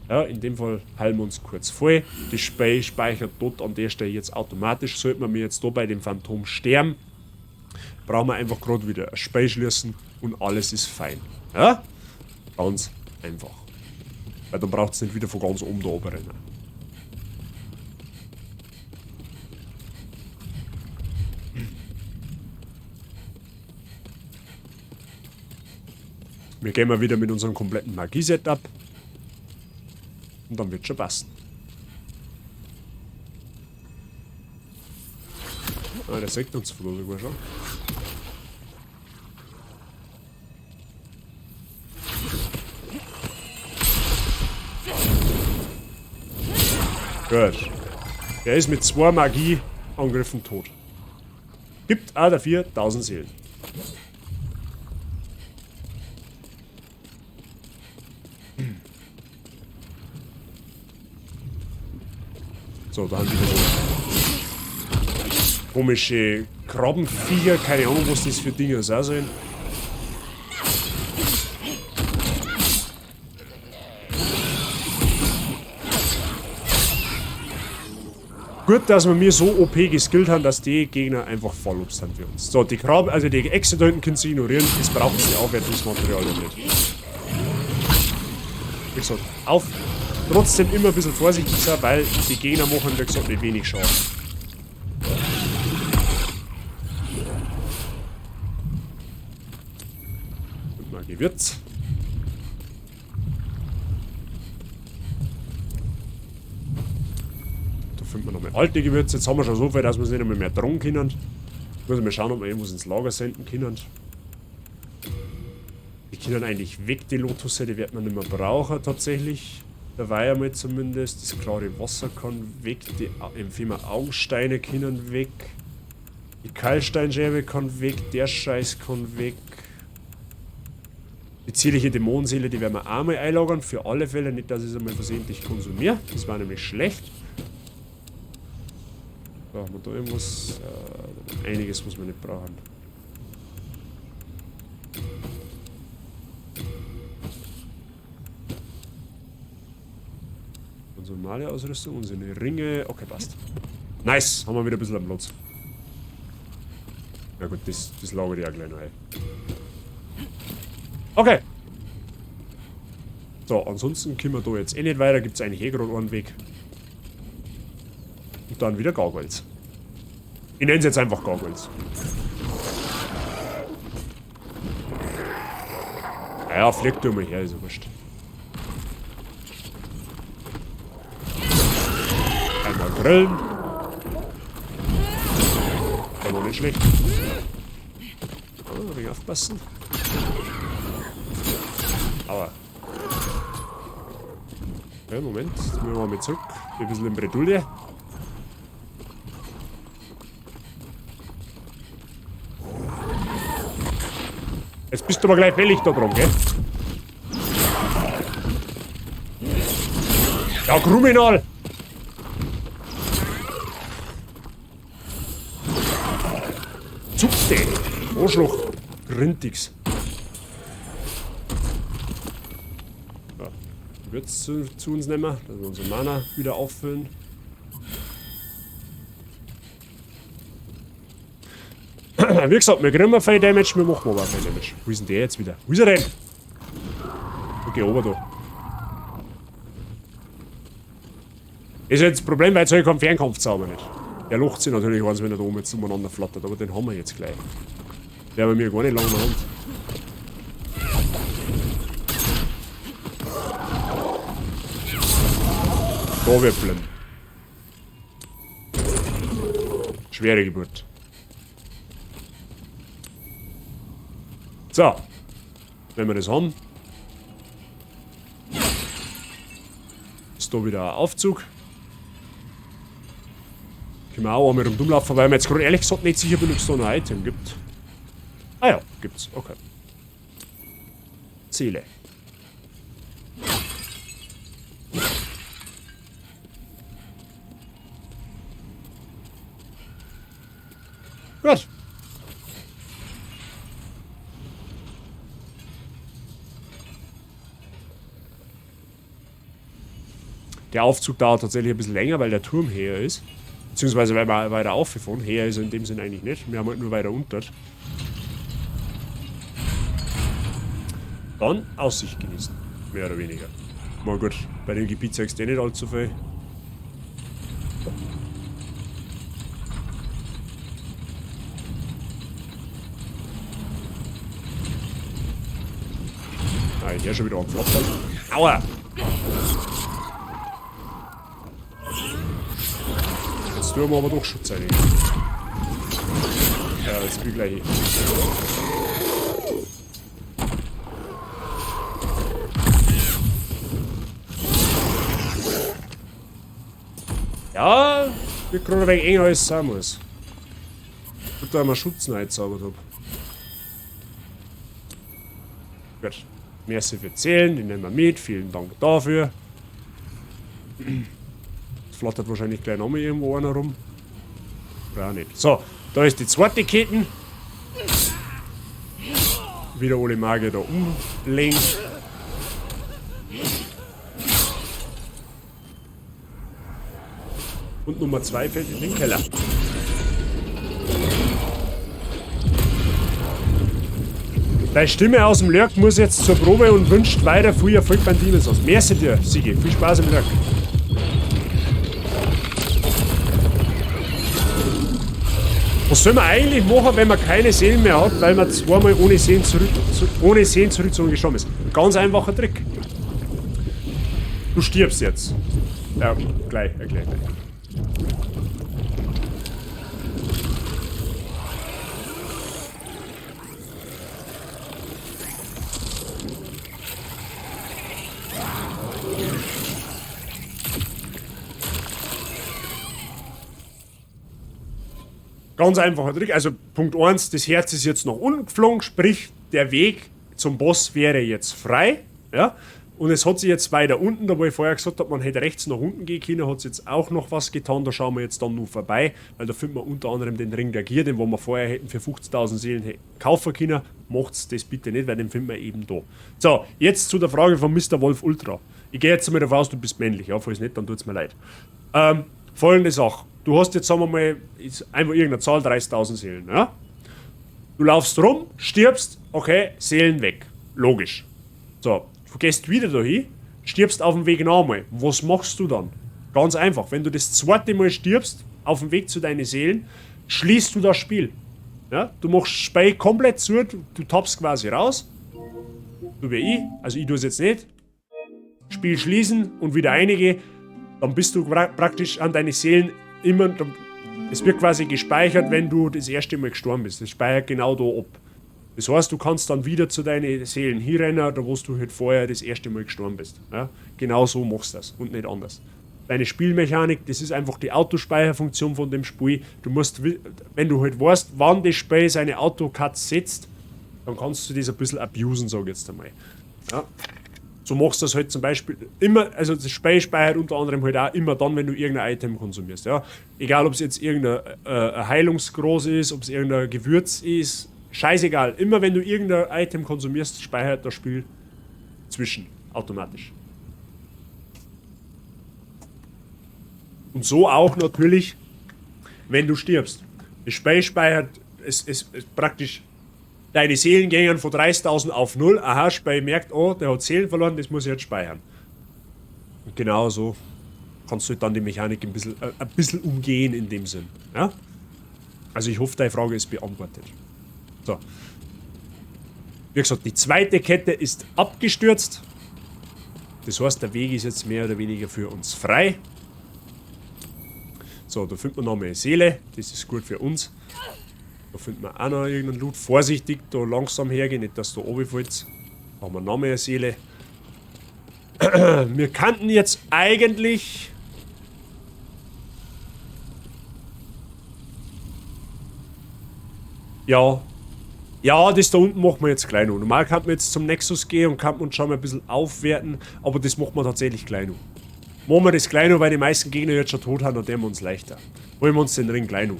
ja, in dem Fall heilen wir uns kurz voll. Das Spiel speichert dort an der Stelle jetzt automatisch. Sollte man mir jetzt da bei dem Phantom sterben, brauchen wir einfach gerade wieder ein Spiel schließen und alles ist fein. Ja? Ganz einfach. Weil dann braucht's nicht wieder von ganz oben da oben rennen. Wir gehen mal wieder mit unserem kompletten Magie-Setup. Und dann wird schon passen. Ah, der sagt uns von da sogar schon. Gut. Er ist mit 2 Magie-Angriffen tot. Gibt auch dafür 1000 Seelen. So, da haben wir so komische Krabbenviecher, keine Ahnung, was das für Dinger sind. Gut, dass wir mir so OP geskillt haben, dass die Gegner einfach voll sind für uns. So, die Krabben, also die Echse da hinten können sie ignorieren, das braucht sie Aufwertungsmaterial ja nicht. Wie gesagt, auf. Trotzdem immer ein bisschen vorsichtig sein, weil die Gegner machen, wie gesagt, nicht wenig Schaden. Und mal Gewürz. Da finden wir nochmal alte Gewürze. Jetzt haben wir schon so viel, dass wir es nicht einmal mehr tragen können. Muss ich mal schauen, ob wir irgendwas ins Lager senden können. Die können eigentlich weg, die Lotusse, die wird man nicht mehr brauchen tatsächlich. Dabei einmal zumindest. Das klare Wasser kann weg, die Empfehlung Augensteine können weg, die Keilsteinscherbe kann weg, der Scheiß kann weg. Die zierliche Dämonenseele, die werden wir auch mal einlagern, für alle Fälle, nicht, dass ich es einmal versehentlich konsumiere. Das war nämlich schlecht. Da haben wir da irgendwas, einiges, was wir nicht brauchen. Unsere normale Ausrüstung, unsere Ringe. Okay, passt. Nice, haben wir wieder ein bisschen am Platz. Na gut, das lagere ich auch gleich noch ein. Okay. So, ansonsten können wir da jetzt eh nicht weiter. Gibt's eigentlich eh gerade einen Weg. Und dann wieder Gargoyles. Ich nenne es jetzt einfach Gargoyles. Naja, fliegt du mal her, ist ja wurscht. Grillen. Der war nicht schlecht. Oh, ein wenig aufpassen. Aua. Ja, Moment, jetzt müssen wir mal zurück. Ein bisschen in Bredouille. Jetzt bist du aber gleich fällig da dran, gell? Ja, Kriminal! Zupf dich! Arschloch! Grintigs! Ja, wird's zu uns nehmen, dass wir unsere Mana wieder auffüllen. Wie gesagt, wir kriegen viel Damage, wir machen aber auch viel Damage. Wo ist denn der jetzt wieder? Wo ist er denn? Okay, oben da. Ist jetzt das Problem, weil jetzt habe ich keinen Fernkampfzauber nicht. Der locht sich natürlich eins, wenn er da oben jetzt umeinander flattert, aber den haben wir jetzt gleich. Der haben wir mir gar nicht lange in der Hand. Da wird blind. Schwere Geburt. So. Wenn wir das haben, ist da wieder ein Aufzug. Können wir auch einmal rundumlaufen, weil ich mir jetzt gerade ehrlich gesagt nicht sicher bin, ob es da noch ein Item gibt. Ah ja, gibt's. Okay. Seele. Gut. Der Aufzug dauert tatsächlich ein bisschen länger, weil der Turm höher ist. Beziehungsweise weil wir weiter aufgefahren. Höher ist er in dem Sinn eigentlich nicht. Wir haben halt nur weiter unter. Dann Aussicht genießen. Mehr oder weniger. Mal gut, bei dem Gebiet zeigst du eh nicht allzu viel. Ah, ich hör schon wieder angeflattert. Aua! Jetzt tun wir aber doch Schutz einlegen. Ja, jetzt bin ich gleich hin. Ja, wird gerade ein wenig enger als es sein muss. Gut, da ich mir Schutz reingezaubert hab. Gut. Merci für Zählen, die nehmen wir mit. Vielen Dank dafür. Es flattert wahrscheinlich gleich nochmal irgendwo einer rum. Oder auch nicht. So, da ist die zweite Kette. Wieder alle Magier da umlegen. Und Nummer 2 fällt in den Keller. Deine Stimme aus dem Lurk muss jetzt zur Probe und wünscht weiter viel Erfolg beim Demon's Souls. Merci dir, Sigi. Viel Spaß im Lurk. Was soll man eigentlich machen, wenn man keine Seelen mehr hat, weil man zweimal ohne Seelen zurück gestorben ist? Ganz einfacher Trick. Du stirbst jetzt. Ja, gleich, erklär gleich. Ganz einfacher Trick, also Punkt 1, das Herz ist jetzt nach unten geflogen, sprich der Weg zum Boss wäre jetzt frei. Ja? Und es hat sich jetzt weiter unten, da wo ich vorher gesagt habe, man hätte rechts nach unten gehen können, hat sich jetzt auch noch was getan, da schauen wir jetzt dann nur vorbei, weil da findet man unter anderem den Ring der Gier, den wo wir vorher hätten für 50.000 Seelen kaufen können. Macht's das bitte nicht, weil den finden wir eben da. So, jetzt zu der Frage von Mister Wolf Ultra. Ich gehe jetzt mal davon aus, du bist männlich, ja, falls nicht, dann tut's mir leid. Folgende Sache. Du hast jetzt, sagen wir mal, ist einfach irgendeine Zahl, 30.000 Seelen, ja? Du laufst rum, stirbst, okay, Seelen weg. Logisch. So, du gehst wieder dahin, stirbst auf dem Weg nochmal. Was machst du dann? Ganz einfach, wenn du das zweite Mal stirbst, auf dem Weg zu deinen Seelen, schließt du das Spiel. Ja? Du machst das Spiel komplett zu, du tappst quasi raus. Du wie ich, also ich tue es jetzt nicht. Spiel schließen und wieder einige. Dann bist du praktisch an deine Seelen immer. Es wird quasi gespeichert, wenn du das erste Mal gestorben bist. Das speichert genau da ab. Das heißt, du kannst dann wieder zu deinen Seelen hinrennen, da wo du halt vorher das erste Mal gestorben bist. Ja? Genau so machst du das und nicht anders. Deine Spielmechanik, das ist einfach die Autospeicherfunktion von dem Spiel. Du musst, wenn du halt weißt, wann das Spiel seine Autocuts setzt, dann kannst du das ein bisschen abusen, sag ich jetzt einmal. Ja? So machst du das halt zum Beispiel immer, also das Spiel speichert unter anderem halt auch immer dann, wenn du irgendein Item konsumierst. Ja? Egal, ob es jetzt irgendein Heilungsgras ist, ob es irgendein Gewürz ist, scheißegal. Immer wenn du irgendein Item konsumierst, speichert das Spiel zwischen, automatisch. Und so auch natürlich, wenn du stirbst. Das Spiel speichert, es praktisch deine Seelen gehen von 30.000 auf 0. Aha, Spiel merkt, oh, der hat Seelen verloren, das muss ich jetzt speichern. Und genau so kannst du dann die Mechanik ein bisschen umgehen in dem Sinn. Ja? Also ich hoffe, deine Frage ist beantwortet. So. Wie gesagt, die zweite Kette ist abgestürzt. Das heißt, der Weg ist jetzt mehr oder weniger für uns frei. So, da findet man noch mehr Seele. Das ist gut für uns. Da findet man auch noch irgendeinen Loot. Vorsichtig, da langsam hergehen, nicht dass da runterfällt. Da haben wir noch mehr Seele. Wir kannten jetzt eigentlich... Ja. Ja, das da unten machen wir jetzt gleich noch. Normal könnten wir jetzt zum Nexus gehen und könnten uns schon mal ein bisschen aufwerten, aber das machen wir tatsächlich gleich noch. Machen wir das gleich noch, weil die meisten Gegner jetzt schon tot haben, dann tun wir uns leichter. Holen wir uns den Ring gleich noch.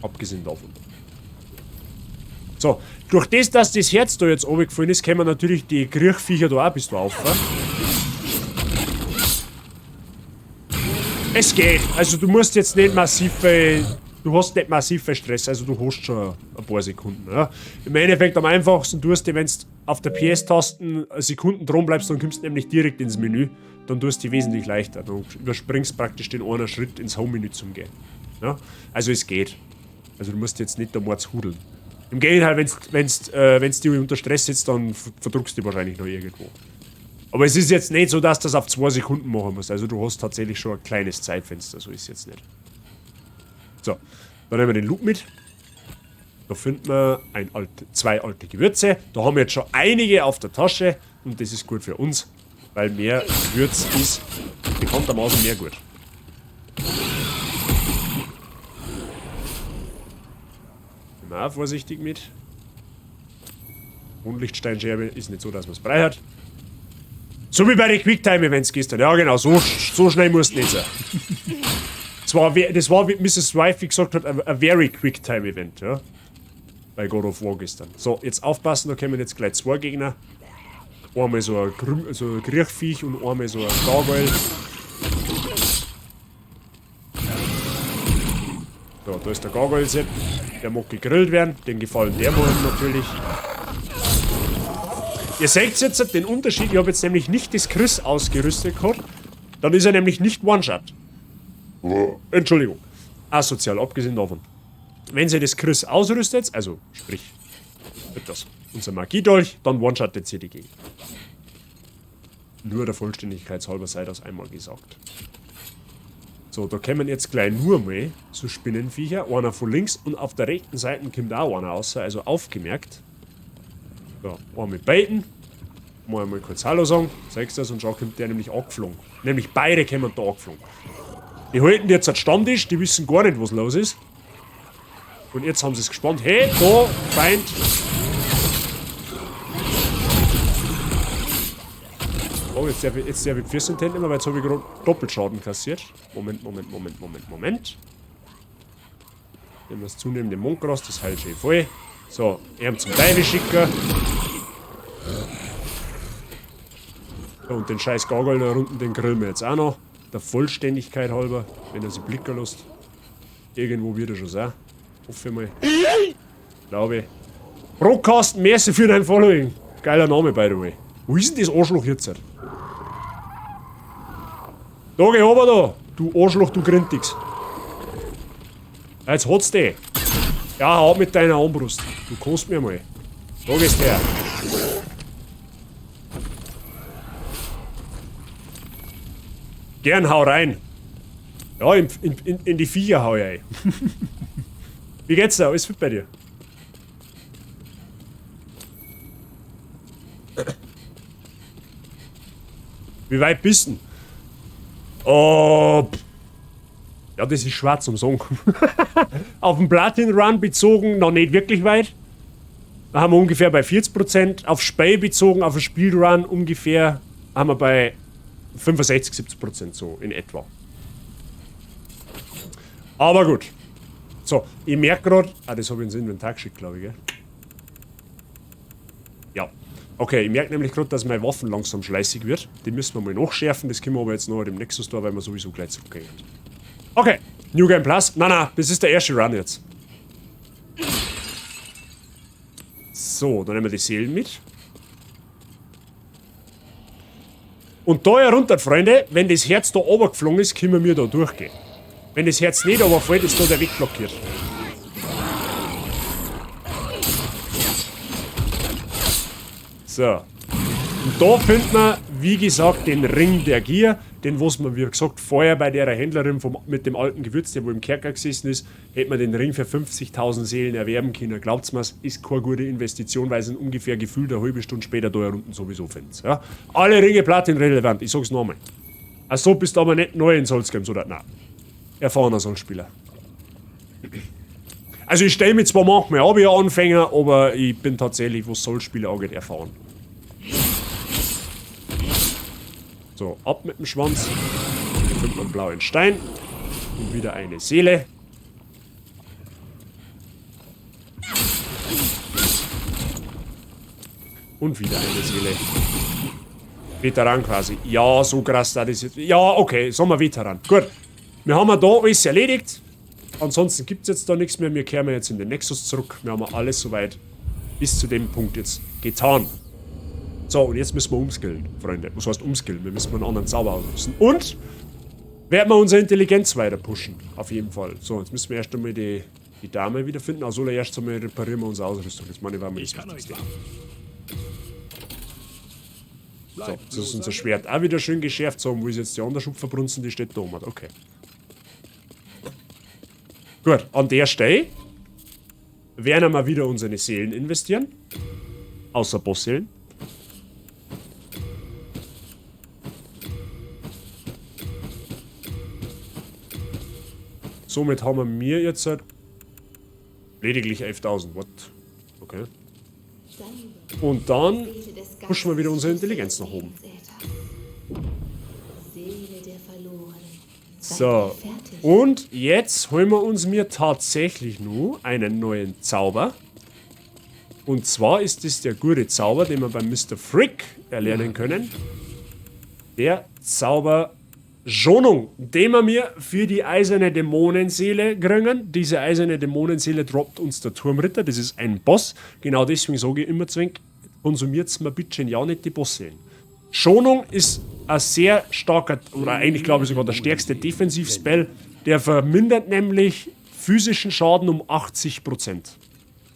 Abgesehen davon. So, durch das, dass das Herz da jetzt runtergefallen ist, können wir natürlich die Kriechviecher da auch bis da auffahren. Es geht. Also du musst jetzt nicht massiv viel, du hast nicht massiv viel Stress, also du hast schon ein paar Sekunden. Ja. Im Endeffekt am einfachsten tust du, wenn du auf der P S-Tasten Sekunden dran bleibst, dann kommst du nämlich direkt ins Menü. Dann tust du dich wesentlich leichter. Du überspringst praktisch den einen Schritt ins Home-Menü zum Gehen. Ja? Also es geht. Also du musst jetzt nicht da mords hudeln. Im Gegenteil, wenn's dich unter Stress setzt, dann verdruckst du dich wahrscheinlich noch irgendwo. Aber es ist jetzt nicht so, dass du das auf 2 Sekunden machen musst. Also du hast tatsächlich schon ein kleines Zeitfenster, so ist es jetzt nicht. So, dann nehmen wir den Loot mit. Da finden wir zwei alte Gewürze. Da haben wir jetzt schon einige auf der Tasche und das ist gut für uns, weil mehr Gewürz ist bekanntermaßen mehr gut. Nehmen wir auch vorsichtig mit. Mondlichtsteinscherbe ist nicht so, dass man's brei hat. So wie bei den Quicktime-Events gestern. Ja genau, so schnell musst du nicht sein. Das war, wie Misses Wife gesagt hat, a very Quicktime-Event, ja. Bei God of War gestern. So, jetzt aufpassen, da kommen jetzt gleich 2 Gegner. Einmal so ein Kriechviech und einmal so ein Gargoyle. So, da ist der Gargoyle-Set. Der mag gegrillt werden. Den gefallen der mal natürlich. Ihr seht jetzt den Unterschied. Ich hab jetzt nämlich nicht das Kriss ausgerüstet gehabt. Dann ist er nämlich nicht One-Shot. Entschuldigung. Asozial, abgesehen davon. Wenn ihr das Kriss ausrüstet, also sprich, wird das unser Magiedolch, dann one-shottet sie die Gegner. Nur der Vollständigkeit halber sei das einmal gesagt. So, da kommen jetzt gleich nur mal so Spinnenviecher. Einer von links und auf der rechten Seite kommt auch einer raus, also aufgemerkt. So, einmal mit beiden. Mal einmal kurz Hallo sagen, zeigst das und schon kommt der nämlich angeflogen. Nämlich beide kommen da angeflogen. Die halten jetzt einen Stammtisch, die wissen gar nicht, was los ist. Und jetzt haben sie es gespannt. Hey, da, Feind. Oh, jetzt darf ich Pfirsententen nehmen, weil jetzt habe ich gerade Doppelschaden kassiert. Moment, Moment, Moment, Moment, Moment. Nehmen wir das zunehmende Mondgras, das heilt schön voll. So, er zum Teufel schicken. So, und den scheiß Gargoyle da unten, den grillen wir jetzt auch noch. Der Vollständigkeit halber, wenn er sich blicken lässt. Irgendwo wird er schon sein. Hoffe ich mal. Glaube ich. Broadcast, merci für dein Following. Geiler Name, by the way. Wo ist denn das Arschloch jetzt? Da geh runter da! Du Arschloch, du Grindix. Jetzt hat's dich. Ja, hau mit deiner Armbrust. Du kannst mir mal. Da gehst her. Gern, hau rein. Ja, in die Viecher hau ich ein. Wie geht's da? Alles fit bei dir? Wie weit bist du denn? Oh, pff. Ja, das ist schwer zum Sagen. Auf den Platin Run bezogen noch nicht wirklich weit. Da haben wir ungefähr bei 40%. Auf Spiel bezogen, auf den Speedrun ungefähr, haben wir bei 65, 70% so in etwa. Aber gut. So, ich merk grad, das hab ich ins Inventar geschickt, glaub ich, gell? Ja. Okay, ich merk nämlich grad, dass meine Waffen langsam schleißig wird. Die müssen wir mal nachschärfen, das können wir aber jetzt noch im Nexus da, weil wir sowieso gleich zurückgehen. Okay, New Game Plus. Nein, nein, das ist der erste Run jetzt. So, dann nehmen wir die Seelen mit. Und da herunter, Freunde, wenn das Herz da runtergeflogen ist, können wir da durchgehen. Wenn das Herz nicht runterfällt, ist da der Weg blockiert. So. Und da findet man, wie gesagt, den Ring der Gier, den was man, wie gesagt, vorher bei der Händlerin mit dem alten Gewürz, der wo im Kerker gesessen ist, hätte man den Ring für 50.000 Seelen erwerben können. Glaubt's mir's, ist keine gute Investition, weil es ihn ungefähr gefühlt eine halbe Stunde später da unten sowieso findet. Ja? Alle Ringe Platin relevant, ich sag's nochmal. Ach so, bist du aber nicht neu in Souls Games, oder? Nein. Erfahrener Souls-Spieler. Also ich stell mich zwar manchmal ab, ich Anfänger, aber ich bin tatsächlich, was Souls-Spiele angeht, erfahren. So, ab mit dem Schwanz. Hier findet man einen blauen Stein. Und wieder eine Seele. Und wieder eine Seele. Veteran quasi. Ja, so krass, das ist jetzt. Ja, okay, sagen wir Veteran. Gut. Wir haben ja da alles erledigt. Ansonsten gibt's jetzt da nichts mehr. Wir kehren jetzt in den Nexus zurück. Wir haben alles soweit bis zu dem Punkt jetzt getan. So, und jetzt müssen wir umskillen, Freunde. Was heißt umskillen? Wir müssen einen anderen Zauber ausrüsten. Und werden wir unsere Intelligenz weiter pushen. Auf jeden Fall. So, jetzt müssen wir erst einmal die Dame wiederfinden. Also erst einmal reparieren wir unsere Ausrüstung. Das meine ich, war mir das Wichtigste. So, jetzt ist unser Schwert auch wieder schön geschärft. So, und wo ist jetzt die andere Schupferbrunzen? Die steht da oben. Okay. Gut, an der Stelle werden wir wieder unsere Seelen investieren. Außer Bossseelen. Somit haben wir jetzt halt lediglich 11.000. What? Okay. Und dann pushen wir wieder unsere Intelligenz nach oben. So. Und jetzt holen wir uns mir tatsächlich nur einen neuen Zauber. Und zwar ist das der gute Zauber, den wir beim Mister Frick erlernen können. Der Zauber Schonung, den wir mir für die eiserne Dämonenseele kriegen. Diese eiserne Dämonenseele droppt uns der Turmritter. Das ist ein Boss. Genau deswegen sage ich immer zwingend, konsumiert's mir bitte ja nicht die Bossseelen. Schonung ist ein sehr starker, oder eigentlich glaube ich sogar der stärkste Defensivspell. Der vermindert nämlich physischen Schaden um 80%.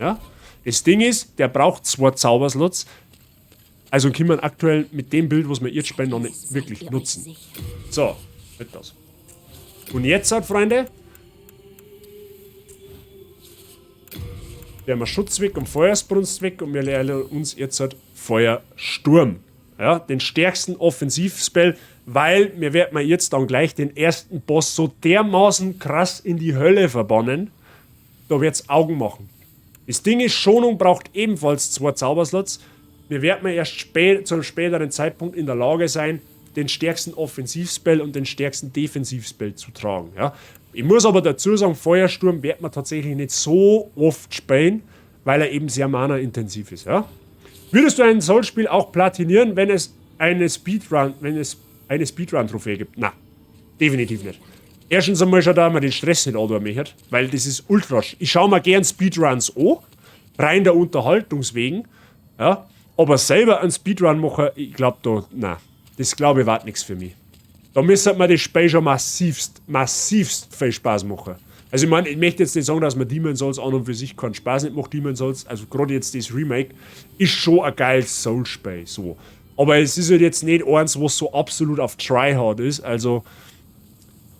Ja? Das Ding ist, der braucht 2 Zauberslots. Also kann man aktuell mit dem Bild, was wir jetzt spielen, noch nicht wirklich nutzen. So, wird das. Und jetzt, halt, Freunde, wir haben Schutz weg und Feuersbrunst weg und wir lernen uns jetzt halt Feuersturm. Ja, den stärksten Offensivspell, weil wir werden jetzt dann gleich den ersten Boss so dermaßen krass in die Hölle verbannen, da wird's Augen machen. Das Ding ist, Schonung braucht ebenfalls 2 Zauberslots. Wir werden erst zu einem späteren Zeitpunkt in der Lage sein, den stärksten Offensivspell und den stärksten Defensivspell zu tragen. Ja. Ich muss aber dazu sagen, Feuersturm wird man tatsächlich nicht so oft spielen, weil er eben sehr mana-intensiv ist. Ja. Würdest du ein Souls-Spiel auch platinieren, wenn es eine Speedrun, wenn es eine Speedrun-Trophäe gibt? Na, definitiv nicht. Erstens einmal schon, da man den Stress nicht antun möchte, weil das ist ultra ich schaue mir gern Speedruns an, rein der Unterhaltung wegen, ja. Aber selber einen Speedrun machen, ich glaub da, nein, das glaub ich war nix für mich. Da müsste man das Spiel schon massivst, massivst viel Spaß machen. Also ich mein, ich möchte jetzt nicht sagen, dass man Demon's Souls an und für sich keinen Spaß nicht macht. Demon's Souls, also gerade jetzt das Remake, ist schon ein geiles Souls-Spiel. So. Aber es ist halt jetzt nicht eins, was so absolut auf Tryhard ist. Also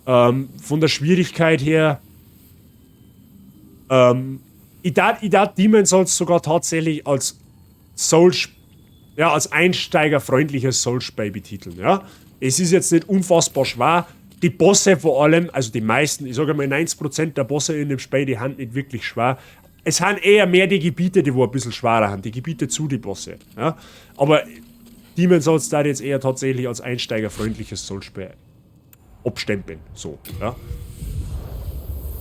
von der Schwierigkeit her. Ich darf Demon's Souls sogar tatsächlich als Souls, ja, als einsteigerfreundliches Souls-Spiel betiteln. Ja? Es ist jetzt nicht unfassbar schwer. Die Bosse vor allem, also die meisten, ich sage mal 90% der Bosse in dem Spiel, die sind nicht wirklich schwer. Es sind eher mehr die Gebiete, die wo ein bisschen schwerer sind, die Gebiete zu die Bosse. Ja? Aber Demon's Souls da jetzt eher tatsächlich als einsteigerfreundliches Souls-Spiel abstempeln. So, ja?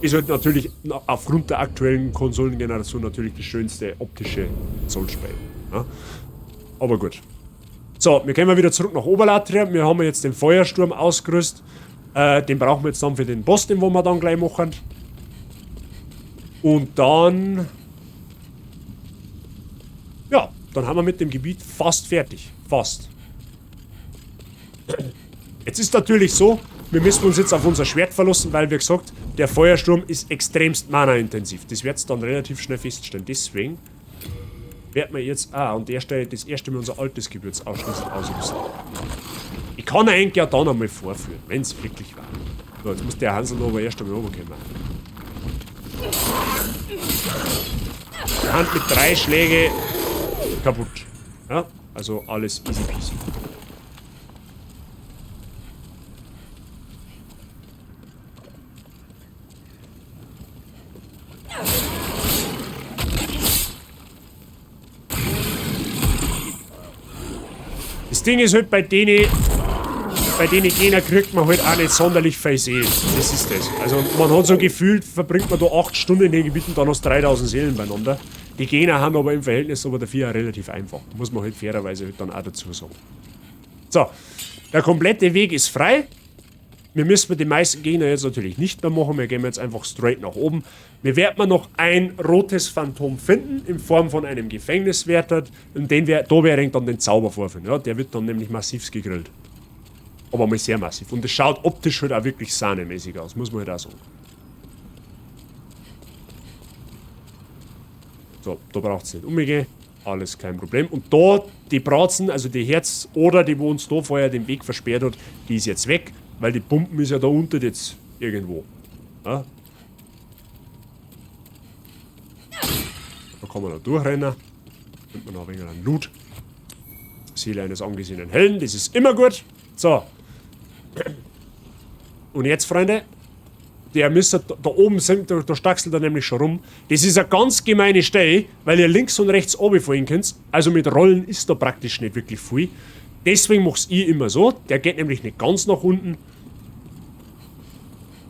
Ist halt natürlich aufgrund der aktuellen Konsolengeneration natürlich das schönste optische Souls-Spiel. Ja? Aber gut. So, wir gehen mal wieder zurück nach Oberlatria. Wir haben jetzt den Feuersturm ausgerüstet. Den brauchen wir jetzt dann für den Boss, den wollen wir dann gleich machen. Und dann... Ja, dann haben wir mit dem Gebiet fast fertig. Fast. Jetzt ist natürlich so, wir müssen uns jetzt auf unser Schwert verlassen, weil, wie gesagt, der Feuersturm ist extremst mana-intensiv. Das wird's dann relativ schnell feststellen. Deswegen werden wir jetzt... Ah, an der Stelle das erste Mal unser altes Gewürz ausschließlich ausrüsten. Ich kann eigentlich ja dann einmal vorführen, wenn's wirklich war. So, jetzt muss der Hansel aber erst einmal runterkommen. Die Hand mit 3 Schlägen kaputt. Ja, also alles easy peasy. Das Ding ist halt, bei denen Gegner kriegt man halt auch nicht sonderlich viel Seelen. Das ist das. Also man hat so gefühlt, verbringt man da 8 Stunden in den Gebieten, dann hast du 3000 Seelen beieinander. Die Gegner haben aber im Verhältnis aber dafür auch relativ einfach. Muss man halt fairerweise halt dann auch dazu sagen. So, der komplette Weg ist frei. Wir müssen mit den meisten Gegner jetzt natürlich nicht mehr machen. Wir gehen jetzt einfach straight nach oben. Wir werden noch ein rotes Phantom finden, in Form von einem Gefängniswärter. Und den da werde ich dann den Zauber vorführen. Ja, der wird dann nämlich massiv gegrillt. Aber mal sehr massiv. Und es schaut optisch halt auch wirklich sahnemäßig aus, muss man halt auch sagen. So, da braucht's nicht umgehen. Alles kein Problem. Und da, die Bratzen, also die Herz oder die, wo uns da vorher den Weg versperrt hat, die ist jetzt weg. Weil die Pumpen ist ja da unten jetzt irgendwo. Ja? Da kann man noch durchrennen. Nimmt man noch ein wenig an Loot. Seele eines angesehenen Helden, das ist immer gut. So. Und jetzt, Freunde, der müsste da oben sind, da staxelt er nämlich schon rum. Das ist eine ganz gemeine Stelle, weil ihr links und rechts runterfallen könnt. Also mit Rollen ist da praktisch nicht wirklich viel. Deswegen mach's ich immer so. Der geht nämlich nicht ganz nach unten.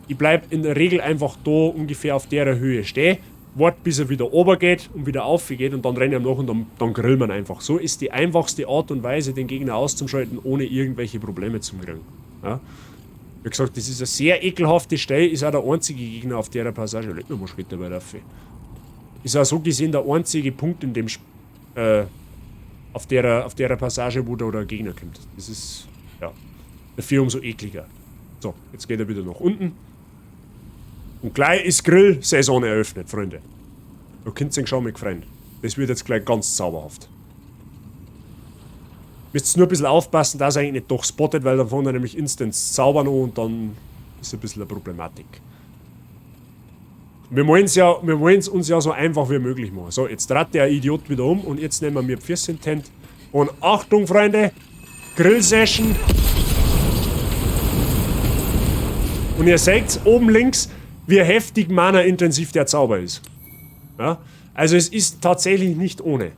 Ich bleib in der Regel einfach da ungefähr auf der Höhe stehen. Wart, bis er wieder runter geht und wieder auf geht und dann renne ich ihm nach und dann grillt man einfach. So ist die einfachste Art und Weise, den Gegner auszuschalten, ohne irgendwelche Probleme zu kriegen. Ja? Wie gesagt, das ist eine sehr ekelhafte Stelle, ist auch der einzige Gegner auf der Passage. Leg mir mal Schritte weiter auf. Ist auch so gesehen der einzige Punkt in dem auf der Passage, wo da der Gegner kommt. Das ist, ja, dafür umso ekliger. So, jetzt geht er wieder nach unten. Und gleich ist Grill-Saison eröffnet, Freunde. Da könnt ihr euch schon mal freuen. Das wird jetzt gleich ganz zauberhaft. Müsst nur ein bisschen aufpassen, dass er eigentlich nicht doch spottet, weil dann fängt er nämlich instant zaubern an und dann ist ein bisschen eine Problematik. Wir wollen's ja, wir wollen's uns ja so einfach wie möglich machen. So, jetzt dreht der Idiot wieder um und jetzt nehmen wir Pfirsich-Tent. Und Achtung, Freunde, Grill-Session. Und ihr seht oben links, wie heftig mana-intensiv der Zauber ist. Ja? Also es ist tatsächlich nicht ohne.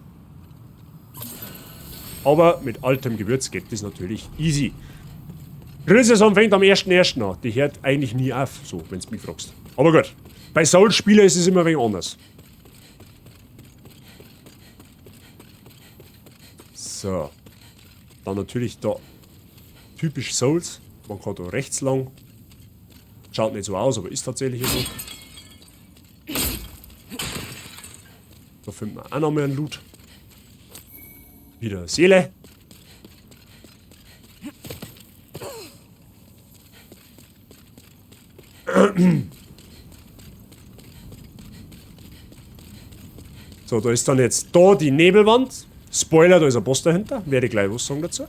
Aber mit altem Gewürz geht das natürlich easy. Grillsaison fängt am 1.1. an. Die hört eigentlich nie auf, so, wenn's mich fragst. Aber gut, bei Souls-Spielern ist es immer ein wenig anders. So. Dann natürlich da typisch Souls. Man kann da rechts lang. Schaut nicht so aus, aber ist tatsächlich so. Da findet man auch noch mehr einen Loot. Wieder Seele. So, da ist dann jetzt da die Nebelwand. Spoiler, da ist ein Boss dahinter. Werde ich gleich was sagen dazu.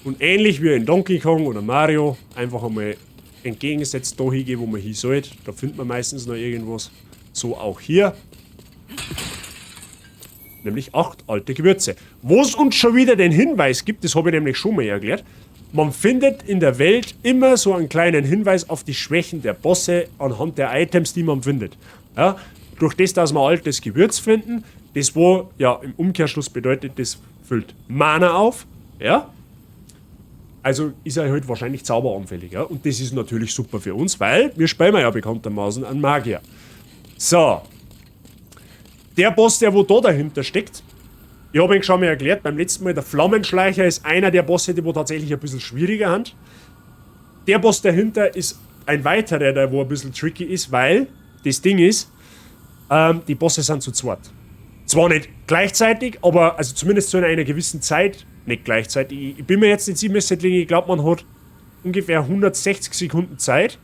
Und ähnlich wie in Donkey Kong oder Mario, einfach einmal entgegengesetzt da hingehen, wo man hin sollte. Da findet man meistens noch irgendwas. So auch hier. Nämlich 8 alte Gewürze. Wo es uns schon wieder den Hinweis gibt, das habe ich nämlich schon mal erklärt, man findet in der Welt immer so einen kleinen Hinweis auf die Schwächen der Bosse anhand der Items, die man findet. Ja, durch das, dass wir altes Gewürz finden, das wo ja im Umkehrschluss bedeutet, das füllt Mana auf, ja. Also ist er halt wahrscheinlich zauberanfällig, ja? Und das ist natürlich super für uns, weil wir spielen ja bekanntermaßen einen Magier. So. Der Boss, der wo da dahinter steckt, ich hab ihn schon mal erklärt, beim letzten Mal, der Flammenschleicher ist einer der Bosse, die wo tatsächlich ein bisschen schwieriger sind. Der Boss dahinter ist ein weiterer, der wo ein bisschen tricky ist, weil das Ding ist, die Bosse sind zu zweit. Zwar nicht gleichzeitig, aber also zumindest zu einer gewissen Zeit nicht gleichzeitig. Ich bin mir jetzt nicht sicher, ich glaub, man hat ungefähr 160 Sekunden Zeit,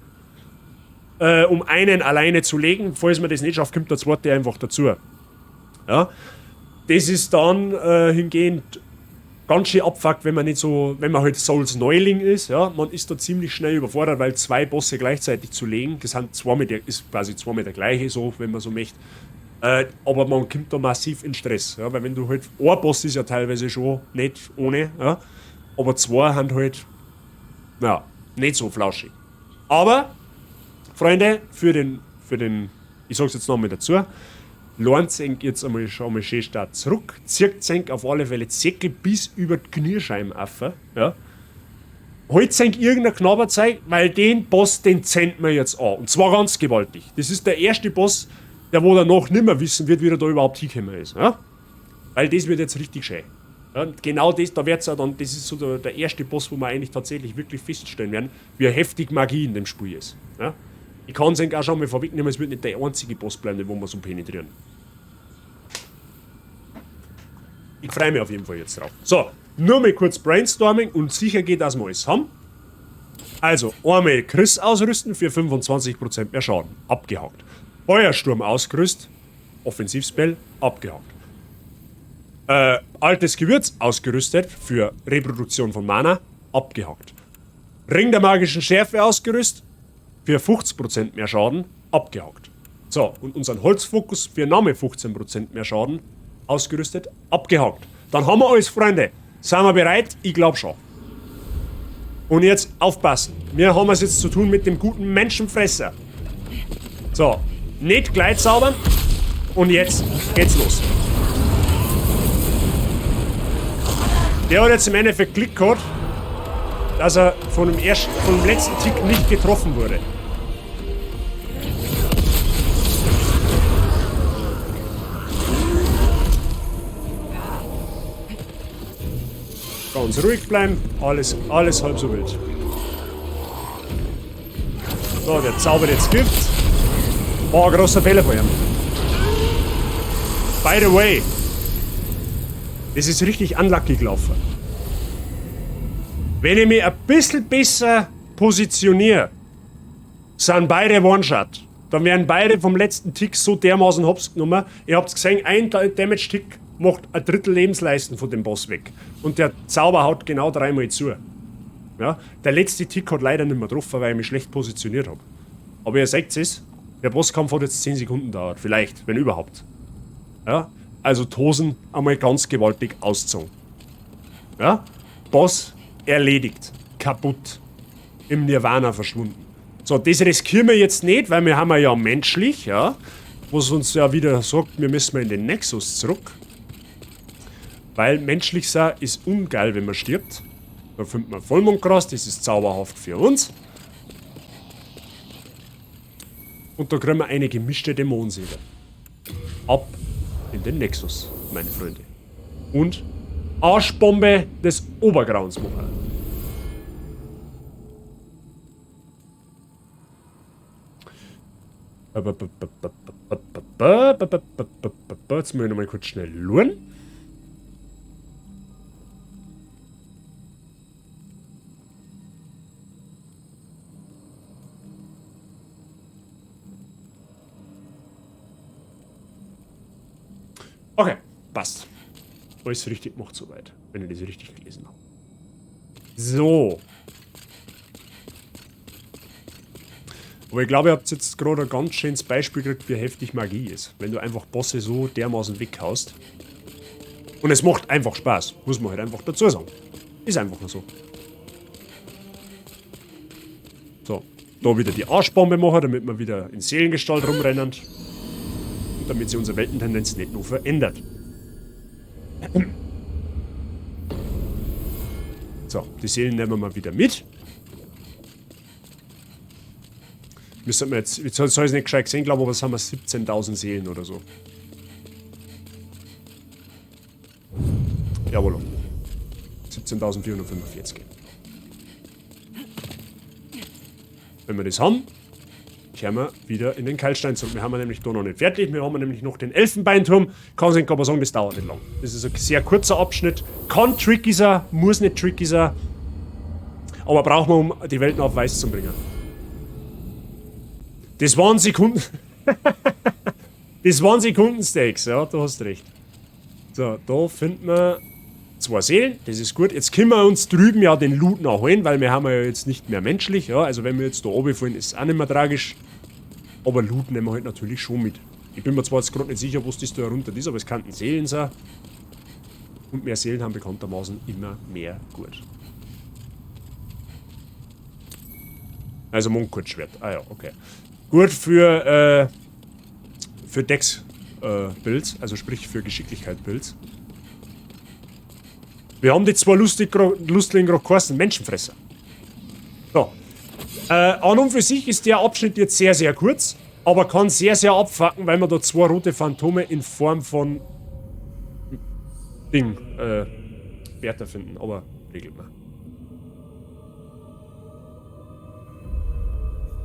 um einen alleine zu legen. Falls man das nicht schafft, kommt der zweite einfach dazu. Ja? Das ist dann hingehend ganz schön abfuckt, wenn man nicht so, wenn man halt Souls Neuling ist, ja, man ist da ziemlich schnell überfordert, weil 2 Bosse gleichzeitig zu legen, das sind zwei mit der, ist quasi zwei mit der gleiche, so, wenn man so möchte. Aber man kommt da massiv in Stress, ja, weil wenn du halt, ein Boss ist ja teilweise schon nicht ohne, ja, aber 2 sind halt, ja, nicht so flauschig. Aber, Freunde, für den, ich sag's jetzt nochmal dazu, lohnt sich jetzt einmal schon mal schön stark zurück, zieht sich auf alle Fälle Zeckel bis über die Kniescheiben auf, ja. Holt sich irgendein Knabberzeug, weil den Boss, den zählt man jetzt an. Und zwar ganz gewaltig. Das ist der erste Boss, der wo danach nimmer wissen wird, wie er da überhaupt hingekommen ist. Ja? Weil das wird jetzt richtig schön. Ja, und genau das, da wird's ja dann, das ist so der erste Boss, wo wir eigentlich tatsächlich wirklich feststellen werden, wie heftig Magie in dem Spiel ist. Ja? Ich kann's eigentlich auch schon mal vorwegnehmen, es wird nicht der einzige Boss bleiben, den wir so penetrieren. Ich freue mich auf jeden Fall jetzt drauf. So, nur mal kurz Brainstorming und sicher geht, dass wir alles haben. Also, einmal Chris ausrüsten für 25% mehr Schaden. Abgehakt. Feuersturm ausgerüstet, Offensivspell, abgehakt. Altes Gewürz ausgerüstet für Reproduktion von Mana, abgehakt. Ring der magischen Schärfe ausgerüstet für 50% mehr Schaden, abgehakt. So, und unseren Holzfokus für Name 15% mehr Schaden, ausgerüstet, abgehakt. Dann haben wir alles, Freunde. Sind wir bereit? Ich glaub schon. Und jetzt aufpassen. Wir haben es jetzt zu tun mit dem guten Menschenfresser. So, nicht gleich zaubern. Und jetzt geht's los. Der hat jetzt im Endeffekt Glück gehabt, dass er von dem letzten Tick nicht getroffen wurde. Ganz ruhig bleiben, alles halb so wild. So, der zaubert jetzt Gift. Boah, großer Fehler von ihm. By the way, das ist richtig unlucky gelaufen. Wenn ich mich ein bisschen besser positioniere, sind beide One-Shot. Dann werden beide vom letzten Tick so dermaßen hops genommen. Ihr habt's gesehen, ein Damage-Tick macht ein Drittel Lebensleisten von dem Boss weg. Und der Zauber haut genau dreimal zu. Ja, der letzte Tick hat leider nicht mehr getroffen, weil ich mich schlecht positioniert hab. Aber ihr seht es, der Bosskampf hat jetzt 10 Sekunden gedauert. Vielleicht, wenn überhaupt. Ja, also Tosen einmal ganz gewaltig ausgezogen. Ja, Boss erledigt. Kaputt. Im Nirvana verschwunden. So, das riskieren wir jetzt nicht, weil wir haben ja menschlich, ja, was uns ja wieder sagt, wir müssen mal in den Nexus zurück. Weil menschlich sein ist ungeil, wenn man stirbt. Da findet man Vollmondgras, das ist zauberhaft für uns. Und da kriegen wir eine gemischte Dämonenseele. Ab in den Nexus, meine Freunde. Und Arschbombe des Obergrauens machen. Jetzt muss ich nochmal kurz schnell luren. Okay, Passt. Alles richtig gemacht soweit, wenn ich das richtig gelesen habe. So. Aber ich glaube, ihr habt jetzt gerade ein ganz schönes Beispiel gekriegt, wie heftig Magie ist. Wenn du einfach Bosse so dermaßen weghaust. Und es macht einfach Spaß, muss man halt einfach dazu sagen. Ist einfach nur so. So, da wieder die Arschbombe machen, damit wir wieder in Seelengestalt rumrennen. Und damit sich unsere Weltentendenz nicht nur verändert. So, die Seelen nehmen wir mal wieder mit. Müssen wir jetzt, jetzt soll ich es nicht gescheit gesehen, glaube ich, aber es haben wir 17.000 Seelen oder so. Jawohl. 17.445. Wenn wir das haben, kehren wir wieder in den Keilstein zurück. Wir haben nämlich da noch nicht fertig. Wir haben nämlich noch den Elfenbeinturm. Kann sich aber sagen, das dauert nicht lang. Das ist ein sehr kurzer Abschnitt. Kann tricky sein, muss nicht tricky sein. Aber braucht man, um die Welten auf Weiß zu bringen. Das waren Sekunden. Das waren Sekundensteaks, ja, du hast recht. So, da finden wir 2 Seelen, das ist gut. Jetzt können wir uns drüben ja den Loot noch holen, weil wir haben ja jetzt nicht mehr menschlich. Ja, also wenn wir jetzt da runterfallen, ist es auch nicht mehr tragisch. Aber Loot nehmen wir halt natürlich schon mit. Ich bin mir zwar jetzt gerade nicht sicher, was das da runter ist, aber es könnten Seelen sein. Und mehr Seelen haben bekanntermaßen immer mehr gut. Also Mundkurzschwert. Ah ja, okay. Gut für Dex-Builds, also sprich für Geschicklichkeit-Builds. Wir haben die zwei lustigen gerade geheißen, Menschenfresser. So. An und für sich ist der Abschnitt jetzt sehr, sehr kurz, aber kann sehr, sehr abfucken, weil wir da 2 rote Phantome in Form von Ding, Wärter finden, aber regelt man.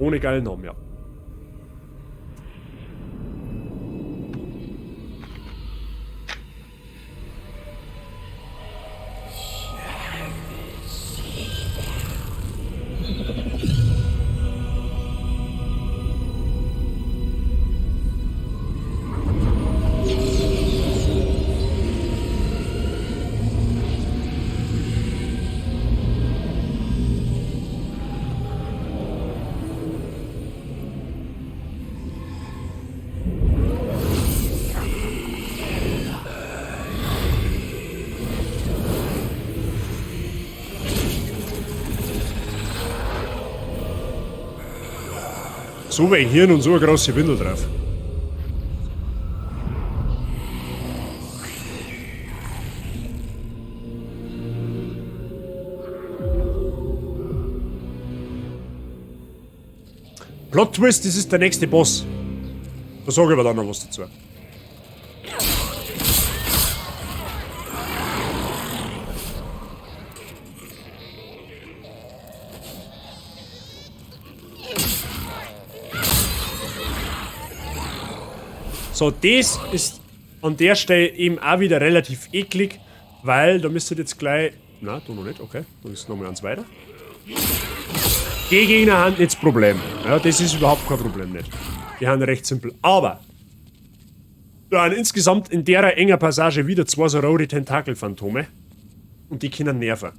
Ohne geilen Namen, ja. So wenig Hirn und so eine große Windel drauf. Plot Twist, das ist der nächste Boss. Da sage ich aber dann noch was dazu. So, das ist an der Stelle eben auch wieder relativ eklig, weil da müsstet ihr jetzt gleich... Na, du noch nicht, okay. Da ist nochmal eins weiter. Die Gegner haben jetzt Problem. Ja, das ist überhaupt kein Problem nicht. Die haben recht simpel. Aber da haben insgesamt in der engen Passage wieder 2 so rote Tentakelphantome. Und die können nerven.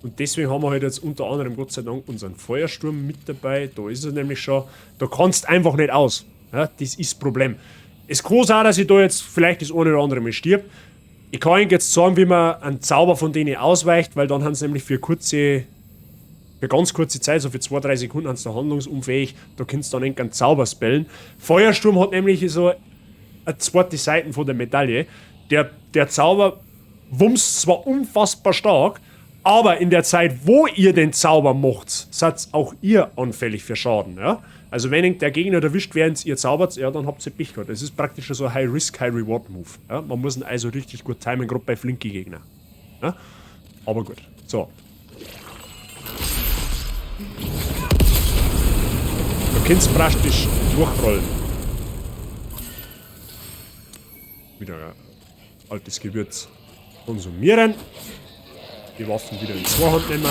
Und deswegen haben wir halt jetzt unter anderem Gott sei Dank unseren Feuersturm mit dabei. Da ist er nämlich schon. Da kannst einfach nicht aus. Ja, das ist das Problem. Es kann sein, dass ich da jetzt vielleicht das eine oder andere Mal stirb. Ich kann Ihnen jetzt sagen, wie man einen Zauber von denen ausweicht, weil dann haben sie nämlich für ganz kurze Zeit, so für 2-3 Sekunden, haben sie da handlungsunfähig. Da kannst du dann einen Zauber spellen. Feuersturm hat nämlich so eine zweite Seite von der Medaille. Der Zauber wumst zwar unfassbar stark, aber in der Zeit, wo ihr den Zauber macht, seid auch ihr anfällig für Schaden. Ja? Also wenn der Gegner erwischt, während ihr zaubert, ja, dann habt ihr Pech gehabt. Das ist praktisch so ein High-Risk, High-Reward-Move. Ja? Man muss ihn also richtig gut timen, gerade bei flinken Gegnern. Ja? Aber gut, so. Da könnt's praktisch durchrollen. Wieder ein altes Gewürz konsumieren. Die Waffen wieder in Zweihand nehmen.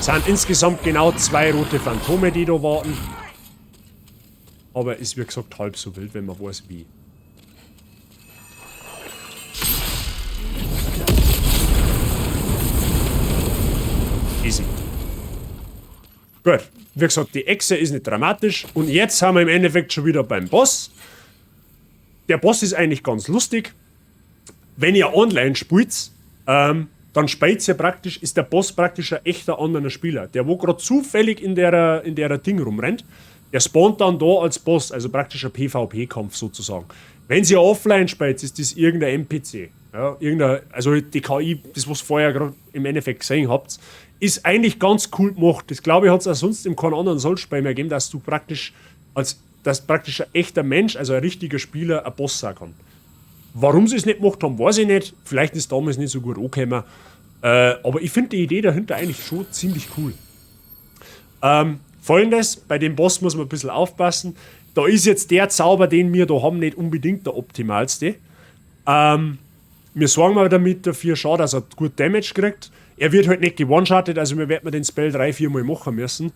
Es sind insgesamt genau 2 rote Phantome, die da warten. Aber ist wie gesagt halb so wild, wenn man weiß wie. Easy. Gut, wie gesagt, die Echse ist nicht dramatisch. Und jetzt sind wir im Endeffekt schon wieder beim Boss. Der Boss ist eigentlich ganz lustig. Wenn ihr online spielt, dann spielt ihr praktisch, ist der Boss praktisch ein echter anderer Spieler. Der, wo grad zufällig in der Ding rumrennt, der spawnt dann da als Boss, also praktisch ein P V P-Kampf sozusagen. Wenn ihr offline spielt, ist das irgendein NPC. Ja, irgendein, also die KI, das was ihr vorher grad im Endeffekt gesehen habt, ist eigentlich ganz cool gemacht. Das glaube ich, hat's auch sonst in keinem anderen Souls-Spiel mehr gegeben, dass du praktisch als, dass praktisch ein echter Mensch, also ein richtiger Spieler, ein Boss sein kann. Warum sie es nicht gemacht haben, weiß ich nicht. Vielleicht ist es damals nicht so gut angekommen. Aber ich finde die Idee dahinter eigentlich schon ziemlich cool. Folgendes, bei dem Boss muss man ein bisschen aufpassen. Da ist jetzt der Zauber, den wir da haben, nicht unbedingt der optimalste. Wir sorgen mal damit dafür schon, dass er gut Damage kriegt. Er wird halt nicht gewone-shottet, also wir werden den Spell 3, 4 Mal machen müssen.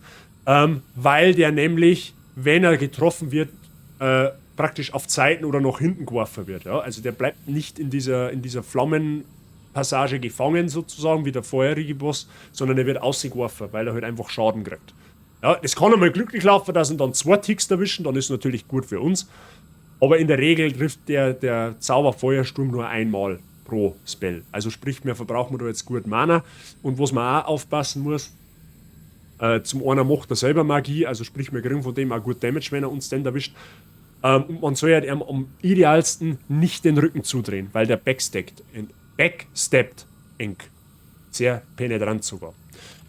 Weil der nämlich, wenn er getroffen wird, praktisch auf Zeiten oder nach hinten geworfen wird. Ja? Also der bleibt nicht in dieser Flammenpassage gefangen, sozusagen, wie der vorherige Boss, sondern er wird ausgeworfen, weil er halt einfach Schaden kriegt. Ja, es kann einmal glücklich laufen, dass ihn dann 2 Ticks erwischen, dann ist es natürlich gut für uns. Aber in der Regel trifft der Zauberfeuersturm nur einmal pro Spell. Also sprich, wir verbrauchen da jetzt gut Mana. Und was man auch aufpassen muss, zum einen macht er selber Magie, also sprich, wir kriegen von dem auch gut Damage, wenn er uns denn erwischt. Und man soll halt ihm am idealsten nicht den Rücken zudrehen, weil der backsteppt eng. Sehr penetrant sogar.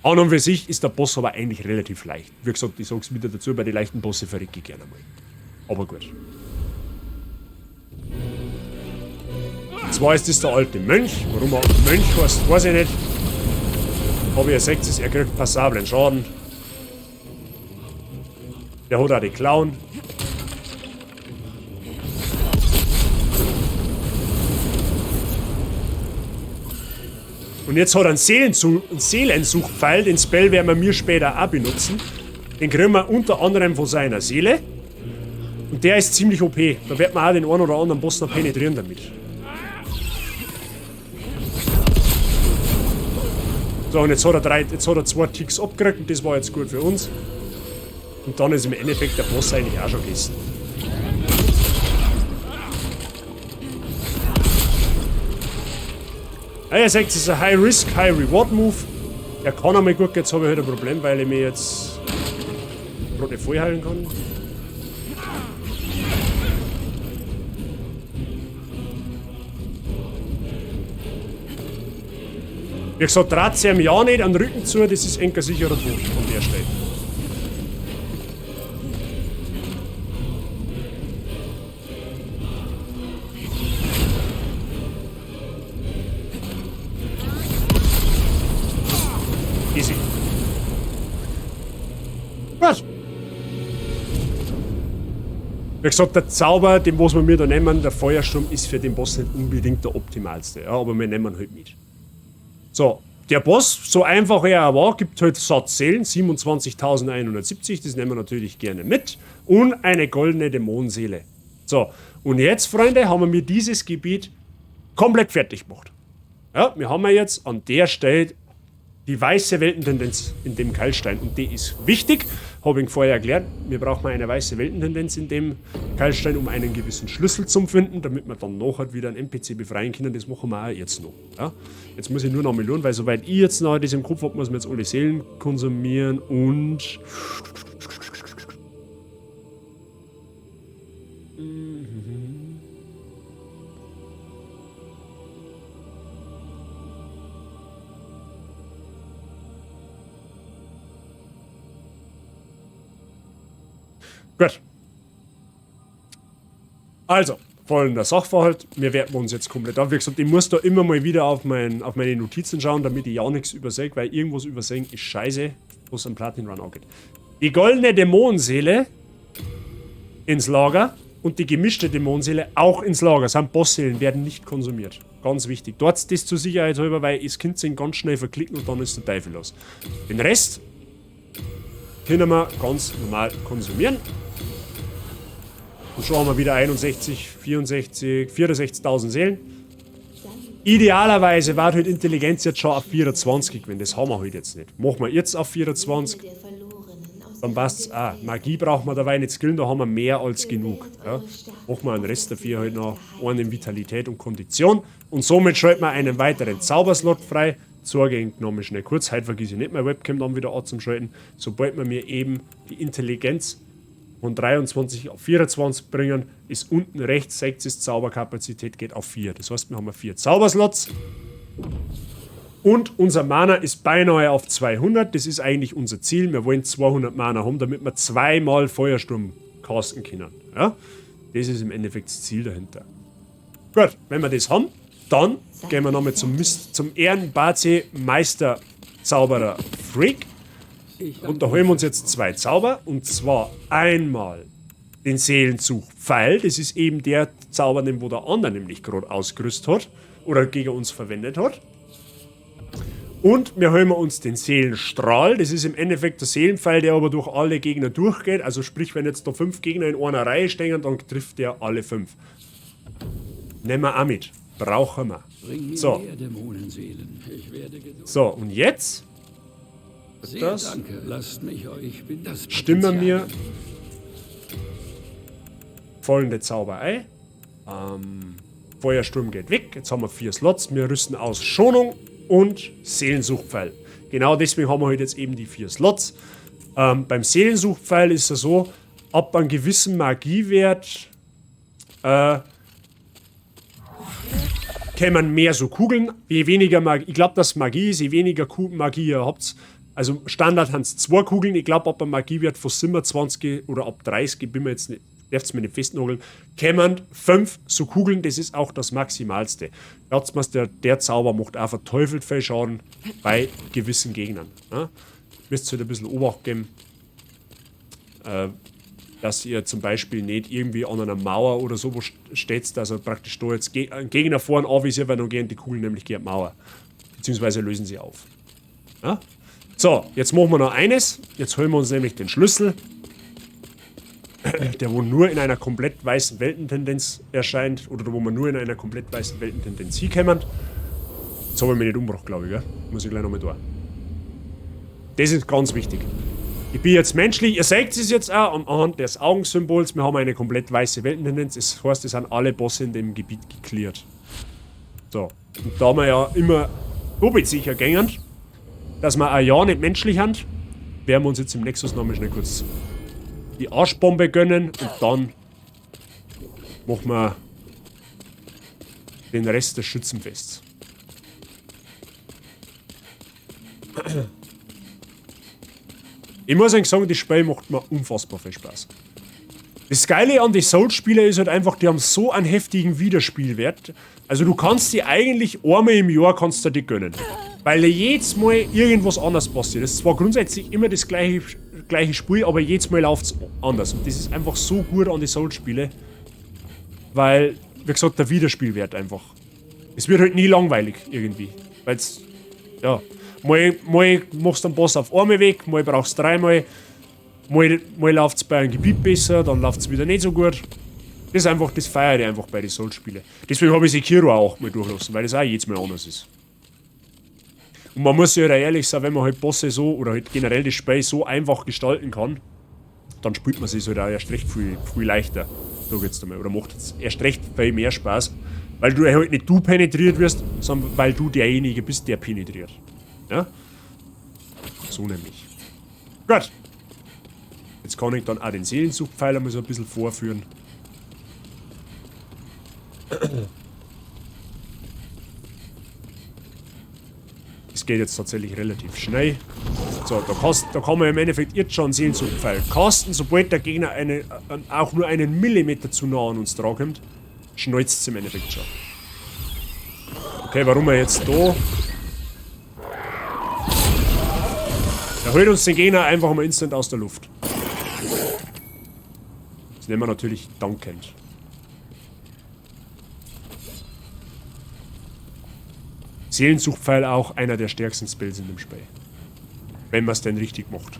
An und für sich ist der Boss aber eigentlich relativ leicht. Wie gesagt, ich sag's wieder dazu, bei den leichten Bosse verrecke ich gerne mal. Aber gut. Und zwar ist das der alte Mönch. Warum er Mönch heißt, weiß ich nicht. Aber ihr seht es, er kriegt passablen Schaden. Der hat auch die Klauen. Und jetzt hat er einen Seelensuchpfeil, den Spell werden wir mir später auch benutzen. Den kriegen wir unter anderem von seiner Seele. Und der ist ziemlich OP. Da wird man auch den einen oder anderen Boss noch penetrieren damit. So, und jetzt hat er drei, jetzt hat er 2 Ticks abgekriegt und das war jetzt gut für uns. Und dann ist im Endeffekt der Boss eigentlich auch schon gegessen. Ja, ihr seht, es ist ein High-Risk, High-Reward-Move. Der kann einmal gut, jetzt habe ich halt ein Problem, weil ich mir jetzt gerade nicht voll heilen kann. Wie gesagt, draht sie ihm ja nicht an den Rücken zu, das ist enker sicherer Tod an der Stelle. Easy. Was? Wie gesagt, der Zauber, den was wir mir da nehmen, der Feuersturm, ist für den Boss nicht unbedingt der optimalste. Ja, aber wir nehmen ihn halt mit. So, der Boss, so einfach er auch war, gibt halt Satz Seelen, 27.170, das nehmen wir natürlich gerne mit. Und eine goldene Dämonenseele. So, und jetzt, Freunde, haben wir mir dieses Gebiet komplett fertig gemacht. Ja, wir haben ja jetzt an der Stelle die weiße Weltentendenz in dem Keilstein. Und die ist wichtig, habe ich vorher erklärt. Wir brauchen eine weiße Weltentendenz in dem Keilstein, um einen gewissen Schlüssel zu finden, damit wir dann nachher wieder einen NPC befreien können. Das machen wir auch jetzt noch. Ja? Jetzt muss ich nur noch mal schauen, weil soweit ich jetzt noch das im Kopf hab, muss man jetzt alle Seelen konsumieren und... Gut. Also, folgender Sachverhalt. Wir werten uns jetzt komplett ab. Wie gesagt, ich muss da immer mal wieder auf meine Notizen schauen, damit ich ja nichts übersehe, weil irgendwas übersehen ist scheiße, was am Platin Run angeht. Die goldene Dämonenseele ins Lager. und die gemischte Dämonenseele auch ins Lager. Sind Bossseelen, werden nicht konsumiert. Ganz wichtig. Dort das zur Sicherheit halber, weil es könnt sich ganz schnell verklicken und dann ist der Teufel los. Den Rest können wir ganz normal konsumieren. Und schon haben wir wieder 61, 64, 64.000 Seelen. Idealerweise war halt Intelligenz jetzt schon auf 24, wenn das haben wir halt jetzt nicht. Machen wir jetzt auf 24, dann passt's auch. Magie brauchen wir dabei nicht skillen, da haben wir mehr als genug. Ja. Machen wir einen Rest dafür halt noch einen in Vitalität und Kondition. Und somit schalten wir einen weiteren Zauberslot frei. Sorge nochmal schnell kurz. Heute vergesse ich nicht, meine Webcam dann wieder anzuschalten. Sobald wir mir eben die Intelligenz von 23 auf 24 bringen, ist unten rechts, seht ihr, Zauberkapazität geht auf 4. Das heißt, wir haben 4 Zauberslots. Und unser Mana ist beinahe auf 200. Das ist eigentlich unser Ziel. Wir wollen 200 Mana haben, damit wir zweimal Feuersturm casten können. Ja? Das ist im Endeffekt das Ziel dahinter. Gut, wenn wir das haben, dann gehen wir nochmal zum Ehrenbazi Meister Zauberer Freak. Und da holen wir uns jetzt 2 Zauber. Und zwar einmal den Seelenzug-Pfeil. Das ist eben der Zauber, den wo der andere nämlich gerade ausgerüstet hat. Oder gegen uns verwendet hat. Und wir holen uns den Seelenstrahl. Das ist im Endeffekt der Seelenpfeil, der aber durch alle Gegner durchgeht. Also sprich, wenn jetzt da 5 Gegner in einer Reihe stehen, dann trifft der alle 5. Nehmen wir auch mit. Brauchen wir. So. So, und jetzt das stimmen wir folgende Zauber ein. Feuersturm geht weg. Jetzt haben wir 4 Slots. Wir rüsten aus Schonung und Seelensuchpfeil. Genau deswegen haben wir heute jetzt eben die 4 Slots. Beim Seelensuchpfeil ist es so, ab einem gewissen Magiewert kämen mehr so Kugeln, je weniger Magie, ich glaube, dass Magie ist, je weniger Magie ihr habt. Also Standard haben es 2 Kugeln, ich glaube, ab einem Magiewert von 27 oder ab 30, bin mir jetzt nicht, dürft's mir nicht festnageln, kämen 5 so Kugeln, das ist auch das Maximalste. Glaubt mir, der Zauber macht auch verteufelt viel Schaden bei gewissen Gegnern. Ne? Müsst ihr halt ein bisschen Obacht geben, dass ihr zum Beispiel nicht irgendwie an einer Mauer oder so wo steht, dass er praktisch da jetzt einen Gegner vorne anvisiert, weil dann gehen die Kugeln nämlich gegen die Mauer. Beziehungsweise lösen sie auf. Ja? So, jetzt machen wir noch eines. Jetzt holen wir uns nämlich den Schlüssel, der wo nur in einer komplett weißen Weltentendenz erscheint, oder wo man nur in einer komplett weißen Weltentendenz hinkommt. Jetzt habe ich mich nicht umgebracht, glaube ich, gell? Muss ich gleich nochmal da. Das ist ganz wichtig. Ich bin jetzt menschlich, ihr seht es jetzt auch anhand des Augensymbols, wir haben eine komplett weiße Weltentendenz, das heißt, es sind alle Bosse in dem Gebiet gecleart. So, und da wir ja immer doppelt sicher gängen, dass wir auch ja nicht menschlich sind, werden wir uns jetzt im Nexus nochmal schnell kurz die Arschbombe gönnen und dann machen wir den Rest des Schützenfests. Ich muss eigentlich sagen, das Spiel macht mir unfassbar viel Spaß. Das Geile an den Souls-Spielen ist halt einfach, die haben so einen heftigen Wiederspielwert. Also du kannst die eigentlich einmal im Jahr kannst du die gönnen. Weil jedes Mal irgendwas anders passiert. Das ist zwar grundsätzlich immer das gleiche Spiel, aber jedes Mal läuft's anders. Und das ist einfach so gut an die Souls-Spiele, weil, wie gesagt, der Wiederspielwert einfach. Es wird halt nie langweilig irgendwie. Weil's, ja, mal machst du einen Boss auf einmal weg, mal brauchst du dreimal, mal läuft's bei einem Gebiet besser, dann läuft's wieder nicht so gut. Das ist einfach, das feiere ich einfach bei den Souls-Spielen. Deswegen habe ich Sekiro auch mal durchlassen, weil das auch jedes Mal anders ist. Und man muss ja halt auch ehrlich sein, wenn man halt Bosse so oder halt generell das Spiel so einfach gestalten kann, dann spielt man sich halt auch erst recht viel, viel leichter. So geht's einmal. Oder macht es erst recht viel mehr Spaß, weil du halt nicht du penetriert wirst, sondern weil du derjenige bist, der penetriert. Ja? So nämlich. Gut. Jetzt kann ich dann auch den Seelensuchpfeiler mal so ein bisschen vorführen. Das geht jetzt tatsächlich relativ schnell. So, da kann man im Endeffekt jetzt schon einen Seelensuchpfeil casten. Sobald der Gegner auch nur einen Millimeter zu nah an uns dran kommt, schnalzt es im Endeffekt schon. Okay, warum er jetzt da... Der holt uns den Gegner einfach mal instant aus der Luft. Das nehmen wir natürlich dankend. Seelensuchpfeil auch einer der stärksten Spells in dem Spiel. Wenn man es denn richtig macht.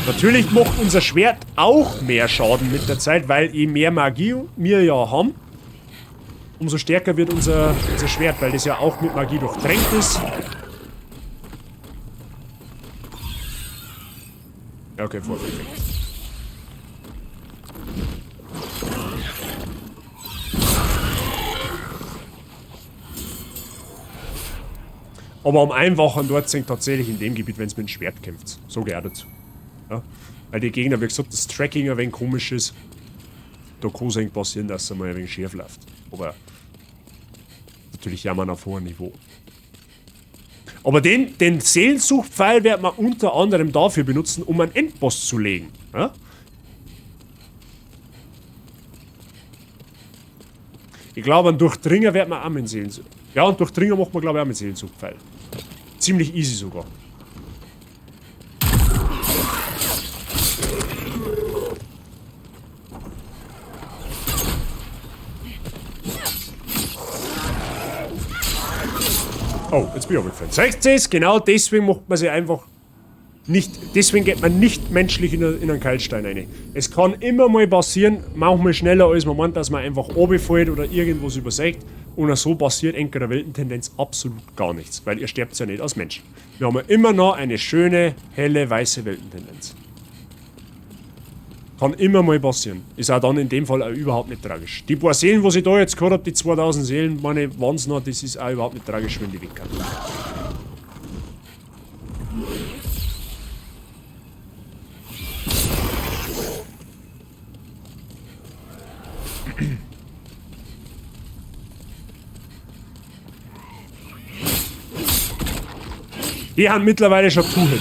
Natürlich macht unser Schwert auch mehr Schaden mit der Zeit, weil je mehr Magie wir ja haben, umso stärker wird unser Schwert, weil das ja auch mit Magie durchtränkt ist. Ja, okay, Vorführeffekt. Aber am einfachen dort sind tatsächlich in dem Gebiet, wenn es mit dem Schwert kämpft. So gehört dazu. Ja? Weil die Gegner, wie gesagt, das Tracking ein wenig komisch ist. Da kann es eigentlich passieren, dass es mal ein wenig schief läuft. Aber natürlich jammern auf hohem Niveau. Aber den Seelensuchpfeil wird man unter anderem dafür benutzen, um einen Endboss zu legen. Ja? Ich glaube, einen Durchdringer wird man auch mit Seelensuch. Ja, und Durchdringer macht man, glaube ich, auch mit Seelensuchpfeil. Ziemlich easy sogar. Oh, jetzt bin ich runtergefallen. Seht ihr es? Genau deswegen macht man sie einfach nicht. Deswegen geht man nicht menschlich in einen Keilstein rein. Es kann immer mal passieren, manchmal schneller als man meint, dass man einfach runterfällt oder irgendwas übersieht. Und so passiert in der Weltentendenz absolut gar nichts, weil ihr sterbt ja nicht als Mensch. Wir haben ja immer noch eine schöne, helle, weiße Weltentendenz. Kann immer mal passieren. Ist auch dann in dem Fall auch überhaupt nicht tragisch. Die paar Seelen, was ich da jetzt gehabt hab, die 2000 Seelen, meine, waren's noch, das ist auch überhaupt nicht tragisch, wenn die weg kann. Die haben mittlerweile schon Two-Hit.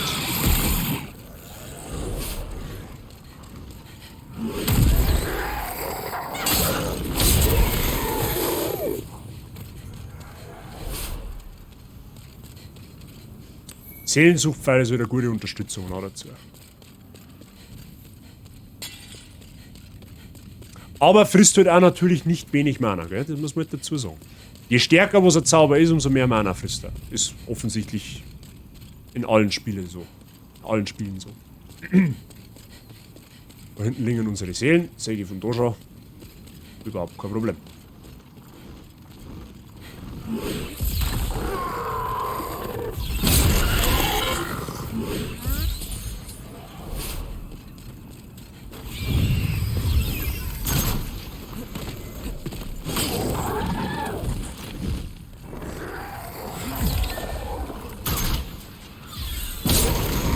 Seelensuchpfeil ist wieder gute Unterstützung noch dazu. Aber frisst halt auch natürlich nicht wenig Mana, gell? Das muss man halt dazu sagen. Je stärker was ein Zauber ist, umso mehr Mana frisst er. Ist offensichtlich in allen Spielen so. In allen Spielen so. Da hinten liegen unsere Seelen. Sehe ich von da schon. Überhaupt kein Problem.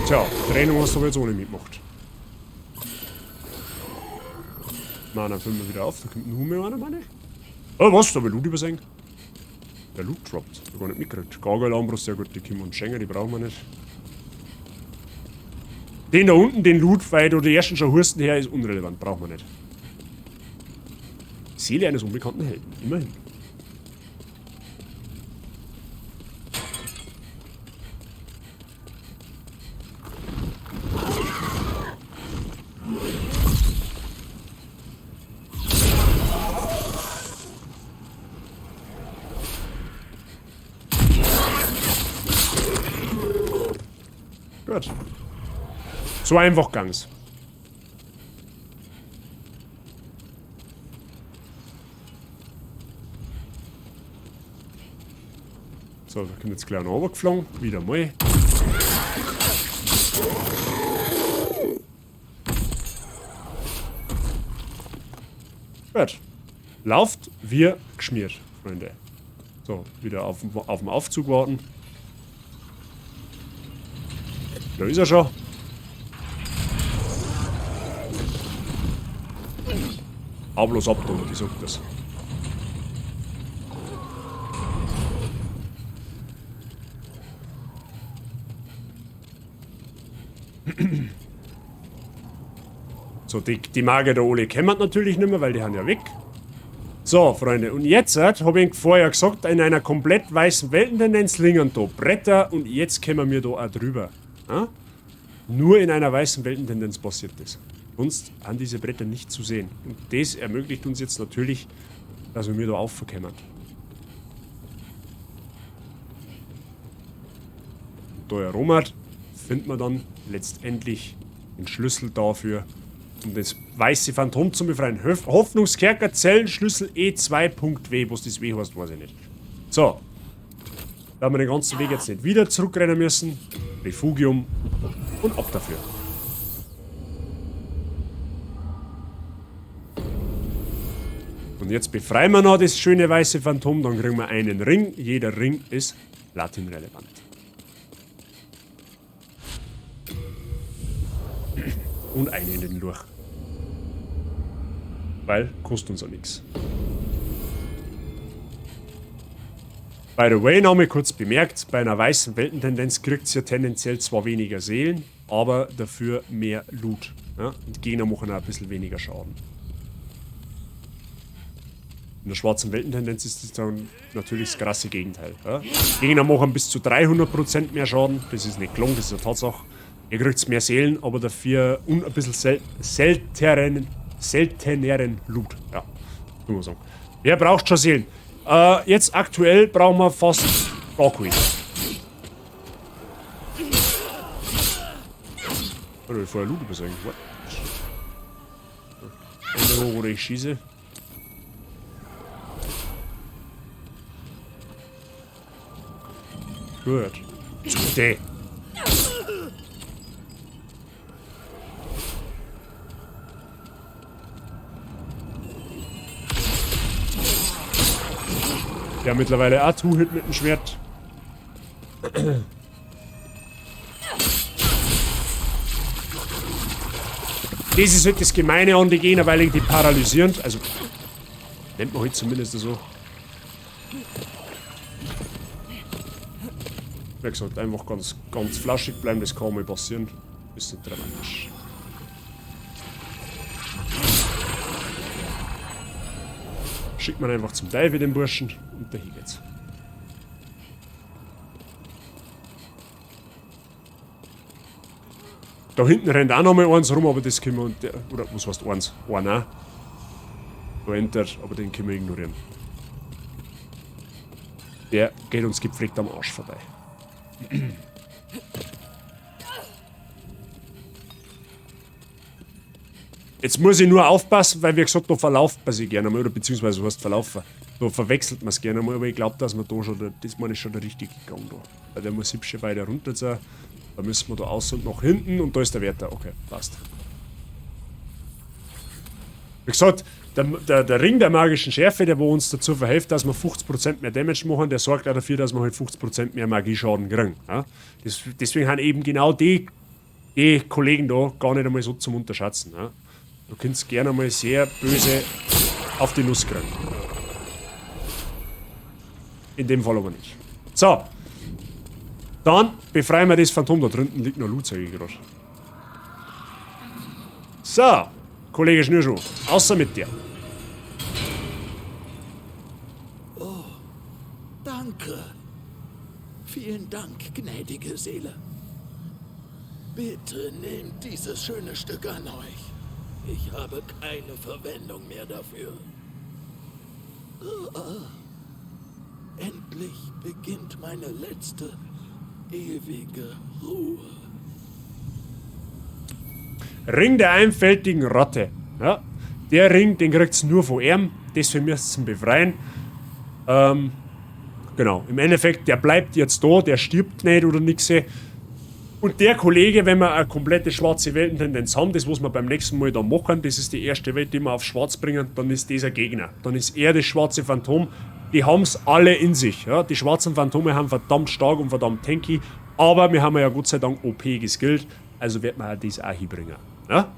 Tja, Training hast du aber jetzt ohne mitgemacht. Mana füllen wir wieder auf, da kommt nur mehr einer, meine ich. Oh, was? Da hab ich Loot übersehen. Der Loot droppt. Ich hab gar nicht mitgekriegt. Gargoyle-Armbrust, sehr gut, die können wir uns schenken, die brauchen wir nicht. Den da unten, den Loot, weil da die ersten schon Hursten her ist, unrelevant, brauchen wir nicht. Seele eines unbekannten Helden, immerhin. Gut. So einfach gang's. So, da kommt jetzt gleich noch runtergeflogen. Wieder mal. Gut. Lauft wie geschmiert, Freunde. So, wieder auf dem Aufzug warten. Da ist er schon. Hau bloß ab, du, ich sag das. So, die Magier der Ole kämmert natürlich nicht mehr, weil die haben ja weg. So, Freunde, und jetzt hab ich vorher gesagt, in einer komplett weißen Weltentendenz liegen da Bretter und jetzt kommen wir da auch drüber. Ja? Nur in einer weißen Weltentendenz passiert das. Sonst an diese Bretter nicht zu sehen. Und das ermöglicht uns jetzt natürlich, dass wir da aufkommen. Da herum findet man dann letztendlich den Schlüssel dafür, um das weiße Phantom zu befreien. Hoffnungskerker, Zellenschlüssel E2.W. Was das W heißt, weiß ich nicht. So. Da haben wir den ganzen Weg jetzt nicht wieder zurückrennen müssen. Refugium und ab dafür. Und jetzt befreien wir noch das schöne weiße Phantom, dann kriegen wir einen Ring. Jeder Ring ist platinrelevant. Und einen in den Lurch. Weil, kostet uns auch nichts. By the way, noch mal kurz bemerkt, bei einer weißen Weltentendenz kriegt ihr ja tendenziell zwar weniger Seelen, aber dafür mehr Loot. Ja? Und Gegner machen auch ein bisschen weniger Schaden. In der schwarzen Weltentendenz ist das dann natürlich das krasse Gegenteil. Ja? Gegner machen bis zu 300% mehr Schaden, das ist nicht gelogen, das ist eine Tatsache. Ihr kriegt mehr Seelen, aber dafür und ein bisschen selteneren Loot. Ja, muss man sagen. Wer braucht schon Seelen? Jetzt aktuell brauchen wir fast gar keine. Oder ich vorher Loot übersehen. What? Ende hoch oder ich schieße. Gut. Zute. Ja, mittlerweile auch Two-Hit mit dem Schwert. Das ist halt das Gemeine an die Gegner, weil die paralysieren. Also, nennt man halt zumindest so. Wie gesagt, einfach ganz, ganz flaschig bleiben, das kann mal passieren. Ist nicht dramatisch. Schickt man einfach zum Teufel den Burschen und dahin geht's. Da hinten rennt auch noch mal eins rum, aber das können wir... Und der, oder was heißt eins? Einer. Da entert, aber den können wir ignorieren. Der geht uns gepflegt am Arsch vorbei. Jetzt muss ich nur aufpassen, weil wie gesagt, da verlauft man sich gerne mal, oder beziehungsweise was heißt verlaufen? Da verwechselt man es gerne mal, aber ich glaub, dass man da schon, das meine ich schon der richtige Gang da. Weil der muss hübsch weiter runter sein. Da müssen wir da aus und nach hinten und da ist der Wärter. Okay, passt. Wie gesagt, der Ring der magischen Schärfe, der wo uns dazu verhilft, dass wir 50% mehr Damage machen, der sorgt auch dafür, dass wir halt 50% mehr Magieschaden kriegen. Ja? Deswegen haben eben genau die Kollegen da gar nicht einmal so zum Unterschätzen. Ja? Du könntest gerne mal sehr böse auf die Nuss kriegen. In dem Fall aber nicht. So. Dann befreien wir das Phantom. Da drunten liegt noch Loot, sag ich grad. So. Kollege Schnürschuh, außer mit dir. Oh, danke. Vielen Dank, gnädige Seele. Bitte nehmt dieses schöne Stück an euch. Ich habe keine Verwendung mehr dafür. Endlich beginnt meine letzte, ewige Ruhe. Ring der einfältigen Ratte. Ja, der Ring, den kriegt's nur von ihm. Deswegen müsst ihr ihn befreien. Genau, im Endeffekt, der bleibt jetzt da, der stirbt nicht oder nix. Und der Kollege, wenn wir eine komplette schwarze Weltentendenz haben, das was wir beim nächsten Mal dann machen, das ist die erste Welt, die wir auf schwarz bringen, dann ist dieser Gegner. Dann ist er das schwarze Phantom. Die haben's alle in sich. Ja? Die schwarzen Phantome haben verdammt stark und verdammt tanky, aber wir haben ja Gott sei Dank OP geskillt, also wird man auch das auch hinbringen. Ja?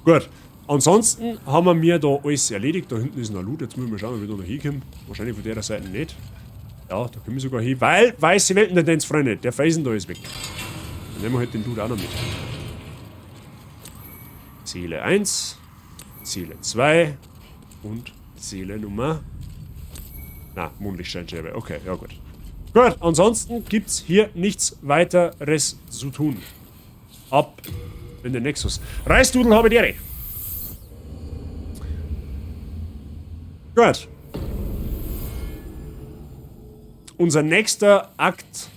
Gut, ansonsten haben wir mir da alles erledigt. Da hinten ist noch Loot, jetzt müssen wir schauen, ob wir da noch hinkommen. Wahrscheinlich von der Seite nicht. Ja, da können wir sogar hin, weil weiße Weltentendenz, Freunde, der Felsen da ist weg. Dann nehmen wir halt den Loot auch noch mit. Seele 1, Seele 2 und Seele Nummer... Na, Mondlichtsteinscherbe. Okay, ja gut. Gut, ansonsten gibt's hier nichts weiteres zu tun. Ab in den Nexus. Reisdudel habe die Ehre. Gut. Unser nächster Akt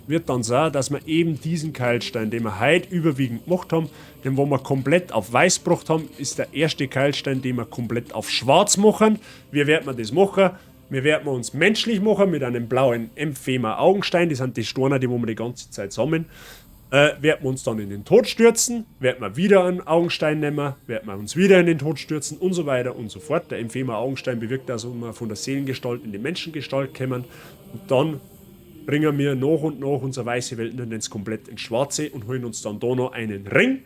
wird dann sein, dass wir eben diesen Keilstein, den wir heute überwiegend gemacht haben, den wo wir komplett auf weiß gebracht haben, ist der erste Keilstein, den wir komplett auf schwarz machen. Wie werden wir das machen? Wir werden uns menschlich machen mit einem blauen Empfema Augenstein, das sind die Steine, die wo wir die ganze Zeit sammeln. Werden wir uns dann in den Tod stürzen, werden wir wieder einen Augenstein nehmen, werden wir uns wieder in den Tod stürzen und so weiter und so fort. Der Empfema Augenstein bewirkt, dass wir von der Seelengestalt in die Menschengestalt kommen und dann bringen wir nach und nach unsere weiße Weltentendenz komplett ins Schwarze und holen uns dann da noch einen Ring,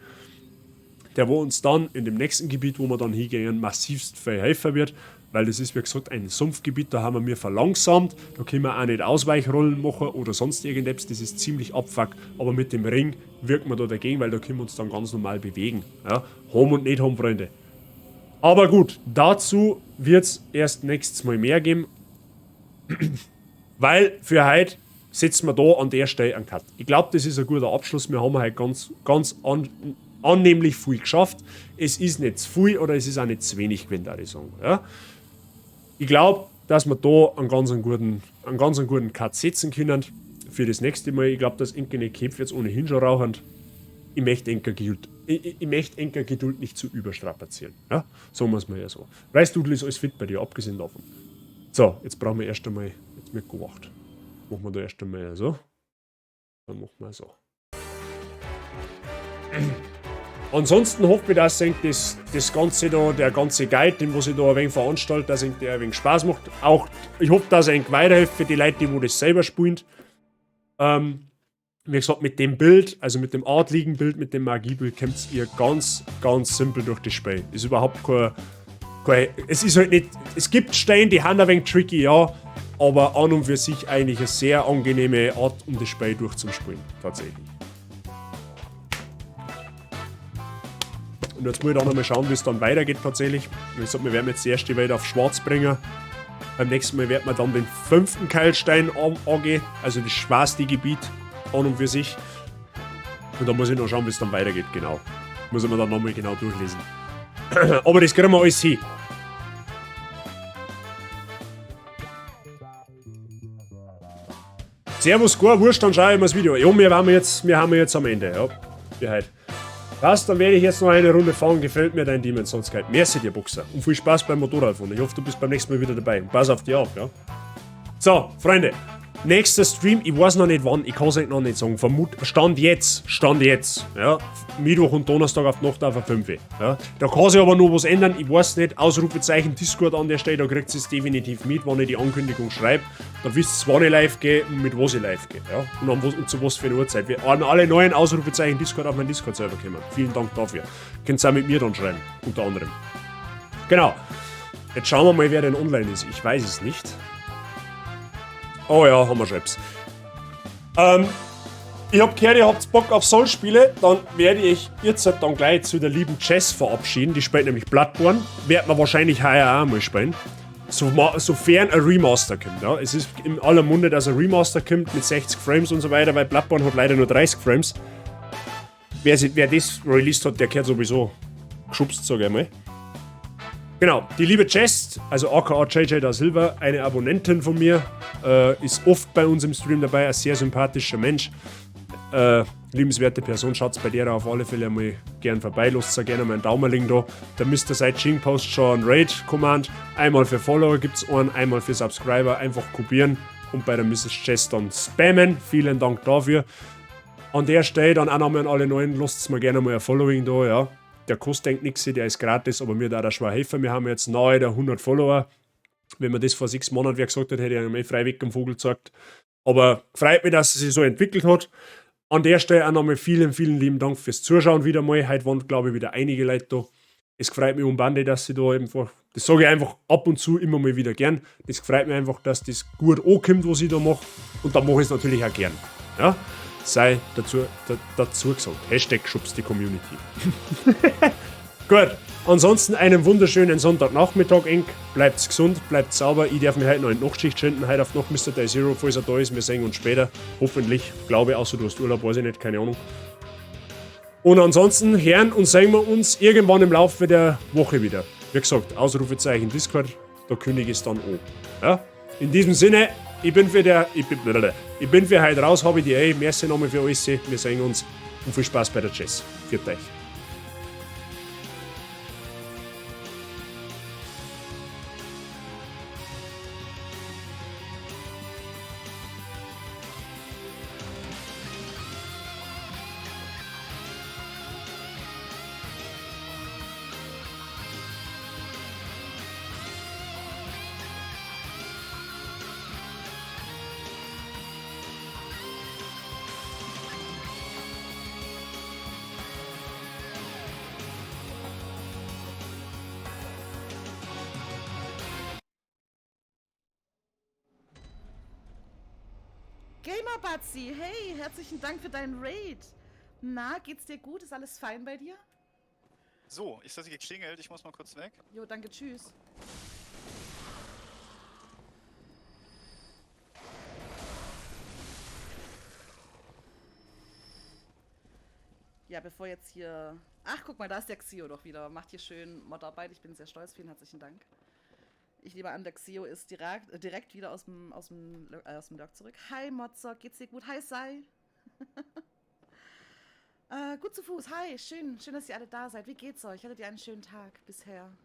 der wo uns dann in dem nächsten Gebiet, wo wir dann hingehen, massivst viel helfen wird, weil das ist, wie gesagt, ein Sumpfgebiet, da haben wir verlangsamt, da können wir auch nicht Ausweichrollen machen oder sonst irgendetwas, das ist ziemlich abfuck, aber mit dem Ring wirken wir da dagegen, weil da können wir uns dann ganz normal bewegen. Ja? Home und nicht home, Freunde. Aber gut, dazu wird's erst nächstes Mal mehr geben, weil für heute setzen wir da an der Stelle einen Cut. Ich glaub, das ist ein guter Abschluss. Wir haben heute ganz, ganz annehmlich viel geschafft. Es ist nicht zu viel oder es ist auch nicht zu wenig gewesen, würde ich sagen. Ja? Ich glaub, dass wir da einen ganz einen guten Cut setzen können für das nächste Mal. Ich glaub, dass Enke nicht kämpft jetzt ohnehin schon rauchend. Ich möchte Enker Geduld, ich, ich, ich möchte Enker Geduld nicht zu überstrapazieren. Ja? Sagen wir's mal ja so. Reisdudel ist alles fit bei dir, abgesehen davon. So, jetzt brauchen wir erst einmal, jetzt wird gewacht. Machen wir da erst einmal so. Dann machen wir so. Ansonsten hoffe ich, dass euch das Ganze da, der ganze Guide, den was ich da ein wenig veranstalte, dass euch der ein wenig Spaß macht. Auch, ich hoffe, dass er euch weiterhilft für die Leute, die wo das selber spielen. Wie gesagt, mit dem Bild, also mit dem adligen Bild, mit dem Magiebild, kommt ihr ganz, ganz simpel durch das Spiel. Ist überhaupt kein, kein, es ist halt nicht, es gibt Steine, die haben ein wenig tricky, ja, aber an und für sich eigentlich eine sehr angenehme Art, um das Spiel durchzuspielen, tatsächlich. Und jetzt muss ich dann nochmal schauen, wie es dann weitergeht tatsächlich. Wie gesagt, wir werden jetzt die erste Welt auf Schwarz bringen. Beim nächsten Mal werden wir dann den 5. Keilstein angehen, also das schwarze Gebiet an und für sich. Und da muss ich noch schauen, wie es dann weitergeht, genau. Muss ich mir dann nochmal genau durchlesen. Aber das kriegen wir alles hin. Servus, gar wurscht, dann schaue ich mir das Video. Ja, wir haben jetzt am Ende, ja. Für heute. Passt, dann werde ich jetzt noch eine Runde fahren. Gefällt mir dein Demon's Souls Guide. Merci dir, Boxer. Und viel Spaß beim Motorradfahren. Ich hoffe, du bist beim nächsten Mal wieder dabei. Und pass auf dich auf, ja. So, Freunde. Nächster Stream, ich weiß noch nicht wann, ich kann's euch noch nicht sagen. Stand jetzt, Stand jetzt, ja. Mittwoch und Donnerstag auf die Nacht auf 5. Ja. Da kann sich aber noch was ändern, ich weiß nicht. Ausrufezeichen Discord an der Stelle, da kriegt ihr es definitiv mit, wann ich die Ankündigung schreibe. Da wisst ihr, wann ich live gehe und mit was ich live gehe. Ja. Und, an was, und zu was für eine Uhrzeit. Wir an alle neuen Ausrufezeichen Discord auf meinen Discord-Server kommen. Vielen Dank dafür. Könnt ihr auch mit mir dann schreiben, unter anderem. Genau. Jetzt schauen wir mal, wer denn online ist. Ich weiß es nicht. Oh ja, haben wir schon etwas. Ich hab gehört, ihr habt Bock auf Souls-Spiele. Dann werde ich jetzt dann gleich zu der lieben Jess verabschieden. Die spielt nämlich Bloodborne. Wird man wahrscheinlich heuer auch mal spielen. Sofern ein Remaster kommt. Ja. Es ist in aller Munde, dass ein Remaster kommt mit 60 Frames und so weiter, weil Bloodborne hat leider nur 30 Frames. Wer das released hat, der gehört sowieso geschubst, sag ich mal. Genau, die liebe Jess, also aka JJ da Silva, eine Abonnentin von mir, ist oft bei uns im Stream dabei, ein sehr sympathischer Mensch. Liebenswerte Person, schaut's bei der auf alle Fälle einmal gern vorbei, lasst auch gerne mal einen Daumenling da. Der Mister Side Ching post schon einen Raid-Command. Einmal für Follower gibt's einen, einmal für Subscriber, einfach kopieren und bei der Misses Jess dann spammen. Vielen Dank dafür. An der Stelle dann auch nochmal an alle Neuen, lasst's mir gerne mal ein Following da, ja. Der kostet eigentlich nix, der ist gratis, aber mir da auch schwer helfen. Wir haben jetzt nahe der 100 Follower. Wenn man das vor 6 Monaten wer gesagt hat, hätte ich einem freiwillig am Vogel gezeigt. Aber freut mich, dass es sich so entwickelt hat. An der Stelle auch nochmal vielen, vielen lieben Dank fürs Zuschauen wieder mal. Heute waren, glaube ich, wieder einige Leute da. Es freut mich um Bande, dass sie da einfach, das sage ich einfach ab und zu immer mal wieder gern. Das freut mich einfach, dass das gut ankommt, was ich da mache. Und dann mache ich es natürlich auch gern. Ja? Sei dazu gesagt. Hashtag schubst die Community. Gut, ansonsten einen wunderschönen Sonntagnachmittag, Enk. Bleibt's gesund, bleibt sauber. Ich darf mich heute noch in die Nachtschicht schinden. Heute auf Nacht Mister Day Zero, falls er da ist. Wir sehen uns später. Hoffentlich, glaube ich, außer du hast Urlaub, weiß ich nicht, keine Ahnung. Und ansonsten hören und sehen wir uns irgendwann im Laufe der Woche wieder. Wie gesagt, Ausrufezeichen Discord, da kündige ich es dann an. Ja? In diesem Sinne, ich bin für der, ich bin, ich bin für heute raus, habe ich die eh. Merci nochmal für alles. Wir sehen uns und viel Spaß bei der Chess. Pfiat euch. Gamer Batzi, hey, herzlichen Dank für deinen Raid. Na, geht's dir gut? Ist alles fein bei dir? So, ich habe geklingelt, ich muss mal kurz weg. Jo, danke, tschüss. Ja, bevor jetzt hier... Ach, guck mal, da ist der Xio doch wieder. Macht hier schön Modarbeit. Ich bin sehr stolz. Vielen herzlichen Dank. Ich nehme an, der Xio ist direkt wieder aus dem Lurk zurück. Hi, Motzer. Geht's dir gut? Hi, Sai. Gut zu Fuß. Hi, schön, dass ihr alle da seid. Wie geht's euch? Hattet ihr einen schönen Tag bisher?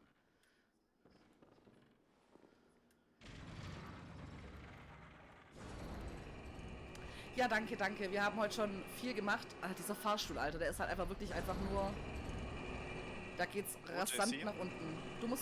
Ja, danke, danke. Wir haben heute schon viel gemacht. Ah, dieser Fahrstuhl, Alter, der ist halt einfach wirklich einfach nur... Da geht's rasant nach unten. Du musst